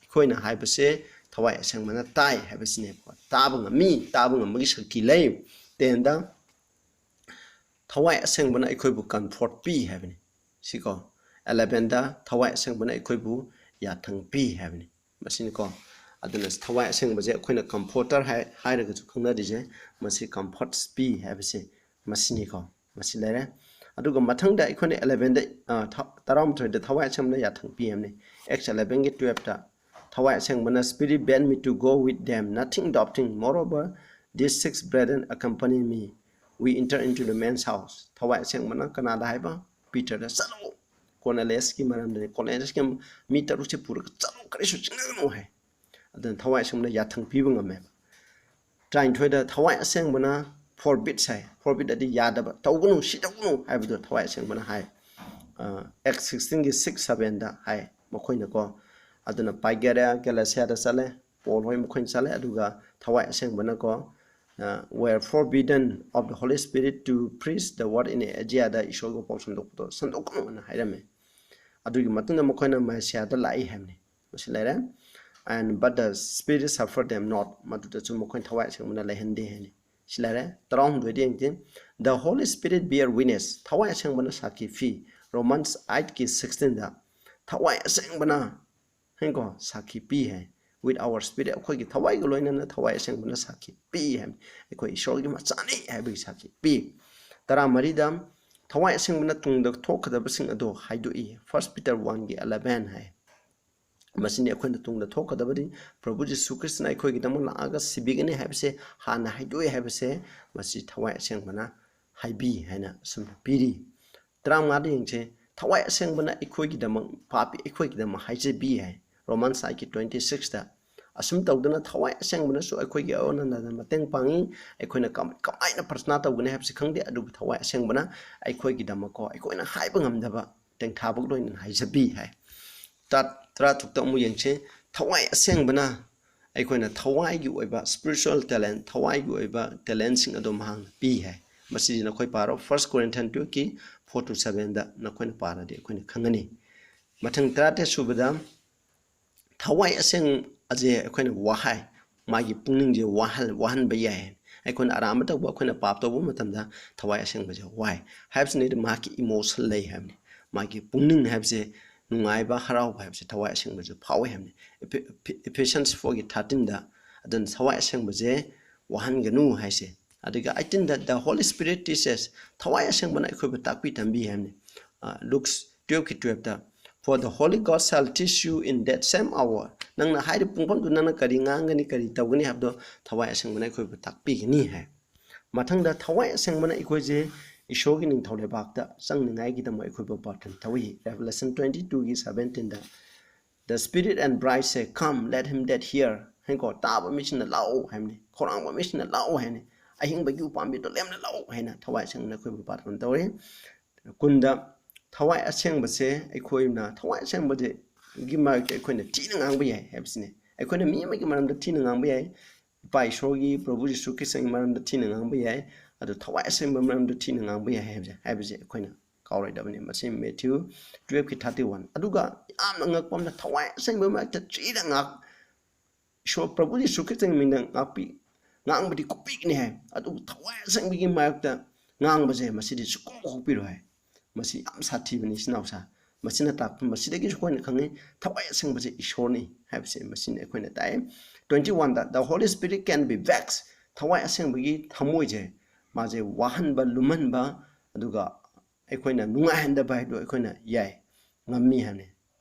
ꯑꯩꯈꯣꯏꯅ ꯍꯥꯏꯕꯁꯦ ꯊꯋꯥꯏ ꯑꯁꯦꯡꯕꯅ ꯇꯥꯏ ꯍꯥꯏꯕꯁꯤꯅꯦꯕꯀꯣ꯫ ꯇꯥꯕ ꯉꯝꯃꯤ, ꯇꯥꯕ ꯉꯝꯕꯒꯤ ꯁꯛꯇꯤ ꯂꯩ꯫ ꯇꯦꯟꯗ, ꯊꯋꯥꯏ ꯑꯁꯦꯡꯕꯅ ꯑꯩꯈꯣꯏꯕꯨ ꯀꯝꯐꯣꯔꯠ ꯄꯤ ꯍꯥꯏꯕꯅꯤ꯫ ꯁꯤꯀꯣ, ꯑꯦꯂꯦꯚꯦꯟꯗ, ꯊꯋꯥꯏ ꯑꯁꯦꯡꯕꯅ ꯑꯩꯈꯣꯏꯕꯨ ꯌꯥꯊꯪ ꯄꯤ ꯍꯥꯏꯕꯅꯤ꯫ ꯃꯁꯤꯅꯤꯀꯣ꯫ ꯑꯗꯨꯅ ꯊꯋꯥꯏ ꯑꯁꯦꯡꯕꯁꯦ ꯑꯩꯈꯣꯏꯅ ꯀꯝꯐꯣꯔꯇꯔ ꯍꯥꯏ-, ꯍꯥꯏꯔꯒꯁꯨ ꯈꯪꯅꯔꯤꯁꯦ, ꯃꯁꯤ ꯀꯝꯐꯣꯔꯠꯁ ꯄꯤ ꯍꯥꯏꯕꯁꯦ ꯃꯁꯤꯅꯤꯀꯣ꯫ ꯃꯁꯤ ꯂꯩꯔꯦ꯫ ꯑꯗꯨꯒ ꯃꯊꯪꯗ ꯑꯩꯈꯣꯏꯅ ꯑꯦꯂꯦꯚꯦꯟꯗ, ꯑ, ꯊ-, ꯇꯔꯥꯃꯥꯊꯣꯏꯗ ꯊꯋꯥꯏ ꯑꯁꯦꯡꯕꯅ ꯌꯥꯊꯪ ꯄꯤ ꯍꯥꯏꯕꯅꯤ꯫ ꯑꯦꯛꯁ ꯑꯦꯂꯦꯚꯦꯟꯒꯤ ꯇꯨꯌꯦꯜꯞꯇ ꯊꯋꯥꯏ ꯑꯁꯦꯡꯕꯅ, "Spirit bade me to go with them, nothing doubting. Moreover, these six brethren accompany me. We enter into the man's house." ꯊꯋꯥꯏ ꯑꯁꯦꯡꯕꯅ ꯀꯅꯥꯗ ꯍꯥꯏꯕ? ꯄꯤꯇꯔꯗ "ꯆꯠꯂꯣ, ꯀꯣꯔꯅꯦꯂꯤꯌꯁꯀꯤ ꯃꯔꯝꯗꯅꯤ, ꯀꯣꯔꯅꯦꯂꯤꯌꯁꯀꯤ ꯃꯤ ꯇꯔꯨꯛꯁꯦ ꯄꯨꯔꯒ ꯆꯠꯂꯣ, ꯀꯔꯤꯁꯨ ꯆꯤꯡꯅꯒꯅꯨ" ꯍꯥꯏ꯫ ꯑꯗꯨꯅ ꯊꯋꯥꯏ ꯑꯁꯦꯡꯕꯅ ꯌꯥꯊꯪ ꯄꯤꯕ ꯉꯝꯃꯦꯕ꯫ ꯇꯔꯥꯅꯤꯊꯣꯏꯗ ꯊꯋꯥꯏ ꯑꯁꯦꯡꯕꯅ "ꯐꯣꯔꯕꯤꯠꯁ" ꯍꯥꯏ꯫ "ꯐꯣꯔꯕꯤꯠ" ꯑꯗꯤ ꯌꯥꯗꯕ, "ꯇꯧꯒꯅꯨ, ꯁꯤ ꯇꯧꯒꯅꯨ" ꯍꯥꯏꯕꯗꯣ ꯊꯋꯥꯏ ꯑꯁꯦꯡꯕꯅ ꯍꯥꯏ꯫ ꯑꯦꯛ ꯁꯤꯛꯁꯇꯤꯟꯒꯤ ꯁꯤꯛꯁ ꯁꯚꯦꯟꯗ ꯍꯥꯏ ꯃꯈꯣꯏꯅꯀꯣ꯫ ꯑꯗꯨꯅ ꯄꯥꯏꯒꯦꯔꯤꯌꯥ, ꯒꯦꯂꯦꯁꯤꯌꯥꯗ ꯆꯠꯂꯦ, ꯄꯣꯜ ꯍꯣꯏ ꯃꯈꯣꯏꯅ ꯆꯠꯂꯦ, ꯑꯗꯨꯒ ꯊꯋꯥꯏ ꯑꯁꯦꯡꯕꯅꯀꯣ, "Were forbidden of the Holy Spirit to preach the word in Asia"ꯗ ꯏꯁꯣꯔꯒꯤ ꯄꯥꯎ ꯁꯟꯗꯣꯛꯄꯗꯣ ꯁꯟꯗꯣꯛꯀꯅꯨꯅ ꯍꯥꯏꯔꯝꯃꯦ꯫ ꯑꯗꯨꯒꯤ ꯃꯇꯨꯡꯗ ꯃꯈꯣꯏꯅ ꯃꯦꯁꯤꯌꯥꯗ ꯂꯥꯛꯏ ꯍꯥꯏꯕꯅꯤ꯫ ꯃꯁꯤ ꯂꯩꯔꯦ꯫ "And but the Spirit suffered them not", ꯃꯗꯨꯗꯁꯨ ꯃꯈꯣꯏꯅ ꯊꯋꯥꯏ ꯑꯁꯦꯡꯕꯅ ꯂꯩꯍꯟꯗꯦ ꯍꯥꯏꯅꯤ꯫ ꯁꯤ ꯂꯩꯔꯦ꯫ ꯇꯔꯥꯍꯨꯝꯗꯣꯏꯗ ꯌꯦꯡꯁꯤ꯫ "The Holy Spirit bear witness", ꯊꯋꯥꯏ ꯑꯁꯦꯡꯕꯅ ꯁꯥꯈꯤ ꯄꯤ꯫ ꯔꯣꯃꯟꯁ ꯑꯥꯏꯠꯀꯤ ꯁꯤꯛꯁꯇꯤꯟꯗ ꯊꯋꯥꯏ ꯑꯁꯦꯡꯕꯅ, ꯍꯦꯡꯀꯣ, ꯁꯥꯈꯤ ꯄꯤ ꯍꯥꯏ꯫ "With our spirit", ꯑꯩꯈꯣꯏꯒꯤ ꯊꯋꯥꯏꯒ ꯂꯣꯏꯅꯅ ꯊꯋꯥꯏ ꯑꯁꯦꯡꯕꯅ ꯁꯥꯈꯤ ꯄꯤ ꯍꯥꯏ꯫ ꯑꯩꯈꯣꯏ ꯏꯁꯣꯔꯒꯤ ꯃꯆꯥꯅꯤ ꯍꯥꯏꯕꯒꯤ ꯁꯥꯈꯤ ꯄꯤ꯫ ꯇꯔꯥꯃꯔꯤꯗ ꯊꯋꯥꯏ ꯑꯁꯦꯡꯕꯅ ꯇꯨꯡꯗ ꯊꯣꯛꯀꯗꯕꯁꯤꯡ ꯑꯗꯣ ꯍꯥꯏꯗꯣꯛꯏ꯫ ꯐꯥꯔꯁ ꯄꯤꯇꯔ ꯋꯥꯟꯒꯤ ꯑꯦꯂꯚꯦꯟ ꯍꯥꯏ꯫ ꯃꯁꯤꯅꯤ ꯑꯩꯈꯣꯏꯅ ꯇꯨꯡꯗ ꯊꯣꯛꯀꯗꯕꯗꯤ꯫ ꯄ꯭ꯔꯚꯨ ꯖꯤꯁꯨ ꯈ꯭ꯔꯤꯁꯇꯅ ꯑꯩꯈꯣꯏꯒꯤꯗꯃꯛ ꯂꯥꯛꯑꯒ ꯁꯤꯕꯤꯒꯅꯤ ꯍꯥꯏꯕꯁꯦ ꯍꯥꯟꯅ ꯍꯥꯏꯗꯣꯛꯑꯦ ꯍꯥꯏꯕꯁꯦ ꯃꯁꯤ ꯊꯋꯥꯏ ꯑꯁꯦꯡꯕꯅ ꯍꯥꯏꯕꯤ ꯍꯥꯏꯅ ꯑꯁꯨꯝꯅ ꯄꯤꯔꯤ꯫ ꯇꯔꯥꯃꯉꯥꯗ ꯌꯦꯡꯁꯦ꯫ "ꯊꯋꯥꯏ ꯑꯁꯦꯡꯕꯅ ꯑꯩꯈꯣꯏꯒꯤꯗꯃꯛ, ꯄꯥꯄꯤ ꯑꯩꯈꯣꯏꯒꯤꯗꯃꯛ ꯍꯥꯏꯖꯕꯤ" ꯍꯥꯏ꯫ ꯔꯣꯃꯟꯁ ꯑꯥꯏꯠꯀꯤ ꯇ꯭ꯋꯦꯟꯇꯤ ꯁꯤꯛꯁꯇ꯫ ꯑꯁꯨꯝ ꯇꯧꯗꯅ ꯊꯋꯥꯏ ꯑꯁꯦꯡꯕꯅꯁꯨ ꯑꯩꯈꯣꯏꯒꯤ ꯑꯑꯣꯟ ꯑꯅꯥꯗ ꯃꯇꯦꯡ ꯄꯥꯡꯉꯤ꯫ ꯑꯩꯈꯣꯏꯅ ꯀꯃ-, ꯀꯃꯥꯏꯅ ꯄ꯭ꯔꯊꯅꯥ ꯇꯧꯒꯅꯤ ꯍꯥꯏꯕꯁꯤ ꯈꯪꯗꯦ, ꯑꯗꯨꯕꯨ ꯊꯋꯥꯏ ꯑꯁꯦꯡꯕꯅ ꯑꯩꯈꯣꯏꯒꯤꯗꯃꯛꯀꯣ, ꯑꯩꯈꯣꯏꯅ ꯍꯥꯏꯕ ꯉꯝꯗꯕ ꯇꯦꯡꯊꯥꯕꯒ ꯂꯣꯏꯅꯅ ꯍꯥꯏꯖꯕꯤ ꯍꯥꯏ꯫ ꯇꯔꯥ-, ꯇꯔꯥꯇꯔꯨꯛꯇ ꯑꯃꯨꯛ ꯌꯦꯡꯁꯤ꯫ ꯊꯋꯥꯏ ꯑꯁꯦꯡꯕꯅ ꯑꯩꯈꯣꯏꯅ ꯊꯋꯥꯏꯒꯤ ꯑꯣꯏꯕ spiritual talent, ꯊꯋꯥꯏꯒꯤ ꯑꯣꯏꯕ talentꯁꯤꯡ ꯑꯗꯣ ꯃꯍꯥꯛꯅ ꯄꯤ ꯍꯥꯏ꯫ ꯃꯁꯤꯗꯤ ꯅꯈꯣꯏ ꯄꯥꯔꯣ, ꯐꯥꯔꯁ ꯀꯣꯔꯤꯟꯊꯤꯌꯟ ꯇꯨꯌꯦꯜꯐꯀꯤ ꯐꯣꯔ ꯇꯨ ꯁꯚꯦꯟꯗ ꯅꯈꯣꯏꯅ ꯄꯥꯔꯗꯤ ꯑꯩꯈꯣꯏꯅ ꯈꯪꯒꯅꯤ꯫ ꯃꯊꯪ ꯇꯔꯥꯇꯔꯦꯠ ꯁꯨꯕꯗ, ꯊꯋꯥꯏ ꯑꯁꯦꯡ ꯑꯁꯦ ꯑꯩꯈꯣꯏꯅ ꯋꯥꯍꯩ, ꯃꯥꯒꯤ ꯄꯨꯛꯅꯤꯡꯁꯦ ꯋꯥꯍꯜ-, ꯋꯥꯍꯟꯕ ꯌꯥꯏ꯫ ꯑꯩꯈꯣꯏꯅ ꯑꯔꯥꯟꯕ ꯇꯧꯕ, ꯑꯩꯈꯣꯏꯅ ꯄꯥꯞ ꯇꯧꯕ ꯃꯇꯝꯗ ꯊꯋꯥꯏ ꯑꯁꯦꯡꯕꯁꯦ ꯋꯥꯏ꯫ ꯍꯥꯏꯕꯁꯤꯅꯗꯤ ꯃꯍꯥꯛꯀꯤ emotion ꯂꯩ ꯍꯥꯏꯕꯅꯤ꯫ ꯃꯥꯒꯤ ꯄꯨꯛꯅꯤꯡ ꯍꯥꯏꯕꯁꯦ, ꯅꯨꯡꯉꯥꯏꯕ, ꯍꯔꯥꯎꯕ ꯍꯥꯏꯕꯁꯦ ꯊꯋꯥꯏ ꯑꯁꯦꯡꯕꯁꯦ ꯐꯥꯎꯏ ꯍꯥꯏꯕꯅꯤ꯫ Ephe-, Ephe-, Ephesians fourꯒꯤ thirteenꯗ꯫ ꯑꯗꯨꯅ ꯊꯋꯥꯏ ꯑꯁꯦꯡꯕꯁꯦ ꯋꯥꯍꯟꯒꯅꯨ ꯍꯥꯏꯁꯦ꯫ ꯑꯗꯨꯒ eighteenꯗ, "The Holy Spirit teaches", ꯊꯋꯥꯏ ꯑꯁꯦꯡꯕꯅ ꯑꯩꯈꯣꯏꯕꯨ ꯇꯥꯛꯄꯤ ꯇꯝꯕꯤ ꯍꯥꯏꯕꯅꯤ꯫ ꯑ, Luke twelveꯀꯤ twelveꯇ, "For the Holy God shall teach you in that same hour." ꯅꯪꯅ ꯍꯥꯏꯔꯤꯕ ꯄꯨꯡꯐꯝꯗꯨ ꯅꯪꯅ ꯀꯔꯤ ꯉꯥꯡꯒꯅꯤ, ꯀꯔꯤ ꯇꯧꯒꯅꯤ ꯍꯥꯏꯕꯗꯣ ꯊꯋꯥꯏ ꯑꯁꯦꯡꯕꯅ ꯑꯩꯈꯣꯏꯕꯨ ꯇꯥꯛꯄꯤꯒꯅꯤ ꯍꯥꯏ꯫ ꯃꯊꯪꯗ ꯊꯋꯥꯏ ꯑꯁꯦꯡꯕꯅ ꯑꯩꯈꯣꯏꯁꯦ ꯏꯁꯣꯔꯒꯤ ꯅꯤꯡꯊꯧ ꯂꯩꯕꯥꯛꯇ ꯆꯪꯅꯤꯡꯉꯥꯏꯒꯤꯗꯃꯛ ꯑꯩꯈꯣꯏꯕꯨ ꯄꯥꯔꯊꯟ ꯇꯧꯏ꯫ Revelation twenty twoꯒꯤ seventeenꯗ, "The Spirit and bride say, 'Come, let him that hear," ꯍꯥꯏꯅꯀꯣ, ꯇꯥꯕ ꯃꯤꯁꯤꯡꯅ ꯂꯥꯛꯎ ꯍꯥꯏꯕꯅꯤ, ꯈꯧꯔꯥꯡꯕ ꯃꯤꯁꯤꯡꯅ ꯂꯥꯛꯎ ꯍꯥꯏꯅꯤ, ꯑꯍꯤꯡꯕꯒꯤ ꯎꯄꯥꯝꯕꯤꯗꯣ ꯂꯦꯝꯅ ꯂꯥꯛꯎ ꯍꯥꯏꯅ ꯊꯋꯥꯏ ꯁꯦꯡꯅ ꯑꯩꯈꯣꯏꯕꯨ ꯄꯥꯔꯊꯟ ꯇꯧꯔꯤ꯫ ꯀꯨꯟꯗ, ꯊꯋꯥꯏ ꯑꯁꯦꯡꯕꯁꯦ ꯑꯩꯈꯣꯏꯅ, ꯊꯋꯥꯏ ꯑꯁꯦꯡꯕꯁꯦꯒꯤ ꯃꯔꯛꯇ ꯑꯩꯈꯣꯏꯅ ꯊꯤꯅ ꯉꯥꯡꯕ ꯌꯥꯏ ꯍꯥꯏꯕꯁꯤꯅꯤ꯫ ꯑꯩꯈꯣꯏꯅ ꯃꯤ ꯑꯃꯒꯤ ꯃꯔꯝꯗ ꯊꯤꯅ ꯉꯥꯡꯕ ꯌꯥꯏ, ꯏꯄꯥ ꯏꯁꯣꯔꯒꯤ, ꯄ꯭ꯔꯚꯨ ꯖꯤꯁꯨ ꯈ꯭ꯔꯤꯁꯇꯒꯤ ꯃꯔꯝꯗ ꯊꯤꯅ ꯉꯥꯡꯕ ꯌꯥꯏ, ꯑꯗꯨ ꯊꯋꯥꯏ ꯑꯁꯦꯡꯕ ꯃꯔꯝꯗ ꯊꯤꯅ ꯉꯥꯡꯕ ꯌꯥꯏ ꯍꯥꯏꯕꯁꯦ, ꯍꯥꯏꯕꯁꯦ ꯑꯩꯈꯣꯏꯅ ꯀꯥꯎꯔꯣꯏꯗꯕꯅꯤ꯫ ꯃꯁꯤ Matthew twelveꯀꯤ thirty one꯫ ꯑꯗꯨꯒ ꯌꯥꯝꯅ ꯉꯛꯄ ꯑꯃꯅ, ꯊꯋꯥꯏ ꯑꯁꯦꯡꯕ ꯃꯔꯛꯇ ꯊꯤꯅ ꯉꯥꯡ-, ꯏꯁꯣꯔ ꯄ꯭ꯔꯚꯨ ꯖꯤꯁꯨ ꯈ꯭ꯔꯤꯁꯇꯒꯤ ꯃꯤꯡꯗ ꯉꯥꯛꯄꯤ-, ꯉꯥꯡꯕꯗꯤ ꯀꯣꯛꯄꯤꯒꯅꯤ ꯍꯥꯏ, ꯑꯗꯨꯕꯨ ꯊꯋꯥꯏ ꯑꯁꯦꯡꯕꯒꯤ ꯃꯥꯌꯣꯛꯇ ꯉꯥꯡꯕꯁꯦ ꯃꯁꯤꯗꯤ ꯁꯨꯀꯣꯛ ꯀꯣꯛꯄꯤꯔꯣꯏ ꯍꯥꯏ꯫ ꯃꯁꯤ ꯌꯥꯝ ꯁꯥꯊꯤꯕꯅꯤ, ꯏꯆꯤꯟ ꯏꯅꯥꯎꯁꯥ꯫ ꯃꯁꯤꯅ ꯇꯥꯛꯄ, ꯃꯁꯤꯗꯒꯤꯁꯨ ꯑꯩꯈꯣꯏꯅ ꯈꯪꯉꯤ, ꯊꯋꯥꯏ ꯑꯁꯦꯡꯕꯁꯦ ꯏꯁꯣꯔꯅꯤ ꯍꯥꯏꯕꯁꯦ ꯃꯁꯤꯅ ꯑꯩꯈꯣꯏꯅ ꯇꯥꯛꯑꯦ꯫ Twenty oneꯗ, "The Holy Spirit can be vexed." ꯊꯋꯥꯏ ꯑꯁꯦꯡꯕꯒꯤ ꯊꯃꯣꯏꯁꯦ ꯃꯥꯁꯦ ꯋꯥꯍꯟꯕ, ꯂꯨꯝꯍꯟꯕ, ꯑꯗꯨꯒ ꯑꯩꯈꯣꯏꯅ ꯅꯨꯡꯉꯥꯏꯍꯟꯗꯕ ꯍꯥꯏꯗꯣ ꯑꯩꯈꯣꯏꯅ ꯌꯥꯏ, ꯉꯝꯃꯤ ꯍꯥꯏꯕꯅꯤ꯫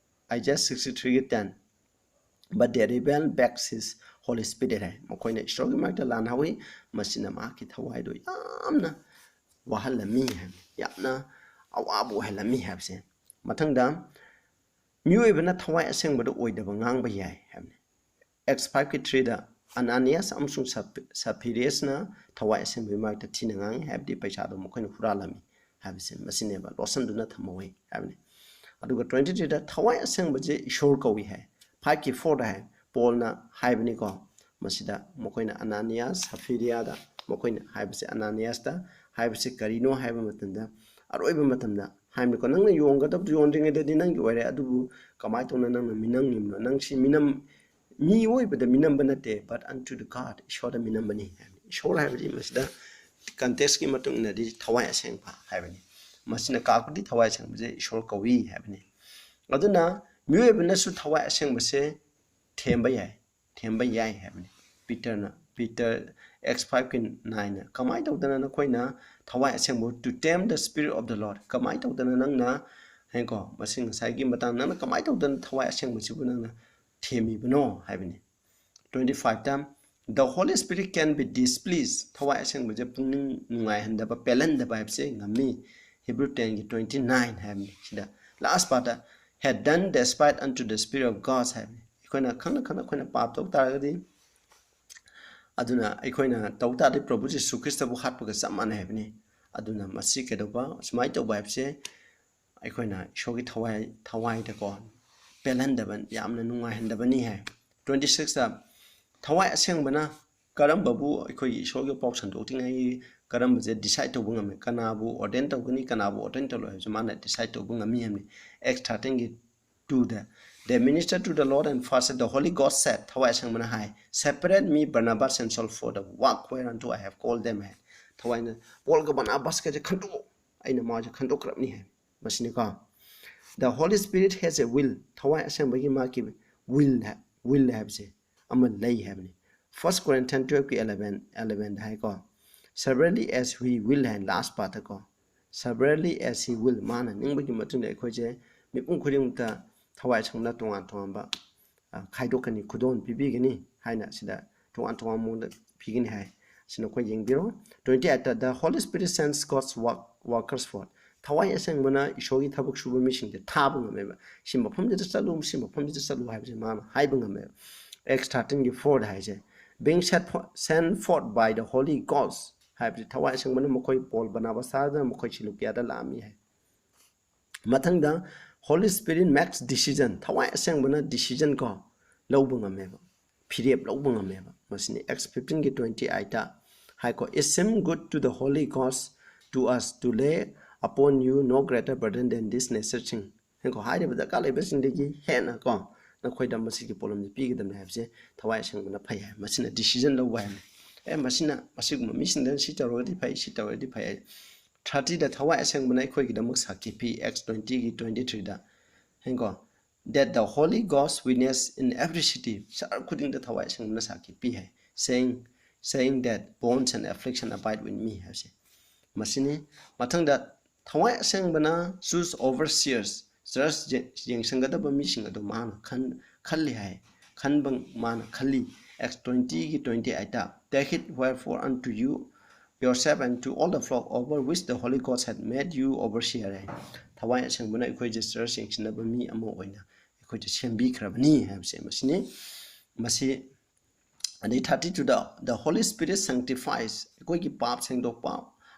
Isaiah sixty threeꯒꯤ ten, "But the rebel begs his Holy Spirit" ꯍꯥꯏ, ꯃꯈꯣꯏꯅ ꯏꯁꯣꯔꯒꯤ ꯃꯥꯏꯛꯇ ꯂꯥꯟꯍꯧꯏ, ꯃꯁꯤꯅ ꯃꯍꯥꯛꯀꯤ ꯊꯋꯥꯏꯗꯨ ꯌꯥꯝꯅ ꯋꯥꯍꯜꯂꯝꯃꯤ ꯍꯥꯏꯕꯅꯤ, ꯌꯥꯝꯅ ꯑꯋꯥꯕ ꯑꯣꯏꯍꯜꯂꯝꯃꯤ ꯍꯥꯏꯕꯁꯦ꯫ ꯃꯊꯪꯗ, ꯃꯤꯑꯣꯏꯕꯅ ꯊꯋꯥꯏ ꯑꯁꯦꯡꯕꯗ ꯑꯣꯏꯗꯕ ꯉꯥꯡꯕ ꯌꯥꯏ ꯍꯥꯏꯕꯅꯤ꯫ Acts fiveꯀꯤ threeꯗ, "Ananias ꯑꯃꯁꯨꯡ ꯁꯞ-, ꯁꯐꯤꯔꯤꯌꯁꯅ ꯊꯋꯥꯏ ꯑꯁꯦꯡꯕꯒꯤ ꯃꯥꯏꯛꯇ ꯊꯤꯅ ꯉꯥꯡꯉꯤ, ꯍꯥꯏꯕꯗꯤ ꯄꯩꯁꯥꯗꯣ ꯃꯈꯣꯏꯅ ꯍꯨꯔꯥꯜꯂꯝꯃꯤ" ꯍꯥꯏꯕꯁꯦ ꯃꯁꯤꯅꯦꯕ, ꯂꯣꯠꯁꯤꯟꯗꯨꯅ ꯊꯝꯍꯧꯋꯤ ꯍꯥꯏꯕꯅꯤ꯫ ꯑꯗꯨꯒ twenty threeꯗ, "ꯊꯋꯥꯏ ꯑꯁꯦꯡꯕꯁꯦ ꯏꯁꯣꯔ ꯀꯧꯏ" ꯍꯥꯏ꯫ Fiveꯀꯤ fourꯗ ꯍꯥꯏ, ꯄꯣꯜꯅ ꯍꯥꯏꯕꯅꯤꯀꯣ꯫ ꯃꯁꯤꯗ ꯃꯈꯣꯏꯅ ꯑꯅꯥꯅꯤꯌꯥꯁ, ꯁꯐꯤꯔꯤꯌꯥꯗ ꯃꯈꯣꯏꯅ ꯍꯥꯏꯕꯁꯦ, ꯑꯅꯥꯅꯤꯌꯥꯁꯇ ꯍꯥꯏꯕꯁꯦ ꯀꯔꯤꯅꯣ ꯍꯥꯏꯕ ꯃꯇꯝꯗ, ꯑꯔꯣꯏꯕ ꯃꯇꯝꯗ ꯍꯥꯏꯕꯅꯤꯀꯣ, "ꯅꯪꯅ ꯌꯣꯟꯒꯗꯕꯗꯨ ꯌꯣꯟꯗ꯭ꯔꯤꯉꯩꯗꯗꯤ ꯅꯪꯒꯤ ꯑꯣꯏꯔꯦ, ꯑꯗꯨꯕꯨ ꯀꯃꯥꯏꯅ ꯇꯧꯅ ꯅꯪꯅ ꯃꯤꯅꯝꯉꯤꯕꯅꯣ? ꯅꯪ ꯁꯤ ꯃꯤꯅꯝ, ꯃꯤꯑꯣꯏꯕꯗ ꯃꯤꯅꯝꯕ ꯅꯠꯇꯦ, but unto the God, ꯏꯁꯣꯔꯗ ꯃꯤꯅꯝꯕꯅꯤ" ꯍꯥꯏꯕꯅꯤ꯫ ꯏꯁꯣꯔ ꯍꯥꯏꯕꯁꯤ ꯃꯁꯤꯗ context ꯀꯤ ꯃꯇꯨꯡ ꯏꯟꯅꯗꯤ ꯊꯋꯥꯏ ꯑꯁꯦꯡꯕ ꯍꯥꯏꯕꯅꯤ꯫ ꯃꯁꯤꯅ ꯀꯥꯛꯄꯗꯤ ꯊꯋꯥꯏ ꯑꯁꯦꯡꯕꯁꯦ ꯏꯁꯣꯔ ꯀꯧꯏ ꯍꯥꯏꯕꯅꯤ꯫ ꯑꯗꯨꯅ ꯃꯤꯑꯣꯏꯕꯅꯁꯨ ꯊꯋꯥꯏ ꯑꯁꯦꯡꯕꯁꯦ ꯊꯦꯝꯕ ꯌꯥꯏ, ꯊꯦꯝꯕ ꯌꯥꯏ ꯍꯥꯏꯕꯅꯤ꯫ ꯄꯤꯇꯔꯅ, ꯄꯤꯇꯔ, Acts fiveꯀꯤ nineꯅ, "ꯀꯃꯥꯏꯅ ꯇꯧꯗꯅ ꯅꯈꯣꯏꯅ ꯊꯋꯥꯏ ꯑꯁꯦꯡꯕ, to tame the Spirit of the Lord, ꯀꯃꯥꯏꯅ ꯇꯧꯗꯅ ꯅꯪꯅ", ꯍꯥꯏꯀꯣ, ꯃꯁꯤ ꯉꯁꯥꯏꯒꯤ ꯃꯇꯥꯡ, "ꯅꯪꯅ ꯀꯃꯥꯏꯅ ꯇꯧꯗꯅ ꯊꯋꯥꯏ ꯑꯁꯦꯡꯕꯁꯤꯕꯨ ꯅꯪꯅ ꯊꯦꯝꯃꯤꯕꯅꯣ?" ꯍꯥꯏꯕꯅꯤ꯫ Twenty fiveꯇ, The Holy Spirit can be displeased. ꯊꯋꯥꯏ ꯑꯁꯦꯡꯕꯁꯦ ꯄꯨꯛꯅꯤꯡ ꯅꯨꯡꯉꯥꯏꯍꯟꯗꯕ, ꯄꯦꯜꯍꯟꯗꯕ ꯍꯥꯏꯕꯁꯦ ꯉꯝꯃꯤ꯫ Hebrew ten ꯒꯤ twenty nine ꯍꯥꯏꯕꯅꯤ꯫ ꯁꯤꯗ last part had done despite unto the Spirit of God ꯍꯥꯏꯕꯅꯤ꯫ ꯑꯩꯈꯣꯏꯅ ꯈꯪꯅ ꯈꯪꯅ ꯑꯩꯈꯣꯏꯅ ꯄꯥꯞ ꯇꯧ ꯇꯥꯔꯒꯗꯤ, ꯑꯗꯨꯅ ꯑꯩꯈꯣꯏꯅ ꯇꯧ ꯇꯥꯔꯗꯤ ꯄ꯭ꯔꯚꯨ ꯖꯤꯁꯨ ꯈ꯭ꯔꯤꯁꯇꯕꯨ ꯍꯥꯠꯄꯒ ꯆꯞ ꯃꯥꯟꯅꯩ ꯍꯥꯏꯕꯅꯤ꯫ ꯑꯗꯨꯅ ꯃꯁꯤ ꯀꯩꯗꯧꯕ, ꯁꯨꯃꯥꯏꯅ ꯇꯧꯕ ꯍꯥꯏꯕꯁꯦ ꯑꯩꯈꯣꯏꯅ ꯏꯁꯣꯔꯒꯤ ꯊꯋꯥꯏ, ꯊꯋꯥꯏꯗꯀꯣ ꯄꯦꯜꯍꯟꯗꯕ, ꯌꯥꯝꯅ ꯅꯨꯡꯉꯥꯏꯍꯟꯗꯕꯅꯤ ꯍꯥꯏ꯫ Twenty six ꯇ, ꯊꯋꯥꯏ ꯑꯁꯦꯡꯕꯅ ꯀꯔꯝꯕꯕꯨ ꯑꯩꯈꯣꯏꯒꯤ ꯏꯁꯣꯔꯒꯤ ꯄꯥꯎ ꯁꯟꯗꯣꯛꯇ꯭ꯔꯤꯉꯩꯒꯤ ꯀꯔꯝꯕꯁꯦ decide ꯇꯧꯕ ꯉꯝꯃꯤ, ꯀꯅꯥꯕꯨ ordain ꯇꯧꯒꯅꯤ, ꯀꯅꯥꯕꯨ ordain ꯇꯧꯔꯣꯏ ꯍꯥꯏꯕꯁꯦ ꯃꯥꯅ decide ꯇꯧꯕ ꯉꯝꯃꯤ ꯍꯥꯏꯕꯅꯤ꯫ Acts thirteen ꯒꯤ two the, "They minister to the Lord and fasted, the Holy Ghost said", ꯊꯋꯥꯏ ꯑꯁꯦꯡꯕꯅ ꯍꯥꯏ, "Separate me Barnabas and Saul for the work whereunto I have called them" ꯍꯥꯏ꯫ ꯊꯋꯥꯏꯅ ꯄꯣꯜꯒ ꯕꯔꯅꯥꯕꯥꯁꯀꯁꯦ ꯈꯟꯗꯣꯛꯑꯣ, ꯑꯩꯅ ꯃꯥꯁꯦ ꯈꯟꯗꯣꯛꯈ꯭ꯔꯕꯅꯤ ꯍꯥꯏ꯫ ꯃꯁꯤꯅꯤꯀꯣ꯫ The Holy Spirit has a will. ꯊꯋꯥꯏ ꯑꯁꯦꯡꯕꯒꯤ ꯃꯥꯒꯤ will ꯍꯥꯏ-, will ꯍꯥꯏꯕꯁꯦ ꯑꯃ ꯂꯩ ꯍꯥꯏꯕꯅꯤ꯫ First Corinthians twelve ꯀꯤ eleven, eleven ꯗ ꯍꯥꯏꯀꯣ, "Severally as he will" high last part ꯀꯣ, "Severally as he will", ꯃꯥꯅ ꯅꯤꯡꯕꯒꯤ ꯃꯇꯨꯡꯗ ꯑꯩꯈꯣꯏꯁꯦ ꯃꯤꯄꯨꯝ ꯈꯨꯗꯤꯡꯃꯛꯇ ꯊꯋꯥꯏ ꯑꯁꯦꯡꯕꯅ ꯇꯣꯉꯥꯟ ꯇꯣꯉꯥꯟꯕ, ꯑ, ꯈꯥꯏꯗꯣꯛꯀꯅꯤ, ꯈꯨꯗꯣꯜ ꯄꯤꯕꯤꯒꯅꯤ ꯍꯥꯏꯅ ꯁꯤꯗ ꯇꯣꯉꯥꯟ ꯇꯣꯉꯥꯟꯕ ꯃꯑꯣꯡꯗ ꯄꯤꯒꯅꯤ ꯍꯥꯏ꯫ ꯁꯤꯅ ꯑꯩꯈꯣꯏ ꯌꯦꯡꯕꯤꯔꯣ꯫ Twenty eight ꯇ, "The Holy Spirit sends God's work, workers forth." ꯊꯋꯥꯏ ꯑꯁꯦꯡꯕꯅ ꯏꯁꯣꯔꯒꯤ ꯊꯕꯛ ꯁꯨꯕ ꯃꯤꯁꯤꯡꯁꯦ ꯊꯥꯕ ꯉꯝꯃꯦꯕ꯫ "ꯁꯤ ꯃꯐꯝꯁꯤꯗ ꯆꯠꯂꯨ, ꯁꯤ ꯃꯐꯝꯁꯤꯗ ꯆꯠꯂꯨ" ꯍꯥꯏꯕꯁꯦ ꯃꯥꯅ ꯍꯥꯏꯕ ꯉꯝꯃꯦꯕ꯫ Acts thirteen ꯒꯤ four ꯗ ꯍꯥꯏꯁꯦ, "Being set fo-, sent forth by the Holy Ghost" ꯍꯥꯏꯕꯁꯦ ꯊꯋꯥꯏ ꯑꯁꯦꯡꯕꯅ ꯃꯈꯣꯏ ꯄꯣꯜ ꯕꯔꯅꯥꯕꯥꯁ ꯊꯥꯗꯨꯅ ꯃꯈꯣꯏ ꯁꯤꯂꯨꯀꯤꯌꯥꯗ ꯂꯥꯛꯑꯝꯃꯤ ꯍꯥꯏ꯫ ꯃꯊꯪꯗ, "Holy Spirit makes decision", ꯊꯋꯥꯏ ꯑꯁꯦꯡꯕꯅ decision ꯀꯣ ꯂꯧꯕ ꯉꯝꯃꯦꯕ, ꯐꯤꯔꯦꯞ ꯂꯧꯕ ꯉꯝꯃꯦꯕ꯫ ꯃꯁꯤꯅꯤ Acts fifteen ꯒꯤ twenty eight ꯇ ꯍꯥꯏꯀꯣ, "It seemed good to the Holy Ghost to us to lay upon you no greater burden than this necessary thing." ꯍꯥꯏꯀꯣ, ꯍꯥꯏꯔꯤꯕ ꯗꯔꯀꯥꯔ ꯂꯩꯕꯁꯤꯡꯗꯒꯤ ꯍꯦꯟꯅ ꯀꯣ ꯅꯈꯣꯏꯗ ꯃꯁꯤꯒꯤ ꯄꯣꯠꯂꯨꯝꯁꯦ ꯄꯤꯒꯗꯕꯅꯤ ꯍꯥꯏꯕꯁꯦ ꯊꯋꯥꯏ ꯑꯁꯦꯡꯕꯅ ꯐꯩ ꯍꯥꯏ꯫ ꯃꯁꯤꯅ decision ꯂꯧꯕ ꯍꯥꯏꯕꯅꯤ꯫ ꯑꯦ, ꯃꯁꯤꯅ, ꯃꯁꯤꯒꯨꯝꯕ ꯃꯤꯁꯤꯡꯗ ꯁꯤ ꯇꯧꯔꯒꯗꯤ ꯐꯩ, ꯁꯤ ꯇꯧꯔꯒꯗꯤ ꯐꯩ ꯍꯥꯏ꯫ Thirty ꯗ ꯊꯋꯥꯏ ꯑꯁꯦꯡꯕꯅ ꯑꯩꯈꯣꯏꯒꯤꯗꯃꯛ ꯁꯥꯈꯤ ꯄꯤ, Acts twenty ꯒꯤ twenty three the. ꯍꯦꯡꯀꯣ, "That the Holy Ghost witness in every city", ꯁꯍꯔ ꯈꯨꯗꯤꯡꯗ ꯊꯋꯥꯏ ꯑꯁꯦꯡꯕꯅ ꯁꯥꯈꯤ ꯄꯤ ꯍꯥꯏ, "saying, saying that bonds and affliction abide with me" ꯍꯥꯏꯕꯁꯦ ꯃꯁꯤꯅꯤ꯫ ꯃꯊꯪꯗ, ꯊꯋꯥꯏ ꯑꯁꯦꯡꯕꯅ choose overseers, church ꯌꯦ-, ꯌꯦꯡꯁꯤꯟꯒꯗꯕ ꯃꯤꯁꯤꯡ ꯑꯗꯨ ꯃꯥꯅ ꯈꯟ-, ꯈꯜꯂꯤ ꯍꯥꯏ, ꯈꯟꯕ ꯃꯥꯅ ꯈꯜꯂꯤ꯫ Acts twenty ꯒꯤ twenty eight ꯇ, "Take heed wherefore unto you yourself and to all the flock over which the Holy Ghost had made you overseer" ꯍꯥꯏ꯫ ꯊꯋꯥꯏ ꯑꯁꯦꯡꯕꯅ ꯑꯩꯈꯣꯏꯁꯦ ꯆꯔꯆ ꯌꯦꯡꯁꯤꯟꯅꯕ ꯃꯤ ꯑꯃ ꯑꯣꯏꯅ ꯑꯩꯈꯣꯏꯁꯦ ꯁꯦꯝꯕꯤꯈ꯭ꯔꯕꯅꯤ ꯍꯥꯏꯕꯁꯦ ꯃꯁꯤꯅꯤ꯫ ꯃꯁꯤ ꯑꯗꯩ thirty two the, "The Holy Spirit sanctifies", ꯑꯩꯈꯣꯏꯒꯤ ꯄꯥꯞ ꯁꯦꯡꯗꯣꯛꯄ,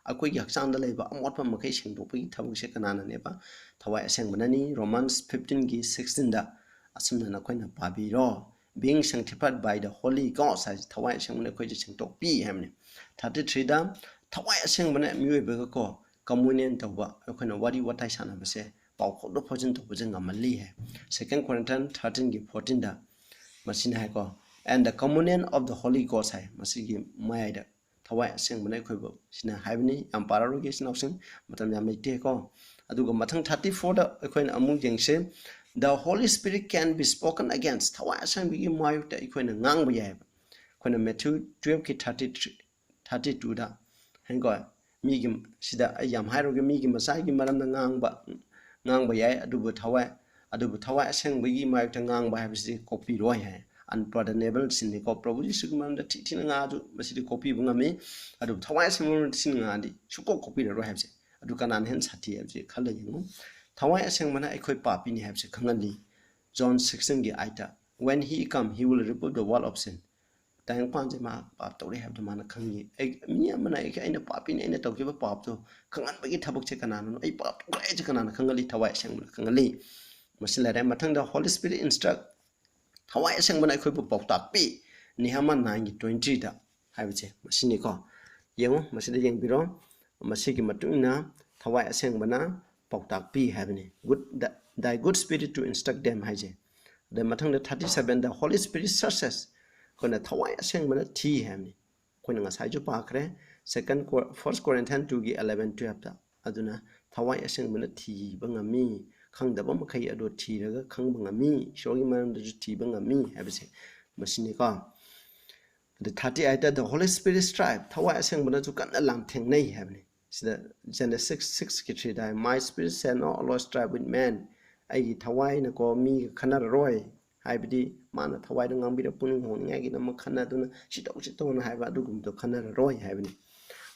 ꯑꯩꯈꯣꯏꯒꯤ ꯍꯛꯆꯥꯡꯗ ꯂꯩꯕ ꯑꯃꯣꯠꯄ ꯃꯈꯩ ꯁꯦꯡꯗꯣꯛꯄꯒꯤ ꯊꯕꯛꯁꯦ ꯀꯅꯥꯅꯅꯦꯕ? ꯊꯋꯥꯏ ꯑꯁꯦꯡꯕꯅꯅꯤ꯫ Romans fifteen ꯒꯤ sixteen ꯗ ꯑꯁꯨꯝꯅ ꯅꯈꯣꯏꯅ ꯄꯥꯕꯤꯔꯣ, "Being sanctified by the Holy Ghost" ꯍꯥꯏꯁꯦ ꯊꯋꯥꯏ ꯑꯁꯦꯡꯕꯅ ꯑꯩꯈꯣꯏꯁꯦ ꯁꯦꯡꯗꯣꯛꯄꯤ ꯍꯥꯏꯕꯅꯤ꯫ Thirty three ꯗ ꯊꯋꯥꯏ ꯑꯁꯦꯡꯕꯅ ꯃꯤꯑꯣꯏꯕꯒ ꯀꯣ communion ꯇꯧꯕ, ꯑꯩꯈꯣꯏꯅ ꯋꯥꯔꯤ ꯋꯥꯇꯥꯏ ꯁꯥꯟꯅꯕꯁꯦ, ꯄꯥꯎ ꯐꯥꯎꯗꯣꯛ ꯐꯥꯎꯖꯤꯟ ꯇꯧꯕꯁꯦ ꯉꯝꯍꯜꯂꯤ ꯍꯥꯏ꯫ Second Corinthians thirteen ꯒꯤ fourteen ꯗ ꯃꯁꯤꯅ ꯍꯥꯏꯀꯣ, "And the communion of the Holy Ghost" ꯍꯥꯏ꯫ ꯃꯁꯤꯒꯤ ꯃꯌꯥꯏꯗ ꯊꯋꯥꯏ ꯑꯁꯦꯡꯕꯅ ꯑꯩꯈꯣꯏꯕꯨ ꯁꯤꯅ ꯍꯥꯏꯕꯅꯤ꯫ ꯌꯥꯝ ꯄꯥꯔꯔꯣꯏꯒꯦ ꯏꯆꯤꯟ ꯏꯅꯥꯎꯁꯤꯡ, ꯃꯇꯝ ꯌꯥꯝ ꯂꯩꯇꯦꯀꯣ꯫ ꯑꯗꯨꯒ ꯃꯊꯪ thirty four ꯗ ꯑꯩꯈꯣꯏꯅ ꯑꯃꯨꯛ ꯌꯦꯡꯁꯤ, "The Holy Spirit can be spoken against", ꯊꯋꯥꯏ ꯑꯁꯦꯡꯕꯒꯤ ꯃꯥꯌꯣꯛꯇ ꯑꯩꯈꯣꯏꯅ ꯉꯥꯡꯕ ꯌꯥꯏꯑꯕ꯫ ꯑꯩꯈꯣꯏꯅ Matthew twelve ꯀꯤ thirty three, thirty two ꯗ ꯍꯥꯏꯀꯣ, ꯃꯤꯒꯤ, ꯁꯤꯗ ꯑꯩ ꯌꯥꯝ ꯍꯥꯏꯔꯣꯏꯒꯦ, ꯃꯤꯒꯤ ꯃꯆꯥꯒꯤ ꯃꯔꯝꯗ ꯉꯥꯡꯕ, ꯉꯥꯡꯕ ꯌꯥꯏ, ꯑꯗꯨꯕꯨ ꯊꯋꯥꯏ, ꯑꯗꯨꯕꯨ ꯊꯋꯥꯏ ꯑꯁꯦꯡꯕꯒꯤ ꯃꯥꯌꯣꯛꯇ ꯉꯥꯡꯕ ꯍꯥꯏꯕꯁꯤꯗꯤ ꯀꯣꯛꯄꯤꯔꯣꯏ ꯍꯥꯏ꯫ Unpardonable sin ꯅꯤꯀꯣ꯫ ꯄ꯭ꯔꯚꯨ ꯖꯤꯁꯨꯒꯤ ꯃꯔꯝꯗ ꯊꯤ ꯊꯤꯅ ꯉꯥꯡꯉꯁꯨ ꯃꯁꯤꯗꯤ ꯀꯣꯛꯄꯤꯕ ꯉꯝꯃꯤ, ꯑꯗꯨꯕꯨ ꯊꯋꯥꯏ ꯑꯁꯦꯡꯕ ꯃꯔꯝꯗ ꯊꯤꯅ ꯉꯥꯡꯉꯗꯤ ꯁꯨꯡꯀꯣꯛ ꯀꯣꯛꯄꯤꯔꯔꯣꯏ ꯍꯥꯏꯕꯁꯦ꯫ ꯑꯗꯨ ꯀꯅꯥꯅ ꯍꯦꯟꯅ ꯁꯥꯊꯤ ꯍꯥꯏꯕꯁꯦ ꯈꯜꯂ ꯌꯦꯡꯉꯨ꯫ ꯊꯋꯥꯏ ꯑꯁꯦꯡꯕꯅ ꯑꯩꯈꯣꯏ ꯄꯥꯄꯤꯅꯤ ꯍꯥꯏꯕꯁꯦ ꯈꯪꯍꯜꯂꯤ꯫ John sixteen ꯒꯤ eight ꯇ, "When he come, he will reprove the world of sin." ꯇꯥꯏꯕꯪꯄꯥꯟꯁꯦ ꯃꯥ ꯄꯥꯞ ꯇꯧꯔꯦ ꯍꯥꯏꯕꯗꯣ ꯃꯥꯅ ꯈꯪꯉꯤ꯫ ꯑꯩ, ꯃꯤ ꯑꯃꯅ ꯑꯩ, "ꯑꯩꯅ ꯄꯥꯄꯤꯅꯤ, ꯑꯩꯅ ꯇꯧꯈꯤꯕ ꯄꯥꯞꯇꯣ ꯈꯪꯍꯟꯕꯒꯤ ꯊꯕꯛꯁꯦ ꯀꯅꯥꯅꯣ? ꯑꯩ ꯄꯥꯞ ꯇꯧꯔꯦ" ꯍꯥꯏꯁꯦ ꯀꯅꯥꯅ ꯈꯪꯍꯜꯂꯤ? ꯊꯋꯥꯏ ꯑꯁꯦꯡꯕꯅ ꯈꯪꯍꯜꯂꯤ꯫ ꯃꯁꯤ ꯂꯩꯔꯦ꯫ ꯃꯊꯪꯗ Holy Spirit instruct, ꯊꯋꯥꯏ ꯑꯁꯦꯡꯕꯅ ꯑꯩꯈꯣꯏꯕꯨ ꯄꯥꯎꯇꯥꯛ ꯄꯤ꯫ Nehemiah nine ꯒꯤ twenty three ꯗ ꯍꯥꯏꯕꯁꯦ ꯃꯁꯤꯅꯤꯀꯣ꯫ ꯌꯦꯡꯉꯨ, ꯃꯁꯤꯗ ꯌꯦꯡꯕꯤꯔꯣ꯫ ꯃꯁꯤꯒꯤ ꯃꯇꯨꯡ ꯏꯟꯅ ꯊꯋꯥꯏ ꯑꯁꯦꯡꯕꯅ ꯄꯥꯎꯇꯥꯛ ꯄꯤ ꯍꯥꯏꯕꯅꯤ꯫ Good, the, "Thy good spirit to instruct them" ꯍꯥꯏꯁꯦ꯫ ꯑꯗꯩ ꯃꯊꯪꯗ thirty seven ꯗ "Holy Spirit searches", ꯑꯩꯈꯣꯏꯅ ꯊꯋꯥꯏ ꯑꯁꯦꯡꯕꯅ ꯊꯤ ꯍꯥꯏꯕꯅꯤ꯫ ꯑꯩꯈꯣꯏꯅ ꯉꯁꯥꯏꯁꯨ ꯄꯥꯈ꯭ꯔꯦ, Second Cor-, First Corinthians two ꯒꯤ eleven twelve ꯇ꯫ ꯑꯗꯨꯅ ꯊꯋꯥꯏ ꯑꯁꯦꯡꯕꯅ ꯊꯤꯕ ꯉꯝꯃꯤ, ꯈꯪꯗꯕ ꯃꯈꯩ ꯑꯗꯨ ꯊꯤꯔꯒ ꯈꯪꯕ ꯉꯝꯃꯤ, ꯏꯁꯣꯔꯒꯤ ꯃꯔꯝꯗꯁꯨ ꯊꯤꯕ ꯉꯝꯃꯤ ꯍꯥꯏꯕꯁꯦ ꯃꯁꯤꯅꯤꯀꯣ꯫ ꯑꯗ thirty eight ꯇ "The Holy Spirit strive", ꯊꯋꯥꯏ ꯑꯁꯦꯡꯕꯅꯁꯨ ꯀꯟꯅ ꯂꯥꯟꯊꯦꯡꯅꯩ ꯍꯥꯏꯕꯅꯤ꯫ ꯁꯤꯗ Genesis six ꯀꯤ three the high, "My spirit shall not always strive with man", ꯑꯩꯒꯤ ꯊꯋꯥꯏꯅꯀꯣ ꯃꯤꯒ ꯈꯟꯅꯔꯔꯣꯏ꯫ ꯍꯥꯏꯕꯗꯤ ꯃꯥꯅ ꯊꯋꯥꯏꯗ ꯉꯥꯡꯕꯤꯔ ꯄꯨꯛꯅꯤꯡ ꯍꯣꯡꯅꯤꯡꯉꯥꯏꯒꯤꯗꯃꯛ ꯈꯟꯅꯗꯨꯅ ꯁꯤ ꯇꯧ ꯁꯤ ꯇꯧꯅ ꯍꯥꯏꯕ ꯑꯗꯨꯒꯨꯝꯕꯗꯣ ꯈꯟꯅꯔꯔꯣꯏ ꯍꯥꯏꯕꯅꯤ꯫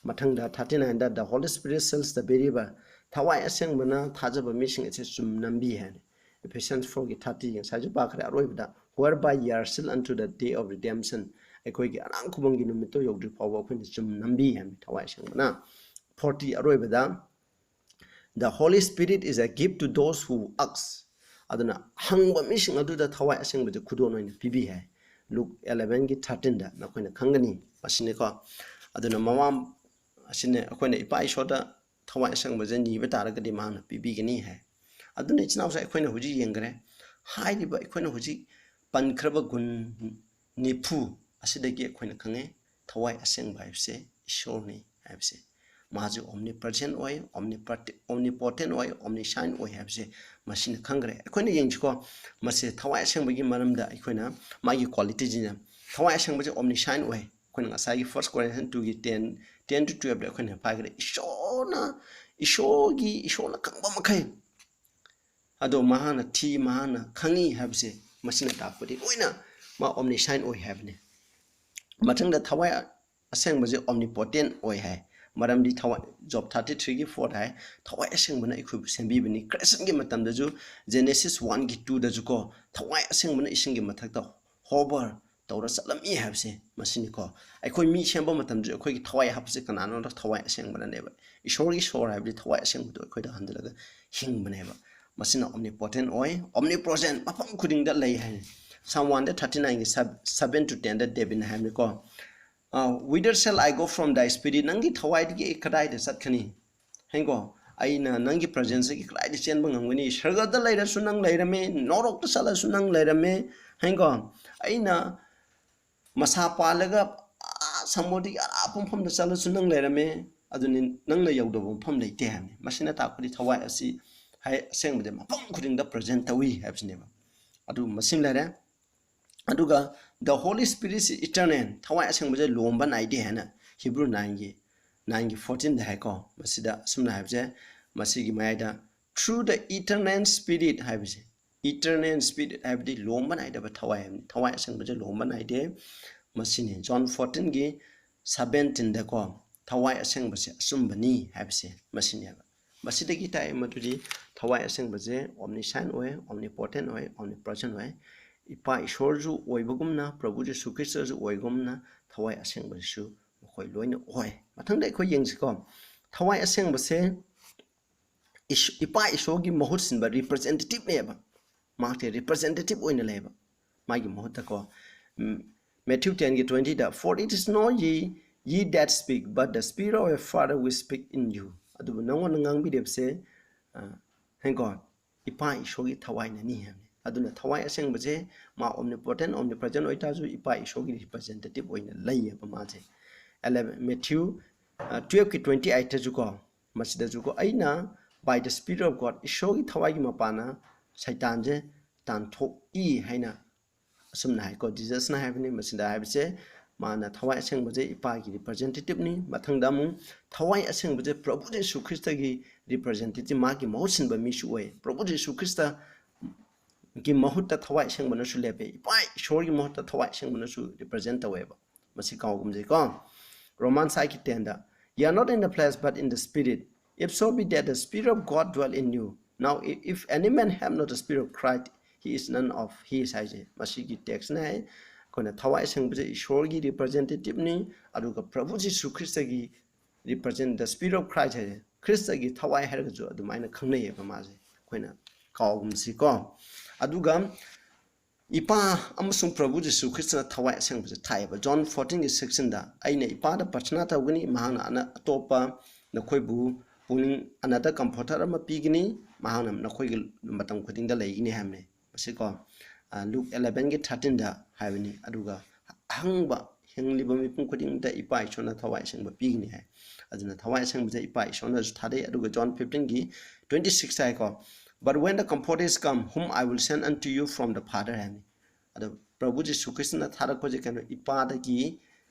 ꯃꯊꯪꯗ thirty nineꯗ "The Holy Spirit seals the believer", ꯊꯋꯥꯏ ꯑꯁꯦꯡꯕꯅ ꯊꯥꯖꯕ ꯃꯤꯁꯤꯡ ꯑꯁꯦ ꯆꯨꯝ ꯅꯝꯕꯤ ꯍꯥꯏꯅꯤ꯫ Ephesians fourꯒꯤ thirty ꯉꯁꯥꯏꯁꯨ ꯄꯥꯈ꯭ꯔꯦ ꯑꯔꯣꯏꯕꯗ, "Whereby ye are sealed unto the day of redemption", ꯑꯩꯈꯣꯏꯒꯤ ꯑꯔꯥꯡ ꯈꯨꯕꯝꯒꯤ ꯅꯨꯃꯤꯠꯇꯣ ꯌꯧꯗ꯭ꯔꯤ ꯐꯥꯎꯕ ꯑꯩꯈꯣꯏꯅ ꯆꯨꯝ ꯅꯝꯕꯤ ꯍꯥꯏꯕꯅꯤ ꯊꯋꯥꯏ ꯑꯁꯦꯡꯕꯅ꯫ Forty ꯑꯔꯣꯏꯕꯗ, "The Holy Spirit is a gift to those who ask", ꯑꯗꯨꯅ ꯍꯪꯕ ꯃꯤꯁꯤꯡ ꯑꯗꯨꯗ ꯊꯋꯥꯏ ꯑꯁꯦꯡꯕꯁꯦ ꯈꯨꯗꯣꯜ ꯑꯣꯏꯅ ꯄꯤꯕꯤ ꯍꯥꯏ꯫ Luke elevenꯒꯤ thirteenꯗ ꯅꯈꯣꯏꯅ ꯈꯪꯒꯅꯤ ꯃꯁꯤꯅꯤꯀꯣ꯫ ꯑꯗꯨꯅ ꯃꯃꯥ ꯑꯁꯤꯅ ꯑꯩꯈꯣꯏꯅ ꯏꯄꯥ ꯏꯁꯣꯔꯗ ꯊꯋꯥꯏ ꯑꯁꯦꯡꯕꯁꯦ ꯅꯤꯕ ꯇꯥꯔꯒꯗꯤ ꯃꯍꯥꯛꯅ ꯄꯤꯕꯤꯒꯅꯤ ꯍꯥꯏ꯫ ꯑꯗꯨꯅ ꯏꯆꯤꯟ ꯏꯅꯥꯎꯁꯦ ꯑꯩꯈꯣꯏꯅ ꯍꯧꯖꯤꯛ ꯌꯦꯡꯈ꯭ꯔꯦ, ꯍꯥꯏꯔꯤꯕ ꯑꯩꯈꯣꯏꯅ ꯍꯧꯖꯤꯛ ꯄꯟꯈ꯭ꯔꯕ ꯒꯨꯟ ꯅꯤꯐꯨ ꯑꯁꯤꯗꯒꯤ ꯑꯩꯈꯣꯏꯅ ꯈꯪꯉꯦ ꯊꯋꯥꯏ ꯑꯁꯦꯡꯕ ꯍꯥꯏꯕꯁꯦ ꯏꯁꯣꯔꯅꯤ ꯍꯥꯏꯕꯁꯦ꯫ ꯃꯥꯁꯦ omnipresent ꯑꯣꯏ, omnipotent ꯑꯣꯏ, omniscient ꯑꯣꯏ ꯍꯥꯏꯕꯁꯦ ꯃꯁꯤꯅ ꯈꯪꯈ꯭ꯔꯦ꯫ ꯑꯩꯈꯣꯏꯅ ꯌꯦꯡꯁꯤꯀꯣ, ꯃꯁꯤ ꯊꯋꯥꯏ ꯑꯁꯦꯡꯕꯒꯤ ꯃꯔꯝꯗ ꯑꯩꯈꯣꯏꯅ ꯃꯥꯒꯤ qualityꯁꯤꯅ ꯊꯋꯥꯏ ꯑꯁꯦꯡꯕꯁꯦ omniscient ꯑꯣꯏ꯫ ꯑꯩꯈꯣꯏꯅ ꯉꯁꯥꯏꯒꯤ First Corinthians twoꯒꯤ ten, ten to twelveꯗ ꯑꯩꯈꯣꯏꯅ ꯄꯥꯏꯈ꯭ꯔꯦ꯫ ꯏꯁꯣꯔꯅ, ꯏꯁꯣꯔꯒꯤ, ꯏꯁꯣꯔꯅ ꯈꯪꯕ ꯃꯈꯩ ꯑꯗꯣ ꯃꯍꯥꯛꯅ ꯊꯤ, ꯃꯍꯥꯛꯅ ꯈꯪꯉꯤ ꯍꯥꯏꯕꯁꯦ ꯃꯁꯤꯅ ꯇꯥꯛꯄꯗꯤ ꯂꯣꯏꯅ ꯃꯥ omniscient ꯑꯣꯏ ꯍꯥꯏꯕꯅꯤ꯫ ꯃꯊꯪꯗ ꯊꯋꯥꯏ ꯑꯁꯦꯡꯕꯁꯦ omnipotent ꯑꯣꯏ ꯍꯥꯏ꯫ ꯃꯔꯝꯗꯤ ꯊꯋꯥꯏ, Job thirty threeꯒꯤ four ꯍꯥꯏ, ꯊꯋꯥꯏ ꯑꯁꯦꯡꯕꯅ ꯑꯩꯈꯣꯏꯕꯨ ꯁꯦꯝꯕꯤꯕꯅꯤ꯫ Creationꯒꯤ ꯃꯇꯝꯗꯁꯨ Genesis one ꯒꯤ twoꯗꯁꯨ ꯀꯣ, ꯊꯋꯥꯏ ꯑꯁꯦꯡꯕꯅ ꯏꯁꯤꯡꯒꯤ ꯃꯊꯛꯇ hover ꯇꯧꯔ ꯆꯠꯂꯝꯃꯤ ꯍꯥꯏꯕꯁꯦ ꯃꯁꯤꯅꯤꯀꯣ꯫ ꯑꯩꯈꯣꯏ ꯃꯤ ꯁꯦꯝꯕ ꯃꯇꯝꯗꯁꯨ ꯑꯩꯈꯣꯏꯒꯤ ꯊꯋꯥꯏ ꯍꯥꯞꯄꯁꯦ ꯀꯅꯥꯅꯣꯗ? ꯊꯋꯥꯏ ꯑꯁꯦꯡꯕꯅꯅꯦꯕ꯫ ꯏꯁꯣꯔꯒꯤ ꯁꯣꯔ ꯍꯥꯏꯕꯗꯤ ꯊꯋꯥꯏ ꯑꯁꯦꯡꯕꯗꯣ ꯑꯩꯈꯣꯏꯗ ꯍꯟꯖꯤꯜꯂꯒ ꯍꯤꯡꯕꯅꯦꯕ꯫ ꯃꯁꯤꯅ omnipotent ꯑꯣꯏ, omnipresent, ꯃꯐꯝ ꯈꯨꯗꯤꯡꯗ ꯂꯩ ꯍꯥꯏ꯫ Psalm one thirty nineꯒꯤ seven to tenꯗ ꯗꯦꯕꯤꯠꯅ ꯍꯥꯏꯕꯅꯤꯀꯣ, "Whither shall I go from thy spirit?" ꯅꯪꯒꯤ ꯊꯋꯥꯏꯗꯒꯤ ꯑꯩ ꯀꯗꯥꯏꯗ ꯆꯠꯀꯅꯤ? ꯍꯥꯏꯀꯣ, ꯑꯩꯅ ꯅꯪꯒꯤ presenceꯗꯒꯤ ꯀꯗꯥꯏꯗ ꯆꯦꯟꯕ ꯉꯝꯒꯅꯤ? ꯁꯔꯒꯗ ꯂꯩꯔꯁꯨ ꯅꯪ ꯂꯩꯔꯝꯃꯦ, ꯅꯣꯔꯣꯛꯇ ꯆꯠꯂꯁꯨ ꯅꯪ ꯂꯩꯔꯝꯃꯦ꯫ ꯍꯥꯏꯀꯣ, ꯑꯩꯅ ꯃꯁꯥ ꯄꯥꯜꯂꯒ ꯑꯥ ꯁꯃꯨꯗ꯭ꯔꯒꯤ ꯑꯔꯥꯞꯄ ꯃꯐꯝꯗ ꯆꯠꯂꯁꯨ ꯅꯪ ꯂꯩꯔꯝꯃꯦ꯫ ꯑꯗꯨꯅꯤ, ꯅꯪꯅ ꯌꯧꯗꯕ ꯃꯐꯝ ꯂꯩꯇꯦ ꯍꯥꯏꯕꯅꯤ꯫ ꯃꯁꯤꯅ ꯇꯥꯛꯄꯗꯤ ꯊꯋꯥꯏ ꯑꯁꯤ ꯍꯥꯏ ꯑꯁꯦꯡꯕꯗꯤ ꯃꯐꯝ ꯈꯨꯗꯤꯡꯗ present ꯇꯧꯏ ꯍꯥꯏꯕꯁꯤꯅꯦꯕ꯫ ꯑꯗꯨ ꯃꯁꯤꯃ ꯂꯩꯔꯦ꯫ ꯑꯗꯨꯒ "The Holy Spirit is eternal", ꯊꯋꯥꯏ ꯑꯁꯦꯡꯕꯁꯦ ꯂꯣꯝꯕ ꯅꯥꯏꯗꯦ ꯍꯥꯏꯅ Hebrew nineꯒꯤ, nineꯒꯤ fourteenꯗ ꯍꯥꯏꯀꯣ꯫ ꯃꯁꯤꯗ ꯑꯁꯨꯝꯅ ꯍꯥꯏꯕꯁꯦ, ꯃꯁꯤꯒꯤ ꯃꯌꯥꯏꯗ "Through the eternal Spirit" ꯍꯥꯏꯕꯁꯦ, Eternal spirit ꯍꯥꯏꯕꯗꯤ ꯂꯣꯝꯕ ꯅꯥꯏꯗꯕ ꯊꯋꯥꯏ ꯍꯥꯏꯕꯅꯤ꯫ ꯊꯋꯥꯏ ꯑꯁꯦꯡꯕꯁꯦ ꯂꯣꯝꯕ ꯅꯥꯏꯗꯦ꯫ ꯃꯁꯤꯅꯤ ꯖꯣꯟ ꯐꯣꯔꯇꯤꯟꯒꯤ ꯁꯕꯦꯟꯇꯤꯟꯗꯀꯣ, ꯊꯋꯥꯏ ꯑꯁꯦꯡꯕꯁꯦ ꯑꯆꯨꯝꯕꯅꯤ ꯍꯥꯏꯕꯁꯦ ꯃꯁꯤꯅꯦꯕ꯫ ꯃꯁꯤꯗꯒꯤ ꯇꯥꯛꯑꯦ ꯃꯗꯨꯗꯤ ꯊꯋꯥꯏ ꯑꯁꯦꯡꯕꯁꯦ omniscient ꯑꯣꯏ, omnipotent ꯑꯣꯏ, omnipresent ꯑꯣꯏ꯫ ꯏꯄꯥ ꯏꯁꯣꯔꯁꯨ ꯑꯣꯏꯕꯒꯨꯝꯅ, ꯄ꯭ꯔꯚꯨ ꯖꯤꯁꯨ ꯈ꯭ꯔꯤꯁꯇꯁꯨ ꯑꯣꯏꯒꯨꯝꯅ, ꯊꯋꯥꯏ ꯑꯁꯦꯡꯕꯁꯤꯁꯨ ꯃꯈꯣꯏ ꯂꯣꯏꯅ ꯑꯣꯏ꯫ ꯃꯊꯪꯗ ꯑꯩꯈꯣꯏ ꯌꯦꯡꯁꯤꯀꯣ, ꯊꯋꯥꯏ ꯑꯁꯦꯡꯕꯁꯦ ꯏꯁ-, ꯏꯄꯥ ꯏꯁꯣꯔꯒꯤ ꯃꯍꯨꯠ ꯁꯤꯟꯕ representativeꯅꯦꯕ꯫ ꯃꯍꯥꯛꯁꯦ representative ꯑꯣꯏꯅ ꯂꯩꯌꯦꯕ ꯃꯥꯒꯤ ꯃꯍꯨꯠꯇꯀꯣ꯫ ꯎꯝ, Matthew tenꯒꯤ twentyꯗ, "For it is not ye, ye that speak, but the Spirit of your Father which speak in you." ꯑꯗꯨꯕꯨ ꯅꯉꯣꯟꯗ ꯉꯥꯡꯕꯤꯔꯤꯕꯁꯦ, ꯑ, ꯍꯦꯡꯀꯣ, ꯏꯄꯥ ꯏꯁꯣꯔꯒꯤ ꯊꯋꯥꯏꯅꯅꯤ ꯍꯥꯏꯕꯅꯤ꯫ ꯑꯗꯨꯅ ꯊꯋꯥꯏ ꯑꯁꯦꯡꯕꯁꯦ ꯃꯥ omnipotent, omnipresent ꯑꯣꯏꯇꯥꯔꯁꯨ ꯏꯄꯥ ꯏꯁꯣꯔꯒꯤ representative ꯑꯣꯏꯅ ꯂꯩꯌꯦꯕ ꯃꯥꯁꯦ꯫ Eleven, Matthew, ꯑ, twelveꯀꯤ twenty eightꯇꯁꯨꯀꯣ, ꯃꯁꯤꯗꯁꯨꯀꯣ, "ꯑꯩꯅ by the Spirit of God, ꯏꯁꯣꯔꯒꯤ ꯊꯋꯥꯏꯒꯤ ꯃꯄꯥꯅ ꯁꯩꯇꯥꯟꯁꯦ ꯇꯥꯟꯊꯣꯛꯏ" ꯍꯥꯏꯅ ꯑꯁꯨꯝꯅ ꯍꯥꯏꯀꯣ, ꯖꯤꯖꯁꯅ ꯍꯥꯏꯕꯅꯤ꯫ ꯃꯁꯤꯗ ꯍꯥꯏꯕꯁꯦ ꯃꯥꯅ ꯊꯋꯥꯏ ꯑꯁꯦꯡꯕꯁꯦ ꯏꯄꯥꯒꯤ representativeꯅꯤ꯫ ꯃꯊꯪꯗ ꯑꯃꯨꯛ ꯊꯋꯥꯏ ꯑꯁꯦꯡꯕꯁꯦ ꯄ꯭ꯔꯚꯨ ꯖꯤꯁꯨ ꯈ꯭ꯔꯤꯁꯇꯒꯤ representative, ꯃꯥꯒꯤ ꯃꯍꯨꯠ ꯁꯤꯟꯕ ꯃꯤꯁꯨ ꯑꯣꯏ꯫ ꯄ꯭ꯔꯚꯨ ꯖꯤꯁꯨ ꯈ꯭ꯔꯤꯁꯇꯒꯤ ꯃꯍꯨꯠꯇ ꯊꯋꯥꯏ ꯑꯁꯦꯡꯕꯅꯁꯨ ꯂꯦꯞꯄꯦ꯫ ꯏꯄꯥ ꯏꯁꯣꯔꯒꯤ ꯃꯍꯨꯠꯇ ꯊꯋꯥꯏ ꯑꯁꯦꯡꯕꯅꯁꯨ represent ꯇꯧꯋꯦꯕ꯫ ꯃꯁꯤ ꯀꯥꯎꯒꯨꯝꯁꯤꯀꯣ꯫ Romans eightꯀꯤ tenꯗ, "Ye are not in the flesh, but in the Spirit, if so be that the Spirit of God dwell in you. Now, i-, if any man have not the Spirit of Christ, he is none of his" ꯍꯥꯏꯁꯦ꯫ ꯃꯁꯤꯒꯤ textꯅ ꯍꯥꯏ, ꯑꯩꯈꯣꯏꯅ ꯊꯋꯥꯏ ꯑꯁꯦꯡꯕꯁꯦ ꯏꯁꯣꯔꯒꯤ representativeꯅꯤ, ꯑꯗꯨꯒ ꯄ꯭ꯔꯚꯨ ꯖꯤꯁꯨ ꯈ꯭ꯔꯤꯁꯇꯒꯤ represent, the Spirit of Christ ꯍꯥꯏꯁꯦ, ꯈ꯭ꯔꯤꯁꯇꯒꯤ ꯊꯋꯥꯏ ꯍꯥꯏꯔꯒꯁꯨ ꯑꯗꯨꯃꯥꯏꯅ ꯈꯪꯅꯩꯌꯦꯕ ꯃꯥꯁꯦ꯫ ꯑꯩꯈꯣꯏꯅ ꯀꯥꯎꯒꯨꯝꯁꯤꯀꯣ꯫ ꯑꯗꯨꯒ ꯏꯄꯥ ꯑꯃꯁꯨꯡ ꯄ꯭ꯔꯚꯨ ꯖꯤꯁꯨ ꯈ꯭ꯔꯤꯁꯇꯅ ꯊꯋꯥꯏ ꯑꯁꯦꯡꯕꯁꯦ ꯊꯥꯛꯑꯦꯕ꯫ ꯖꯣꯟ ꯐꯣꯔꯇꯤꯟꯒꯤ ꯁꯤꯛꯁꯇꯤꯟꯗ, "ꯑꯩꯅ ꯏꯄꯥꯗ ꯄ꯭ꯔꯊꯅꯥ ꯇꯧꯒꯅꯤ, ꯃꯍꯥꯛꯅ ꯑꯅ-, ꯑꯇꯣꯞꯄ ꯄꯨꯛꯅꯤꯡ another comforter ꯑꯃ ꯄꯤꯒꯅꯤ, ꯃꯍꯥꯛꯅ ꯅꯈꯣꯏꯒꯤ ꯃꯇꯝ ꯈꯨꯗꯤꯡꯗ ꯂꯩꯒꯅꯤ" ꯍꯥꯏꯕꯅꯤ꯫ ꯃꯁꯤꯀꯣ, ꯑ, ꯂꯨꯛ elevenꯒꯤ thirteenꯗ ꯍꯥꯏꯕꯅꯤ꯫ ꯑꯗꯨꯒ ꯑꯍꯪꯕ ꯍꯤꯡꯂꯤꯕ ꯃꯤꯄꯨꯝ ꯈꯨꯗꯤꯡꯃꯛꯇ ꯏꯄꯥ ꯏꯁꯣꯔꯅ ꯊꯋꯥꯏ ꯑꯁꯦꯡꯕ ꯄꯤꯒꯅꯤ ꯍꯥꯏ꯫ ꯑꯗꯨꯅ ꯊꯋꯥꯏ ꯑꯁꯦꯡꯕꯁꯦ ꯏꯄꯥ ꯏꯁꯣꯔꯅꯁꯨ ꯊꯥꯗꯩ꯫ ꯑꯗꯨꯒ ꯖꯣꯟ ꯐꯤꯐꯇꯤꯟꯒꯤ ꯇ꯭ꯋꯦꯟꯇꯤ ꯁꯤꯛꯁ ꯍꯥꯏꯀꯣ, "But when the Comforter is come, whom I will send unto you from the Father" ꯍꯥꯏꯕꯅꯤ꯫ ꯑꯗꯣ ꯄ꯭ꯔꯚꯨ ꯖꯤꯁꯨ ꯈ꯭ꯔꯤꯁꯇꯅ ꯊꯥꯔꯛꯄꯁꯦ ꯀꯩꯅꯣ? ꯏꯄꯥꯗꯒꯤ,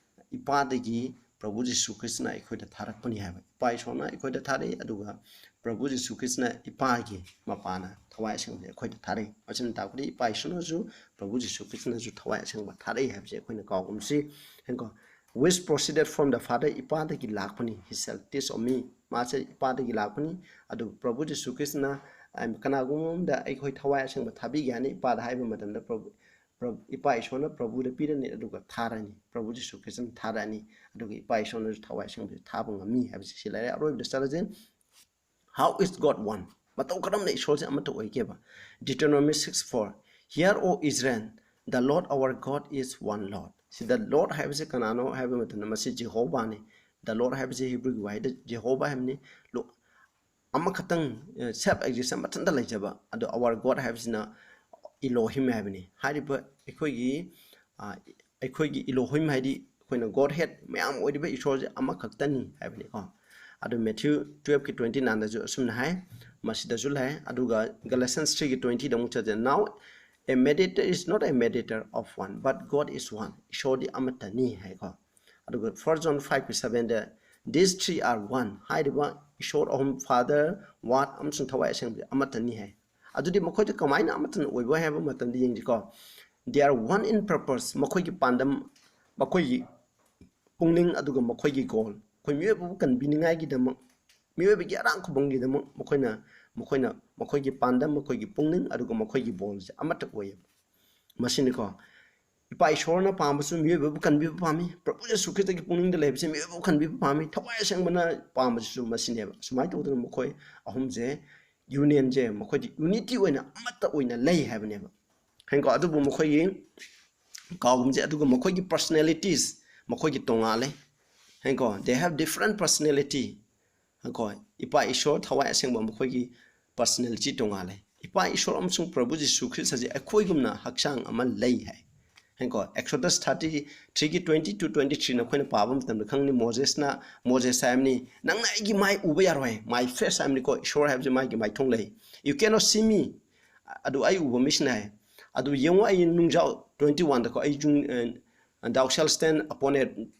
ꯏꯄꯥꯗꯒꯤ ꯄ꯭ꯔꯚꯨ ꯖꯤꯁꯨ ꯈ꯭ꯔꯤꯁꯇꯅ ꯑꯩꯈꯣꯏꯗ ꯊꯥꯔꯛꯄꯅꯤ ꯍꯥꯏꯕ꯫ ꯏꯄꯥ ꯏꯁꯣꯔꯅ ꯑꯩꯈꯣꯏꯗ ꯊꯥꯔꯛꯏ, ꯑꯗꯨꯒ ꯄ꯭ꯔꯚꯨ ꯖꯤꯁꯨ ꯈ꯭ꯔꯤꯁꯇꯅ ꯏꯄꯥꯒꯤ ꯃꯄꯥꯅ ꯊꯋꯥꯏ ꯑꯁꯦꯡꯕꯁꯦ ꯑꯩꯈꯣꯏꯗ ꯊꯥꯔꯛꯏ꯫ ꯃꯁꯤꯅ ꯇꯥꯛꯄꯗꯤ ꯏꯄꯥ ꯏꯁꯣꯔꯅꯁꯨ ꯄ꯭ꯔꯚꯨ ꯖꯤꯁꯨ ꯈ꯭ꯔꯤꯁꯇꯅꯁꯨ ꯊꯋꯥꯏ ꯑꯁꯦꯡꯕ ꯊꯥꯔꯛꯏ ꯍꯥꯏꯕꯁꯦ ꯑꯩꯈꯣꯏꯅ ꯀꯥꯎꯒꯨꯝꯁꯤ꯫ ꯍꯦꯡꯀꯣ, "Which proceeded from the Father", ꯏꯄꯥꯗꯒꯤ ꯂꯥꯛꯄꯅꯤ, "He shall teach of me", ꯃꯥꯁꯦ ꯏꯄꯥꯗꯒꯤ ꯂꯥꯛꯄꯅꯤ꯫ ꯑꯗꯨ ꯄ꯭ꯔꯚꯨ ꯖꯤꯁꯨ ꯈ꯭ꯔꯤꯁꯇꯅ, ꯑꯝ, ꯀꯅꯥꯒꯨꯝꯕ ꯑꯃꯗ ꯑꯩꯈꯣꯏ ꯊꯋꯥꯏ ꯑꯁꯦꯡꯕ ꯊꯥꯕꯤꯒꯦ ꯍꯥꯏꯅ ꯏꯄꯥꯗ ꯍꯥꯏꯕ ꯃꯇꯝꯗ ꯄ꯭ꯔꯚꯨ, ꯄ꯭ꯔꯚꯨ, ꯏꯄꯥ ꯏꯁꯣꯔꯅ ꯄ꯭ꯔꯚꯨꯗ ꯄꯤꯔꯅꯤ, ꯑꯗꯨꯒ ꯊꯥꯔꯅꯤ, ꯄ꯭ꯔꯚꯨ ꯖꯤꯁꯨ ꯈ꯭ꯔꯤꯁꯇꯅ ꯊꯥꯔꯛꯑꯅꯤ, ꯑꯗꯨꯒ ꯏꯄꯥ ꯏꯁꯣꯔꯅꯁꯨ ꯊꯋꯥꯏ ꯑꯁꯦꯡꯕꯁꯦ ꯊꯥꯕ ꯉꯝꯃꯤ ꯍꯥꯏꯕꯁꯤ ꯁꯤ ꯂꯩꯔꯦ꯫ ꯑꯔꯣꯏꯕꯗ ꯆꯠꯂꯁꯦ, "How is God one?" ꯃꯇꯧ ꯀꯔꯝꯅ ꯏꯁꯣꯔꯁꯦ ꯑꯃꯠꯇ ꯑꯣꯏꯒꯦꯕ? Deuteronomy six four, "Hear, O Israel, the Lord our God is one Lord." ꯁꯤꯗ Lord ꯍꯥꯏꯕꯁꯦ ꯀꯅꯥꯅꯣ ꯍꯥꯏꯕ ꯃꯇꯝꯗ ꯃꯁꯤ ꯖꯦꯍꯣꯚꯥꯅꯤ꯫ The Lord ꯍꯥꯏꯕꯁꯤ ꯍꯤꯕ꯭ꯔꯨꯒꯤ ꯋꯥꯍꯩꯗ ꯖꯦꯍꯣꯚꯥ ꯍꯥꯏꯕꯅꯤ꯫ ꯂꯣ-, ꯑꯃꯈꯛꯇꯪ, ꯑ, self exist, ꯃꯊꯟꯇ ꯂꯩꯖꯕ꯫ ꯑꯗꯣ our God ꯍꯥꯏꯕꯁꯤꯅ ꯏꯂꯣꯍꯤꯝ ꯍꯥꯏꯕꯅꯤ꯫ ꯍꯥꯏꯔꯤꯕ ꯑꯩꯈꯣꯏꯒꯤ, ꯑ, ꯑꯩꯈꯣꯏꯒꯤ ꯏꯂꯣꯍꯤꯝ ꯍꯥꯏꯗꯤ ꯑꯩꯈꯣꯏꯅ God head ꯃꯌꯥꯝ ꯑꯣꯏꯔꯤꯕ ꯏꯁꯣꯔꯁꯦ ꯑꯃꯈꯛꯇꯅꯤ ꯍꯥꯏꯕꯅꯤꯀꯣ꯫ ꯑꯗꯨ Matthew twelve ꯀꯤ twenty nine ꯗꯁꯨ ꯑꯁꯨꯝꯅ ꯍꯥꯏ, ꯃꯁꯤꯗꯁꯨ ꯂꯩ꯫ ꯑꯗꯨꯒ Galatians three ꯒꯤ twenty ꯗ ꯑꯃꯨꯛ ꯆꯠꯁꯦ, "Now a mediator is not a mediator of one, but God is one." ꯏꯁꯣꯔꯗꯤ ꯑꯃꯠꯇꯅꯤ ꯍꯥꯏꯀꯣ꯫ ꯑꯗꯨꯒ First John five ꯀꯤ seven the, "These three are one." ꯍꯥꯏꯔꯤꯕ ꯏꯁꯣꯔ ꯑꯍꯨꯝ, Father, Word ꯑꯃꯁꯨꯡ ꯊꯋꯥꯏ ꯑꯁꯦꯡꯕꯁꯦ ꯑꯃꯠꯇꯅꯤ ꯍꯥꯏ꯫ ꯑꯗꯨꯗꯤ ꯃꯈꯣꯏꯗ ꯀꯃꯥꯏꯅ ꯑꯃꯠꯇꯅ ꯑꯣꯏꯕ ꯍꯥꯏꯕ ꯃꯇꯝꯗ ꯌꯦꯡꯁꯤꯀꯣ꯫ "They are one in purpose", ꯃꯈꯣꯏꯒꯤ ꯄꯥꯟꯗꯝ, ꯃꯈꯣꯏꯒꯤ ꯄꯨꯛꯅꯤꯡ, ꯑꯗꯨꯒ ꯃꯈꯣꯏꯒꯤ goal, ꯑꯩꯈꯣꯏ ꯃꯤꯑꯣꯏꯕꯕꯨ ꯀꯟꯕꯤꯅꯤꯡꯉꯥꯏꯒꯤꯗꯃꯛ, ꯃꯤꯑꯣꯏꯕꯒꯤ ꯑꯔꯥꯡ ꯈꯨꯕꯝꯒꯤꯗꯃꯛ ꯃꯈꯣꯏꯅ, ꯃꯈꯣꯏꯅ, ꯃꯈꯣꯏꯒꯤ ꯄꯥꯟꯗꯝ, ꯃꯈꯣꯏꯒꯤ ꯄꯨꯛꯅꯤꯡ, ꯑꯗꯨꯒ ꯃꯈꯣꯏꯒꯤ goalꯁꯦ ꯑꯃꯠꯇ ꯑꯣꯏꯌꯦꯕ꯫ ꯃꯁꯤꯅꯤꯀꯣ, ꯏꯄꯥ ꯏꯁꯣꯔꯅ ꯄꯥꯝꯕꯁꯨ ꯃꯤꯑꯣꯏꯕꯕꯨ ꯀꯟꯕꯤꯕ ꯄꯥꯝꯃꯤ꯫ ꯄ꯭ꯔꯚꯨ ꯌꯤꯁꯨ ꯈ꯭ꯔꯤꯁꯇꯒꯤ ꯄꯨꯛꯅꯤꯡꯗ ꯂꯩꯕꯁꯦ ꯃꯤꯑꯣꯏꯕꯕꯨ ꯀꯟꯕꯤꯕ ꯄꯥꯝꯃꯤ꯫ ꯊꯋꯥꯏ ꯑꯁꯦꯡꯕꯅ ꯄꯥꯝꯕꯁꯤꯁꯨ ꯃꯁꯤꯅꯦꯕ꯫ ꯁꯨꯃꯥꯏꯅ ꯇꯧꯗꯅ ꯃꯈꯣꯏ ꯑꯍꯨꯝꯁꯦ, unionꯁꯦ, ꯃꯈꯣꯏꯗꯤ unity ꯑꯣꯏꯅ ꯑꯃꯠꯇ ꯑꯣꯏꯅ ꯂꯩ ꯍꯥꯏꯕꯅꯦꯕ꯫ ꯍꯦꯡꯀꯣ, ꯑꯗꯨꯕꯨ ꯃꯈꯣꯏꯒꯤ ꯀꯥꯎꯒꯨꯝꯁꯦ, ꯑꯗꯨꯒ ꯃꯈꯣꯏꯒꯤ personalities, ꯃꯈꯣꯏꯒꯤ ꯇꯣꯉꯥꯜꯂꯦ꯫ ꯍꯦꯡꯀꯣ, they have different personality꯫ ꯍꯦꯡꯀꯣ, ꯏꯄꯥ ꯏꯁꯣꯔ ꯊꯋꯥꯏ ꯑꯁꯦꯡꯕ ꯃꯈꯣꯏꯒꯤ personality ꯇꯣꯉꯥꯜꯂꯦ꯫ ꯏꯄꯥ ꯏꯁꯣꯔ ꯑꯃꯁꯨꯡ ꯄ꯭ꯔꯚꯨ ꯖꯤꯁꯨ ꯈ꯭ꯔꯤꯁꯇ ꯑꯁꯤ ꯑꯩꯈꯣꯏꯒꯨꯝꯅ ꯍꯛꯆꯥꯡ ꯑꯃ ꯂꯩ ꯍꯥꯏ꯫ ꯍꯦꯡꯀꯣ, Exodus thirty three ꯒꯤ twenty two twenty three ꯅꯈꯣꯏꯅ ꯄꯥꯕ ꯃꯇꯝꯗ ꯈꯪꯅꯤ, ꯃꯣꯖꯦꯁꯅ, ꯃꯣꯖꯦꯁ ꯍꯥꯏꯕꯅꯤ, "ꯅꯪꯅ ꯑꯩꯒꯤ ꯃꯥꯏ ꯎꯕ ꯌꯥꯔꯣꯏ", my face ꯍꯥꯏꯕꯅꯤꯀꯣ, ꯏꯁꯣꯔ ꯍꯥꯏꯕꯁꯤ ꯃꯥꯒꯤ ꯃꯥꯏꯊꯣꯡ ꯂꯩ꯫ "You cannot see me", ꯑꯗꯨ ꯑꯩ ꯎꯕ ꯃꯤꯁꯤꯅ ꯍꯥꯏ꯫ ꯑꯗꯨ ꯌꯦꯡꯉꯨ, ꯑꯩ ꯅꯨꯡꯖꯥꯎ twenty one ꯗꯀꯣ, ꯑꯩ ꯖꯨꯡ-, ꯑ, "Thou shalt stand upon a",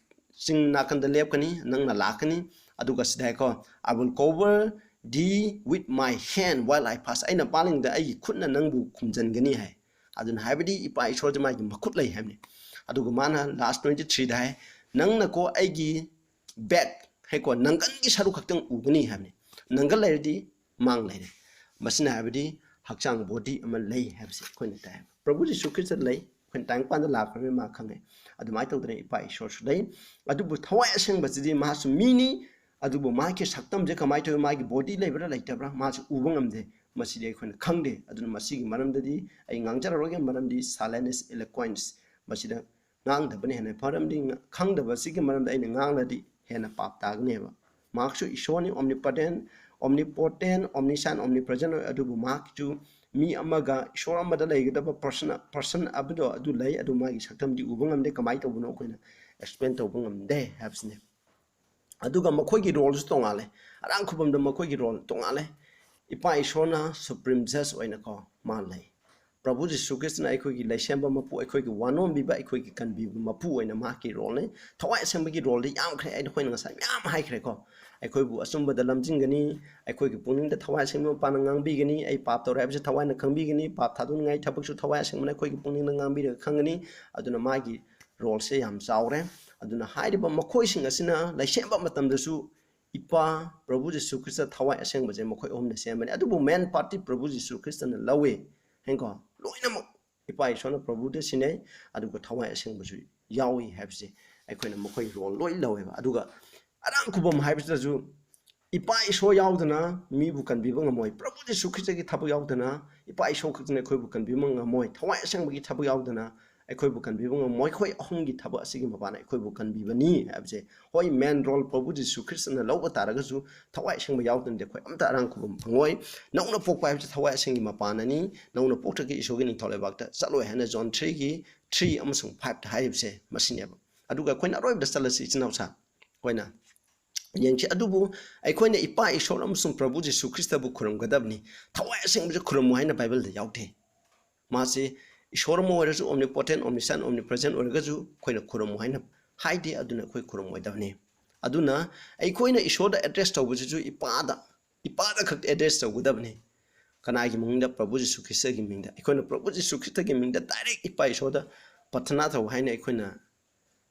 ꯆꯤꯡ ꯅꯥꯀꯟꯗ ꯂꯦꯞꯀꯅꯤ, ꯅꯪꯅ ꯂꯥꯛꯀꯅꯤ꯫ ꯑꯗꯨꯒ ꯁꯤꯗ ꯍꯥꯏꯀꯣ, "I will cover thee with my hand while I pass. ꯑꯩꯅ ꯄꯥꯜꯂꯤꯉꯩꯗ ꯑꯩꯒꯤ ꯈꯨꯠꯅ ꯅꯪꯕꯨ ꯈꯨꯝꯖꯤꯟꯒꯅꯤ ꯍꯥꯏ꯫ ꯑꯗꯨꯅ ꯍꯥꯏꯕꯗꯤ ꯏꯄꯥ ꯏꯁꯣꯔꯁꯦ ꯃꯥꯒꯤ ꯃꯈꯨꯠ ꯂꯩ ꯍꯥꯏꯕꯅꯤ꯫ ꯑꯗꯨꯒ ꯃꯥꯅ ꯂꯥꯁ ꯇ꯭ꯋꯦꯟꯇꯤ ꯊ꯭ꯔꯤꯗ ꯍꯥꯏ, "ꯅꯪꯅꯀꯣ ꯑꯩꯒꯤ ꯕꯦꯛ ꯍꯥꯏꯀꯣ, ꯅꯪꯒꯟꯒꯤ ꯁꯔꯨꯛ ꯈꯛꯇꯪ ꯎꯒꯅꯤ" ꯍꯥꯏꯕꯅꯤ꯫ ꯅꯪꯒꯟ ꯂꯩꯔꯗꯤ ꯃꯥꯡ ꯂꯩꯔꯦ꯫ ꯃꯁꯤꯅ ꯍꯥꯏꯕꯗꯤ ꯍꯛꯆꯥꯡ ꯕꯣꯗꯤ ꯑꯃ ꯂꯩ ꯍꯥꯏꯕꯁꯦ ꯑꯩꯈꯣꯏꯅ ꯇꯥꯏ꯫ ꯄ꯭ꯔꯚꯨ ꯖꯤꯁꯨ ꯈ꯭ꯔꯤꯁꯇ ꯂꯩ, ꯑꯩꯈꯣꯏꯅ ꯇꯥꯏꯕꯪꯄꯥꯟꯗ ꯂꯥꯛꯈ꯭ꯔꯕꯅꯤꯅ ꯃꯥ ꯈꯪꯉꯦ꯫ ꯑꯗꯨꯃꯥꯏꯅ ꯇꯧꯗꯅ ꯏꯄꯥ ꯏꯁꯣꯔꯁꯨ ꯂꯩ꯫ ꯑꯗꯨꯕꯨ ꯊꯋꯥꯏ ꯑꯁꯦꯡꯕꯁꯤꯗꯤ ꯃꯥꯁꯨ ꯃꯤꯅꯤ꯫ ꯑꯗꯨꯕꯨ ꯃꯥꯒꯤ ꯁꯛꯇꯝꯁꯦ ꯀꯃꯥꯏꯅ ꯇꯧꯋꯤ? ꯃꯥꯒꯤ ꯕꯣꯗꯤ ꯂꯩꯕ꯭ꯔꯥ ꯂꯩꯇꯕ꯭ꯔꯥ ꯃꯥꯁꯨ ꯎꯕ ꯉꯝꯗꯦ꯫ ꯃꯁꯤꯗꯤ ꯑꯩꯈꯣꯏꯅ ꯈꯪꯗꯦ꯫ ꯑꯗꯨꯅ ꯃꯁꯤꯒꯤ ꯃꯔꯝꯗꯗꯤ ꯑꯩ ꯉꯥꯡꯖꯔꯔꯣꯏꯒꯦ, ꯃꯔꯝꯗꯤ silence is eloquence꯫ ꯃꯁꯤꯗ ꯉꯥꯡꯗꯕꯅ ꯍꯦꯟꯅ ꯐꯩ, ꯃꯔꯝꯗꯤ ꯉ-, ꯈꯪꯗꯕꯁꯤꯒꯤ ꯃꯔꯝꯗ ꯑꯩꯅ ꯉꯥꯡꯂꯗꯤ ꯍꯦꯟꯅ ꯄꯥꯞ ꯇꯥꯒꯅꯦꯕ꯫ ꯃꯍꯥꯛꯁꯨ ꯏꯁꯣꯔꯅꯤ, omnipotent, omnipotent, omniscient, omnipresent ꯑꯣꯏ, ꯑꯗꯨꯕꯨ ꯃꯍꯥꯛꯁꯨ ꯃꯤ ꯑꯃꯒ ꯏꯁꯣꯔ ꯑꯃꯗ ꯂꯩꯒꯗꯕ ꯄꯔꯁꯟ, ꯄꯔꯁꯟ ꯑꯗꯨꯗꯣ ꯑꯗꯨ ꯂꯩ, ꯑꯗꯨ ꯃꯥꯒꯤ ꯁꯛꯇꯝꯗꯤ ꯎꯕ ꯉꯝꯗꯦ꯫ ꯀꯃꯥꯏꯅ ꯇꯧꯕꯅꯣ ꯑꯩꯈꯣꯏꯅ ꯑꯦꯛꯁꯄ꯭ꯂꯦꯟ ꯇꯧꯕ ꯉꯝꯗꯦ ꯍꯥꯏꯕꯁꯤꯅꯦ꯫ ꯑꯗꯨꯒ ꯃꯈꯣꯏꯒꯤ ꯔꯣꯜꯁꯨ ꯇꯣꯉꯥꯜꯂꯦ꯫ ꯑꯔꯥꯡ ꯈꯨꯕꯝꯗ ꯃꯈꯣꯏꯒꯤ ꯔꯣꯜ ꯇꯣꯉꯥꯜꯂꯦ꯫ ꯏꯄꯥ ꯏꯁꯣꯔꯅ ꯁꯨꯄ꯭ꯔꯤꯝ ꯖꯖ ꯑꯣꯏꯅꯀꯣ ꯃꯥ ꯂꯩ꯫ ꯄ꯭ꯔꯚꯨ ꯖꯤꯁꯨ ꯈ꯭ꯔꯤꯁꯇꯅ ꯑꯩꯈꯣꯏꯒꯤ ꯂꯩꯁꯦꯝꯕ ꯃꯄꯨ, ꯑꯩꯈꯣꯏꯒꯤ ꯋꯥꯅꯣꯝꯕꯤꯕ, ꯑꯩꯈꯣꯏꯒꯤ ꯀꯟꯕꯤꯕ ꯃꯄꯨ ꯑꯣꯏꯅ ꯃꯍꯥꯛꯀꯤ ꯔꯣꯜꯅꯤ꯫ ꯊꯋꯥꯏ ꯑꯁꯦꯡꯕꯒꯤ ꯔꯣꯜꯗꯤ ꯌꯥꯝꯈ꯭ꯔꯦ, ꯑꯩꯅ, ꯑꯩꯈꯣꯏꯅ ꯉꯁꯥꯏ ꯃꯌꯥꯝ ꯍꯥꯏꯈ꯭ꯔꯦꯀꯣ꯫ ꯑꯩꯈꯣꯏꯕꯨ ꯑꯆꯨꯝꯕꯗ ꯂꯝꯖꯤꯡꯒꯅꯤ, ꯑꯩꯈꯣꯏꯒꯤ ꯄꯨꯛꯅꯤꯡꯗ ꯊꯋꯥꯏ ꯑꯁꯦꯡꯕ ꯃꯄꯥꯅ ꯉꯥꯡꯕꯤꯒꯅꯤ, ꯑꯩ ꯄꯥꯞ ꯇꯧꯔꯦ ꯍꯥꯏꯕꯁꯤ ꯊꯋꯥꯏꯅ ꯈꯪꯕꯤꯒꯅꯤ, ꯄꯥꯞ ꯊꯥꯗꯣꯛꯅꯤꯡꯉꯥꯏ ꯊꯕꯛꯁꯨ ꯊꯋꯥꯏ ꯑꯁꯦꯡꯕꯅ ꯑꯩꯈꯣꯏꯒꯤ ꯄꯨꯛꯅꯤꯡꯗ ꯉꯥꯡꯕꯤꯔꯒ ꯈꯪꯒꯅꯤ꯫ ꯑꯗꯨꯅ ꯃꯥꯒꯤ ꯔꯣꯜꯁꯦ ꯌꯥꯝ ꯆꯥꯎꯔꯦ꯫ ꯑꯗꯨꯅ ꯍꯥꯏꯔꯤꯕ ꯃꯈꯣꯏꯁꯤꯡ ꯑꯁꯤꯅ ꯂꯩꯁꯦꯝꯕ ꯃꯇꯝꯗꯁꯨ ꯏꯄꯥ ꯄ꯭ꯔꯚꯨ ꯖꯤꯁꯨ ꯈ꯭ꯔꯤꯁꯇ ꯊꯋꯥꯏ ꯑꯁꯦꯡꯕꯁꯦ ꯃꯈꯣꯏ ꯑꯍꯨꯝꯅ ꯁꯦꯝꯕꯅꯤ꯫ ꯑꯗꯨꯕꯨ ꯃꯦꯟ ꯄꯥꯔꯠꯇꯤ ꯄ꯭ꯔꯚꯨ ꯖꯤꯁꯨ ꯈ꯭ꯔꯤꯁꯇꯅ ꯂꯧꯋꯦ꯫ ꯍꯦꯡꯀꯣ, ꯂꯣꯏꯅꯃꯛ ꯏꯄꯥ ꯏꯁꯣꯔꯅ ꯄ꯭ꯔꯚꯨꯗ ꯁꯤꯟꯅꯩ, ꯑꯗꯨꯒ ꯊꯋꯥꯏ ꯑꯁꯦꯡꯕꯁꯨ ꯌꯥꯎꯏ ꯍꯥꯏꯕꯁꯦ ꯑꯩꯈꯣꯏꯅ ꯃꯈꯣꯏ ꯔꯣꯜ ꯂꯣꯏ ꯂꯧꯋꯦꯕ꯫ ꯑꯗꯨꯒ ꯑꯔꯥꯡ ꯈꯨꯕꯝ ꯍꯥꯏꯕꯁꯤꯗꯁꯨ ꯏꯄꯥ ꯏꯁꯣꯔ ꯌꯥꯎꯗꯅ ꯃꯤꯕꯨ ꯀꯟꯕꯤꯕ ꯉꯝꯃꯣꯏ꯫ ꯄ꯭ꯔꯚꯨ ꯖꯤꯁꯨ ꯈ꯭ꯔꯤꯁꯇꯒꯤ ꯊꯕꯛ ꯌꯥꯎꯗꯅ ꯏꯄꯥ ꯏꯁꯣꯔ ꯈꯛꯇꯅ ꯑꯩꯈꯣꯏꯕꯨ ꯀꯟꯕꯤꯕ ꯉꯝꯃꯣꯏ꯫ ꯊꯋꯥꯏ ꯑꯁꯦꯡꯕꯒꯤ ꯊꯕꯛ ꯌꯥꯎꯗꯅ ꯑꯩꯈꯣꯏꯕꯨ ꯀꯟꯕꯤꯕ ꯉꯝꯃꯣꯏ꯫ ꯃꯈꯣꯏ ꯑꯍꯨꯝꯒꯤ ꯊꯕꯛ ꯑꯁꯤꯒꯤ ꯃꯄꯥꯟꯅ ꯑꯩꯈꯣꯏꯕꯨ ꯀꯟꯕꯤꯕꯅꯤ ꯍꯥꯏꯕꯁꯦ꯫ ꯍꯣꯏ, ꯃꯦꯟ ꯔꯣꯜ ꯄ꯭ꯔꯚꯨ ꯖꯤꯁꯨ ꯈ꯭ꯔꯤꯁꯇꯅ ꯂꯧꯕ ꯇꯥꯔꯒꯁꯨ ꯊꯋꯥꯏ ꯑꯁꯦꯡꯕ ꯌꯥꯎꯗꯅꯗꯤ ꯑꯩꯈꯣꯏ ꯑꯝꯇ ꯑꯔꯥꯡ ꯈꯨꯕꯝ ꯐꯪꯉꯣꯏ꯫ ꯅꯧꯅ ꯄꯣꯛꯄ ꯍꯥꯏꯕꯁꯤ ꯊꯋꯥꯏ ꯑꯁꯦꯡꯕꯒꯤ ꯃꯄꯥꯟꯅꯤ꯫ ꯅꯧꯅ ꯄꯣꯛꯇ꯭ꯔꯒꯗꯤ ꯏꯁꯣꯔꯒꯤ ꯅꯤꯡꯊꯧ ꯂꯩꯕꯥꯛꯇ ꯆꯠꯂꯣꯏ ꯍꯥꯏꯅ ꯖꯣꯟ ꯊ꯭ꯔꯤꯒꯤ ꯊ꯭ꯔꯤ ꯑꯃꯁꯨꯡ ꯐꯥꯏꯚꯇ ꯍꯥꯏꯔꯤꯕꯁꯦ ꯃꯁꯤꯅꯦꯕ꯫ ꯑꯗꯨꯒ ꯑꯩꯈꯣꯏꯅ ꯑꯔꯣꯏꯕꯗ ꯆꯠꯂꯁꯤ, ꯏꯆꯤꯟ ꯏꯅꯥꯎꯁꯥ꯫ ꯑꯩꯈꯣꯏꯅ ꯌꯦꯡꯁꯤ꯫ ꯑꯗꯨꯕꯨ ꯑꯩꯈꯣꯏꯅ ꯏꯄꯥ ꯏꯁꯣꯔ ꯑꯃꯁꯨꯡ ꯄ꯭ꯔꯚꯨ ꯖꯤꯁꯨ ꯈ꯭ꯔꯤꯁꯇꯕꯨ ꯈꯨꯔꯨꯝꯒꯗꯕꯅꯤ꯫ ꯊꯋꯥꯏ ꯑꯁꯦꯡꯕꯁꯦ ꯈꯨꯔꯨꯝꯃꯨ ꯍꯥꯏꯅ ꯕꯥꯏꯕꯜꯗ ꯌꯥꯎꯗꯦ꯫ ꯃꯥꯁꯦ ꯏꯁꯣꯔ ꯑꯃ ꯑꯣꯏꯔꯁꯨ, omnipotent, omniscient, omnipresent ꯑꯣꯏꯔꯒꯁꯨ ꯑꯩꯈꯣꯏꯅ ꯈꯨꯔꯨꯝꯃꯨ ꯍꯥꯏꯅ ꯍꯥꯏꯗꯦ꯫ ꯑꯗꯨꯅ ꯑꯩꯈꯣꯏ ꯈꯨꯔꯨꯝꯃꯣꯏꯗꯕꯅꯤ꯫ ꯑꯗꯨꯅ ꯑꯩꯈꯣꯏꯅ ꯏꯁꯣꯔꯗ ꯑꯦꯗ꯭ꯔꯦꯁ ꯇꯧꯕꯁꯤꯁꯨ ꯏꯄꯥꯗ ꯏꯄꯥꯗ ꯈꯛ ꯑꯦꯗ꯭ꯔꯦꯁ ꯇꯧꯒꯗꯕꯅꯤ꯫ ꯀꯅꯥꯒꯤ ꯃꯤꯡꯗ? ꯄ꯭ꯔꯚꯨ ꯖꯤꯁꯨ ꯈ꯭ꯔꯤꯁꯇꯒꯤ ꯃꯤꯡꯗ꯫ ꯑꯩꯈꯣꯏꯅ ꯄ꯭ꯔꯚꯨ ꯖꯤꯁꯨ ꯈ꯭ꯔꯤꯁꯇꯒꯤ ꯃꯤꯡꯗ ꯗꯥꯏꯔꯦꯛ ꯏꯄꯥ ꯏꯁꯣꯔꯗ ꯄ꯭ꯔꯊꯅꯥ ꯇꯧ ꯍꯥꯏꯅ ꯑꯩꯈꯣꯏꯅ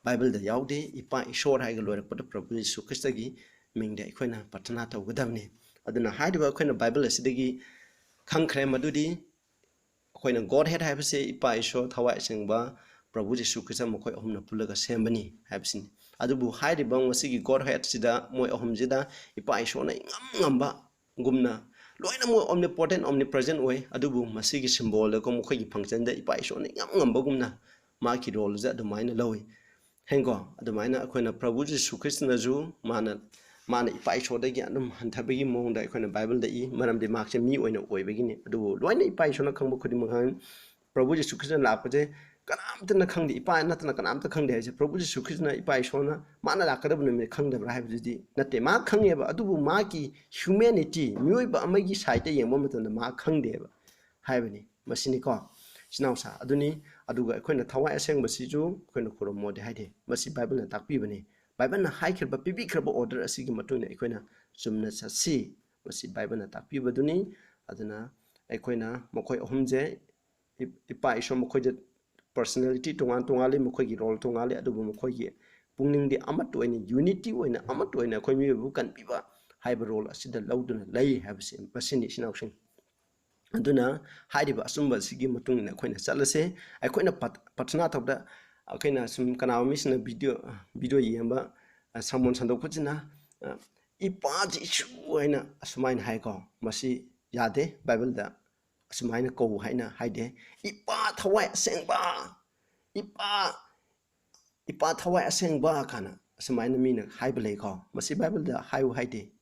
ꯕꯥꯏꯕꯜꯗ ꯌꯥꯎꯗꯦ꯫ ꯏꯄꯥ ꯏꯁꯣꯔ ꯍꯥꯏꯔꯒ ꯂꯣꯏꯔꯛꯄꯗ ꯄ꯭ꯔꯚꯨ ꯖꯤꯁꯨ ꯈ꯭ꯔꯤꯁꯇꯒꯤ ꯃꯤꯡꯗ ꯑꯩꯈꯣꯏꯅ ꯄ꯭ꯔꯊꯅꯥ ꯇꯧꯒꯗꯕꯅꯤ꯫ ꯑꯗꯨꯅ ꯍꯥꯏꯔꯤꯕ ꯑꯩꯈꯣꯏꯅ ꯕꯥꯏꯕꯜ ꯑꯁꯤꯗꯒꯤ ꯈꯪꯈ꯭ꯔꯦ ꯃꯗꯨꯗꯤ ꯑꯩꯈꯣꯏꯅ ꯒꯣꯗ ꯍꯦꯗ ꯍꯥꯏꯕꯁꯦ ꯏꯄꯥ ꯏꯁꯣꯔ, ꯊꯋꯥꯏ ꯑꯁꯦꯡꯕ, ꯄ꯭ꯔꯚꯨ ꯖꯤꯁꯨ ꯈ꯭ꯔꯤꯁꯇ, ꯃꯈꯣꯏ ꯑꯍꯨꯝꯅ ꯄꯨꯜꯂꯒ ꯁꯦꯝꯕꯅꯤ ꯍꯥꯏꯕꯁꯤꯅꯤ꯫ ꯑꯗꯨꯕꯨ ꯍꯥꯏꯔꯤꯕ ꯉꯁꯤꯒꯤ ꯒꯣꯗ ꯍꯦꯗꯁꯤꯗ, ꯃꯣꯏ ꯑꯍꯨꯝꯁꯤꯗ ꯏꯄꯥ ꯏꯁꯣꯔꯅ ꯏꯉꯝ ꯉꯝꯕ ꯒꯨꯝꯅ ꯂꯣꯏꯅ ꯃꯣꯏ ꯑꯣꯝꯅꯤꯄꯣꯇꯦꯟ, ꯑꯣꯝꯅꯤꯄ꯭ꯔꯦꯖꯦꯟ ꯑꯣꯏ꯫ ꯑꯗꯨꯕꯨ ꯃꯁꯤꯒꯤ ꯁꯤꯝꯕꯣꯜꯗꯀꯣ ꯃꯈꯣꯏꯒꯤ ꯐꯪꯁꯟꯗ ꯏꯄꯥ ꯏꯁꯣꯔꯅ ꯏꯉꯝ ꯉꯝꯕꯒꯨꯝꯅ ꯃꯥꯒꯤ ꯔꯣꯜꯁꯦ ꯑꯗꯨꯃꯥꯏꯅ ꯂꯧꯏ꯫ ꯍꯦꯡꯀꯣ, ꯑꯗꯨꯃꯥꯏꯅ ꯑꯩꯈꯣꯏꯅ ꯄ꯭ꯔꯚꯨ ꯖꯤꯁꯨ ꯈ꯭ꯔꯤꯁꯇꯅꯁꯨ ꯃꯥꯅ, ꯃꯥꯅ ꯏꯄꯥ ꯏꯁꯣꯔꯗꯒꯤ ꯑꯗꯨꯝ ꯍꯟꯊꯕꯒꯤ ꯃꯑꯣꯡꯗ ꯑꯩꯈꯣꯏꯅ ꯕꯥꯏꯕꯜꯗ ꯏ, ꯃꯔꯝꯗꯤ ꯃꯍꯥꯛꯁꯦ ꯃꯤ ꯑꯣꯏꯅ ꯑꯣꯏꯕꯒꯤꯅꯤ꯫ ꯑꯗꯨꯕꯨ ꯂꯣꯏꯅ ꯏꯄꯥ ꯏꯁꯣꯔꯅ ꯈꯪꯕ ꯈꯨꯗꯤꯡꯃꯛ ꯈꯪꯏ꯫ ꯄ꯭ꯔꯚꯨ ꯖꯤꯁꯨ ꯈ꯭ꯔꯤꯁꯇꯅ ꯂꯥꯛꯄꯁꯦ ꯀꯅꯥꯝꯇꯅ ꯈꯪꯗꯦ, ꯏꯄꯥ ꯅꯠꯇꯅ ꯀꯅꯥꯝꯇ ꯈꯪꯗꯦ ꯍꯥꯏꯁꯦ꯫ ꯄ꯭ꯔꯚꯨ ꯖꯤꯁꯨ ꯈ꯭ꯔꯤꯁꯇꯅ ꯏꯄꯥ ꯏꯁꯣꯔꯅ ꯃꯥꯅ ꯂꯥꯛꯀꯗꯕ ꯅꯨꯃꯤꯠ ꯈꯪꯗꯕ꯭ꯔꯥ ꯍꯥꯏꯕꯗꯨꯗꯤ ꯅꯠꯇꯦ꯫ ꯃꯥ ꯈꯪꯉꯦꯕ, ꯑꯗꯨꯕꯨ ꯃꯥꯒꯤ ꯍ꯭ꯌꯨꯃꯦꯅꯤꯇꯤ, ꯃꯤꯑꯣꯏꯕ ꯑꯃꯒꯤ ꯁꯥꯏꯠꯇ ꯌꯦꯡꯕ ꯃꯇꯝꯗ ꯃꯥ ꯈꯪꯗꯦꯕ ꯍꯥꯏꯕꯅꯤ꯫ ꯃꯁꯤꯅꯤꯀꯣ, ꯏꯆꯤꯟ ꯏꯅꯥꯎꯁꯥ꯫ ꯑꯗꯨꯅꯤ, ꯑꯗꯨꯒ ꯑꯩꯈꯣꯏꯅ ꯊꯋꯥꯏ ꯑꯁꯦꯡꯕꯁꯤꯁꯨ ꯑꯩꯈꯣꯏꯅ ꯈꯨꯔꯨꯝꯃꯣꯗꯤ ꯍꯥꯏꯗꯦ꯫ ꯃꯁꯤ ꯕꯥꯏꯕꯜꯅ ꯇꯥꯛꯄꯤꯕꯅꯤ꯫ ꯕꯥꯏꯕꯜꯅ ꯍꯥꯏꯈ꯭ꯔꯕ, ꯄꯤꯕꯤꯈ꯭ꯔꯕ ꯑꯣꯔꯗꯔ ꯑꯁꯤꯒꯤ ꯃꯇꯨꯡ ꯏꯟꯅ ꯑꯩꯈꯣꯏꯅ ꯆꯨꯝꯅ ꯆꯠꯁꯤ꯫ ꯃꯁꯤ ꯕꯥꯏꯕꯜꯅ ꯇꯥꯛꯄꯤꯕꯗꯨꯅꯤ꯫ ꯑꯗꯨꯅ ꯑꯩꯈꯣꯏꯅ ꯃꯈꯣꯏ ꯑꯍꯨꯝꯁꯦ ꯏ-, ꯏꯄꯥ ꯏꯁꯣꯔ ꯃꯈꯣꯏꯗ ꯄꯔꯁꯅꯦꯂꯤꯇꯤ ꯇꯣꯉꯥꯟ ꯇꯣꯉꯥꯜꯂꯤ, ꯃꯈꯣꯏꯒꯤ ꯔꯣꯜ ꯇꯣꯉꯥꯜꯂꯤ, ꯑꯗꯨꯕꯨ ꯃꯈꯣꯏꯒꯤ ꯄꯨꯛꯅꯤꯡꯗꯤ ꯑꯃꯠꯇ ꯑꯣꯏꯅ, ꯌꯨꯅꯤꯇꯤ ꯑꯣꯏꯅ, ꯑꯃꯠꯇ ꯑꯣꯏꯅ ꯑꯩꯈꯣꯏ ꯃꯤꯑꯣꯏꯕꯕꯨ ꯀꯟꯕꯤꯕ ꯍꯥꯏꯕ ꯔꯣꯜ ꯑꯁꯤꯗ ꯂꯧꯗꯨꯅ ꯂꯩ ꯍꯥꯏꯕꯁꯤ ꯃꯁꯤꯅꯤ, ꯏꯆꯤꯟ ꯏꯅꯥꯎꯁꯤꯡ꯫ ꯑꯗꯨꯅ ꯍꯥꯏꯔꯤꯕ ꯑꯆꯨꯝꯕ ꯑꯁꯤꯒꯤ ꯃꯇꯨꯡ ꯏꯟꯅ ꯑꯩꯈꯣꯏꯅ ꯆꯠꯂꯁꯦ꯫ ꯑꯩꯈꯣꯏꯅ ꯄ꯭ꯔ-, ꯄ꯭ꯔꯊꯅꯥ ꯇꯧꯕꯗ ꯑꯩꯈꯣꯏꯅ ꯁꯨꯝ ꯀꯅꯥꯒꯨꯝꯕ ꯃꯤꯁꯤꯡꯅ ꯚꯤꯗꯤꯑꯣ, ꯚꯤꯗꯤꯑꯣ ꯌꯦꯡꯕ, ꯑ, ꯁꯔꯃꯣꯟ ꯁꯟꯗꯣꯛꯄꯁꯤꯅ, ꯑ, "ꯏꯄꯥ ꯖꯤꯁꯨ" ꯍꯥꯏꯅ ꯑꯁꯨꯃꯥꯏꯅ ꯍꯥꯏꯀꯣ꯫ ꯃꯁꯤ ꯌꯥꯗꯦ, ꯕꯥꯏꯕꯜꯗ ꯑꯁꯨꯃꯥꯏꯅ ꯀꯧ ꯍꯥꯏꯅ ꯍꯥꯏꯗꯦ꯫ "ꯏꯄꯥ ꯊꯋꯥꯏ ꯑꯁꯦꯡꯕ, ꯏꯄꯥ, ꯏꯄꯥ ꯊꯋꯥꯏ ꯑꯁꯦꯡꯕ" ꯀꯥꯏꯅ ꯑꯁꯨꯃꯥꯏꯅ ꯃꯤꯅ ꯍꯥꯏꯕ ꯂꯩꯀꯣ꯫ ꯃꯁꯤ ꯕꯥꯏꯕꯜꯗ ꯍꯥꯏꯌꯨ ꯍꯥꯏꯗꯦ꯫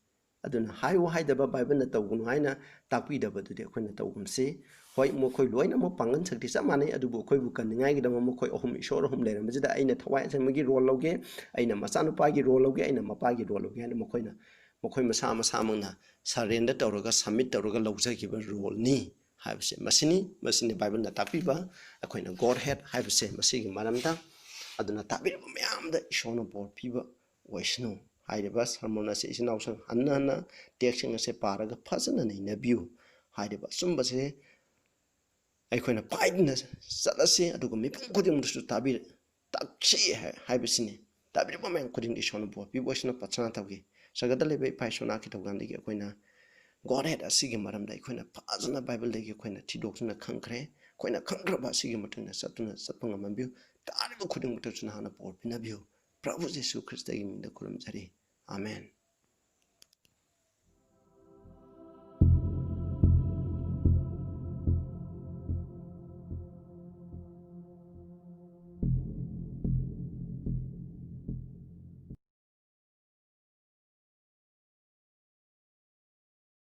ꯑꯗꯨꯅ ꯍꯥꯏꯌꯨ ꯍꯥꯏꯗꯕ, ꯕꯥꯏꯕꯜꯅ ꯇꯧꯒꯅꯨ ꯍꯥꯏꯅ ꯇꯥꯛꯄꯤꯗꯕꯗꯨꯗꯤ ꯑꯩꯈꯣꯏꯅ ꯇꯧꯒꯨꯝꯁꯤ꯫ ꯍꯣꯏ, ꯃꯈꯣꯏ ꯂꯣꯏꯅꯃꯛ ꯄꯥꯡꯒꯜ ꯁꯛꯇꯤ ꯆꯞ ꯃꯥꯟꯅꯩ, ꯑꯗꯨꯕꯨ ꯑꯩꯈꯣꯏꯕꯨ ꯀꯟꯅꯤꯡꯉꯥꯏꯒꯤꯗꯃꯛ ꯃꯈꯣꯏ ꯑꯍꯨꯝ, ꯏꯁꯣꯔ ꯑꯍꯨꯝ ꯂꯩꯔꯝꯕꯁꯤꯗ ꯑꯩꯅ ꯊꯋꯥꯏ ꯑꯁꯦꯡꯕꯒꯤ ꯔꯣꯜ ꯂꯧꯒꯦ, ꯑꯩꯅ ꯃꯆꯥꯅꯨꯄꯥꯒꯤ ꯔꯣꯜ ꯂꯧꯒꯦ, ꯑꯩꯅ ꯃꯄꯥꯒꯤ ꯔꯣꯜ ꯂꯧꯒꯦ ꯍꯥꯏꯅ ꯃꯈꯣꯏꯅ, ꯃꯈꯣꯏ ꯃꯁꯥ ꯃꯁꯥꯃꯛꯅ ꯁꯔꯦꯟꯗꯔ ꯇꯧꯔꯒ, ꯁꯕꯃꯤꯠ ꯇꯧꯔꯒ ꯂꯧꯖꯈꯤꯕ ꯔꯣꯜꯅꯤ ꯍꯥꯏꯕꯁꯦ ꯃꯁꯤꯅꯤ꯫ ꯃꯁꯤꯅꯤ ꯕꯥꯏꯕꯜꯅ ꯇꯥꯛꯄꯤꯕ ꯑꯩꯈꯣꯏꯅ ꯒꯣꯗ ꯍꯦꯗ ꯍꯥꯏꯕꯁꯦ ꯃꯁꯤꯒꯤ ꯃꯔꯝꯗ꯫ ꯑꯗꯨꯅ ꯇꯥꯕꯤꯔꯕ ꯃꯌꯥꯝꯗ ꯏꯁꯣꯔꯅ ꯕꯣꯔ ꯄꯤꯕ ꯑꯣꯏꯁꯅꯨ꯫ ꯍꯥꯏꯔꯤꯕ ꯁꯔꯃꯣꯟ ꯑꯁꯤ ꯏꯆꯤꯟ ꯏꯅꯥꯎꯁꯤꯡ ꯍꯟꯅ ꯍꯟꯅ ꯇꯦꯛꯁꯁꯤꯡ ꯑꯁꯦ ꯄꯥꯔꯒ ꯐꯖꯅ ꯅꯩꯅꯕꯤꯌꯨ꯫ ꯍꯥꯏꯔꯤꯕ ꯑꯆꯨꯝꯕꯁꯦ ꯑꯩꯈꯣꯏꯅ ꯄꯥꯏꯗꯨꯅ ꯆꯠꯂꯁꯤ, ꯑꯗꯨꯒ ꯃꯤꯄꯨꯝ ꯈꯨꯗꯤꯡꯃꯛꯇꯁꯨ ꯇꯥꯕꯤ-, ꯇꯥꯛꯁꯤ ꯍꯥꯏ-, ꯍꯥꯏꯕꯁꯤꯅꯤ꯫ ꯇꯥꯕꯤꯔꯤꯕ ꯃꯌꯥꯝ ꯈꯨꯗꯤꯡꯗ ꯏꯁꯣꯔꯅ ꯕꯣꯔ ꯄꯤꯕ ꯑꯣꯏꯁꯅꯨ꯫ ꯄ꯭ꯔꯊꯅꯥ ꯇꯧꯒꯦ꯫ ꯁꯔꯒꯗ ꯂꯩꯕ ꯏꯄꯥ ꯏꯁꯣꯔ, ꯅꯍꯥꯛꯀꯤ ꯊꯧꯖꯥꯜꯗꯒꯤ ꯑꯩꯈꯣꯏꯅ God head ꯑꯁꯤꯒꯤ ꯃꯔꯝꯗ ꯑꯩꯈꯣꯏꯅ ꯐꯖꯅ ꯕꯥꯏꯕꯜꯗꯒꯤ ꯑꯩꯈꯣꯏꯅ ꯊꯤꯗꯣꯛꯇꯨꯅ ꯈꯪꯈ꯭ꯔꯦ꯫ ꯑꯩꯈꯣꯏꯅ ꯈꯪꯈ꯭ꯔꯕ ꯑꯁꯤꯒꯤ ꯃꯇꯨꯡ ꯏꯟꯅ ꯆꯠꯇꯨꯅ ꯆꯠꯄ ꯉꯝꯍꯟꯕꯤꯌꯨ꯫ ꯇꯥꯔꯤꯕ ꯈꯨꯗꯤꯡꯃꯛꯇꯁꯨ ꯅꯍꯥꯛꯅ ꯕꯣꯔ ꯄꯤꯅꯕꯤꯌꯨ꯫ ꯄ꯭ꯔꯚꯨ ꯖꯤꯁꯨ ꯈ꯭ꯔꯤꯁꯇꯒꯤ ꯃꯤꯡꯗ ꯈꯨꯔꯨꯝꯖꯔꯤ꯫ ꯑꯥꯃꯦꯟ꯫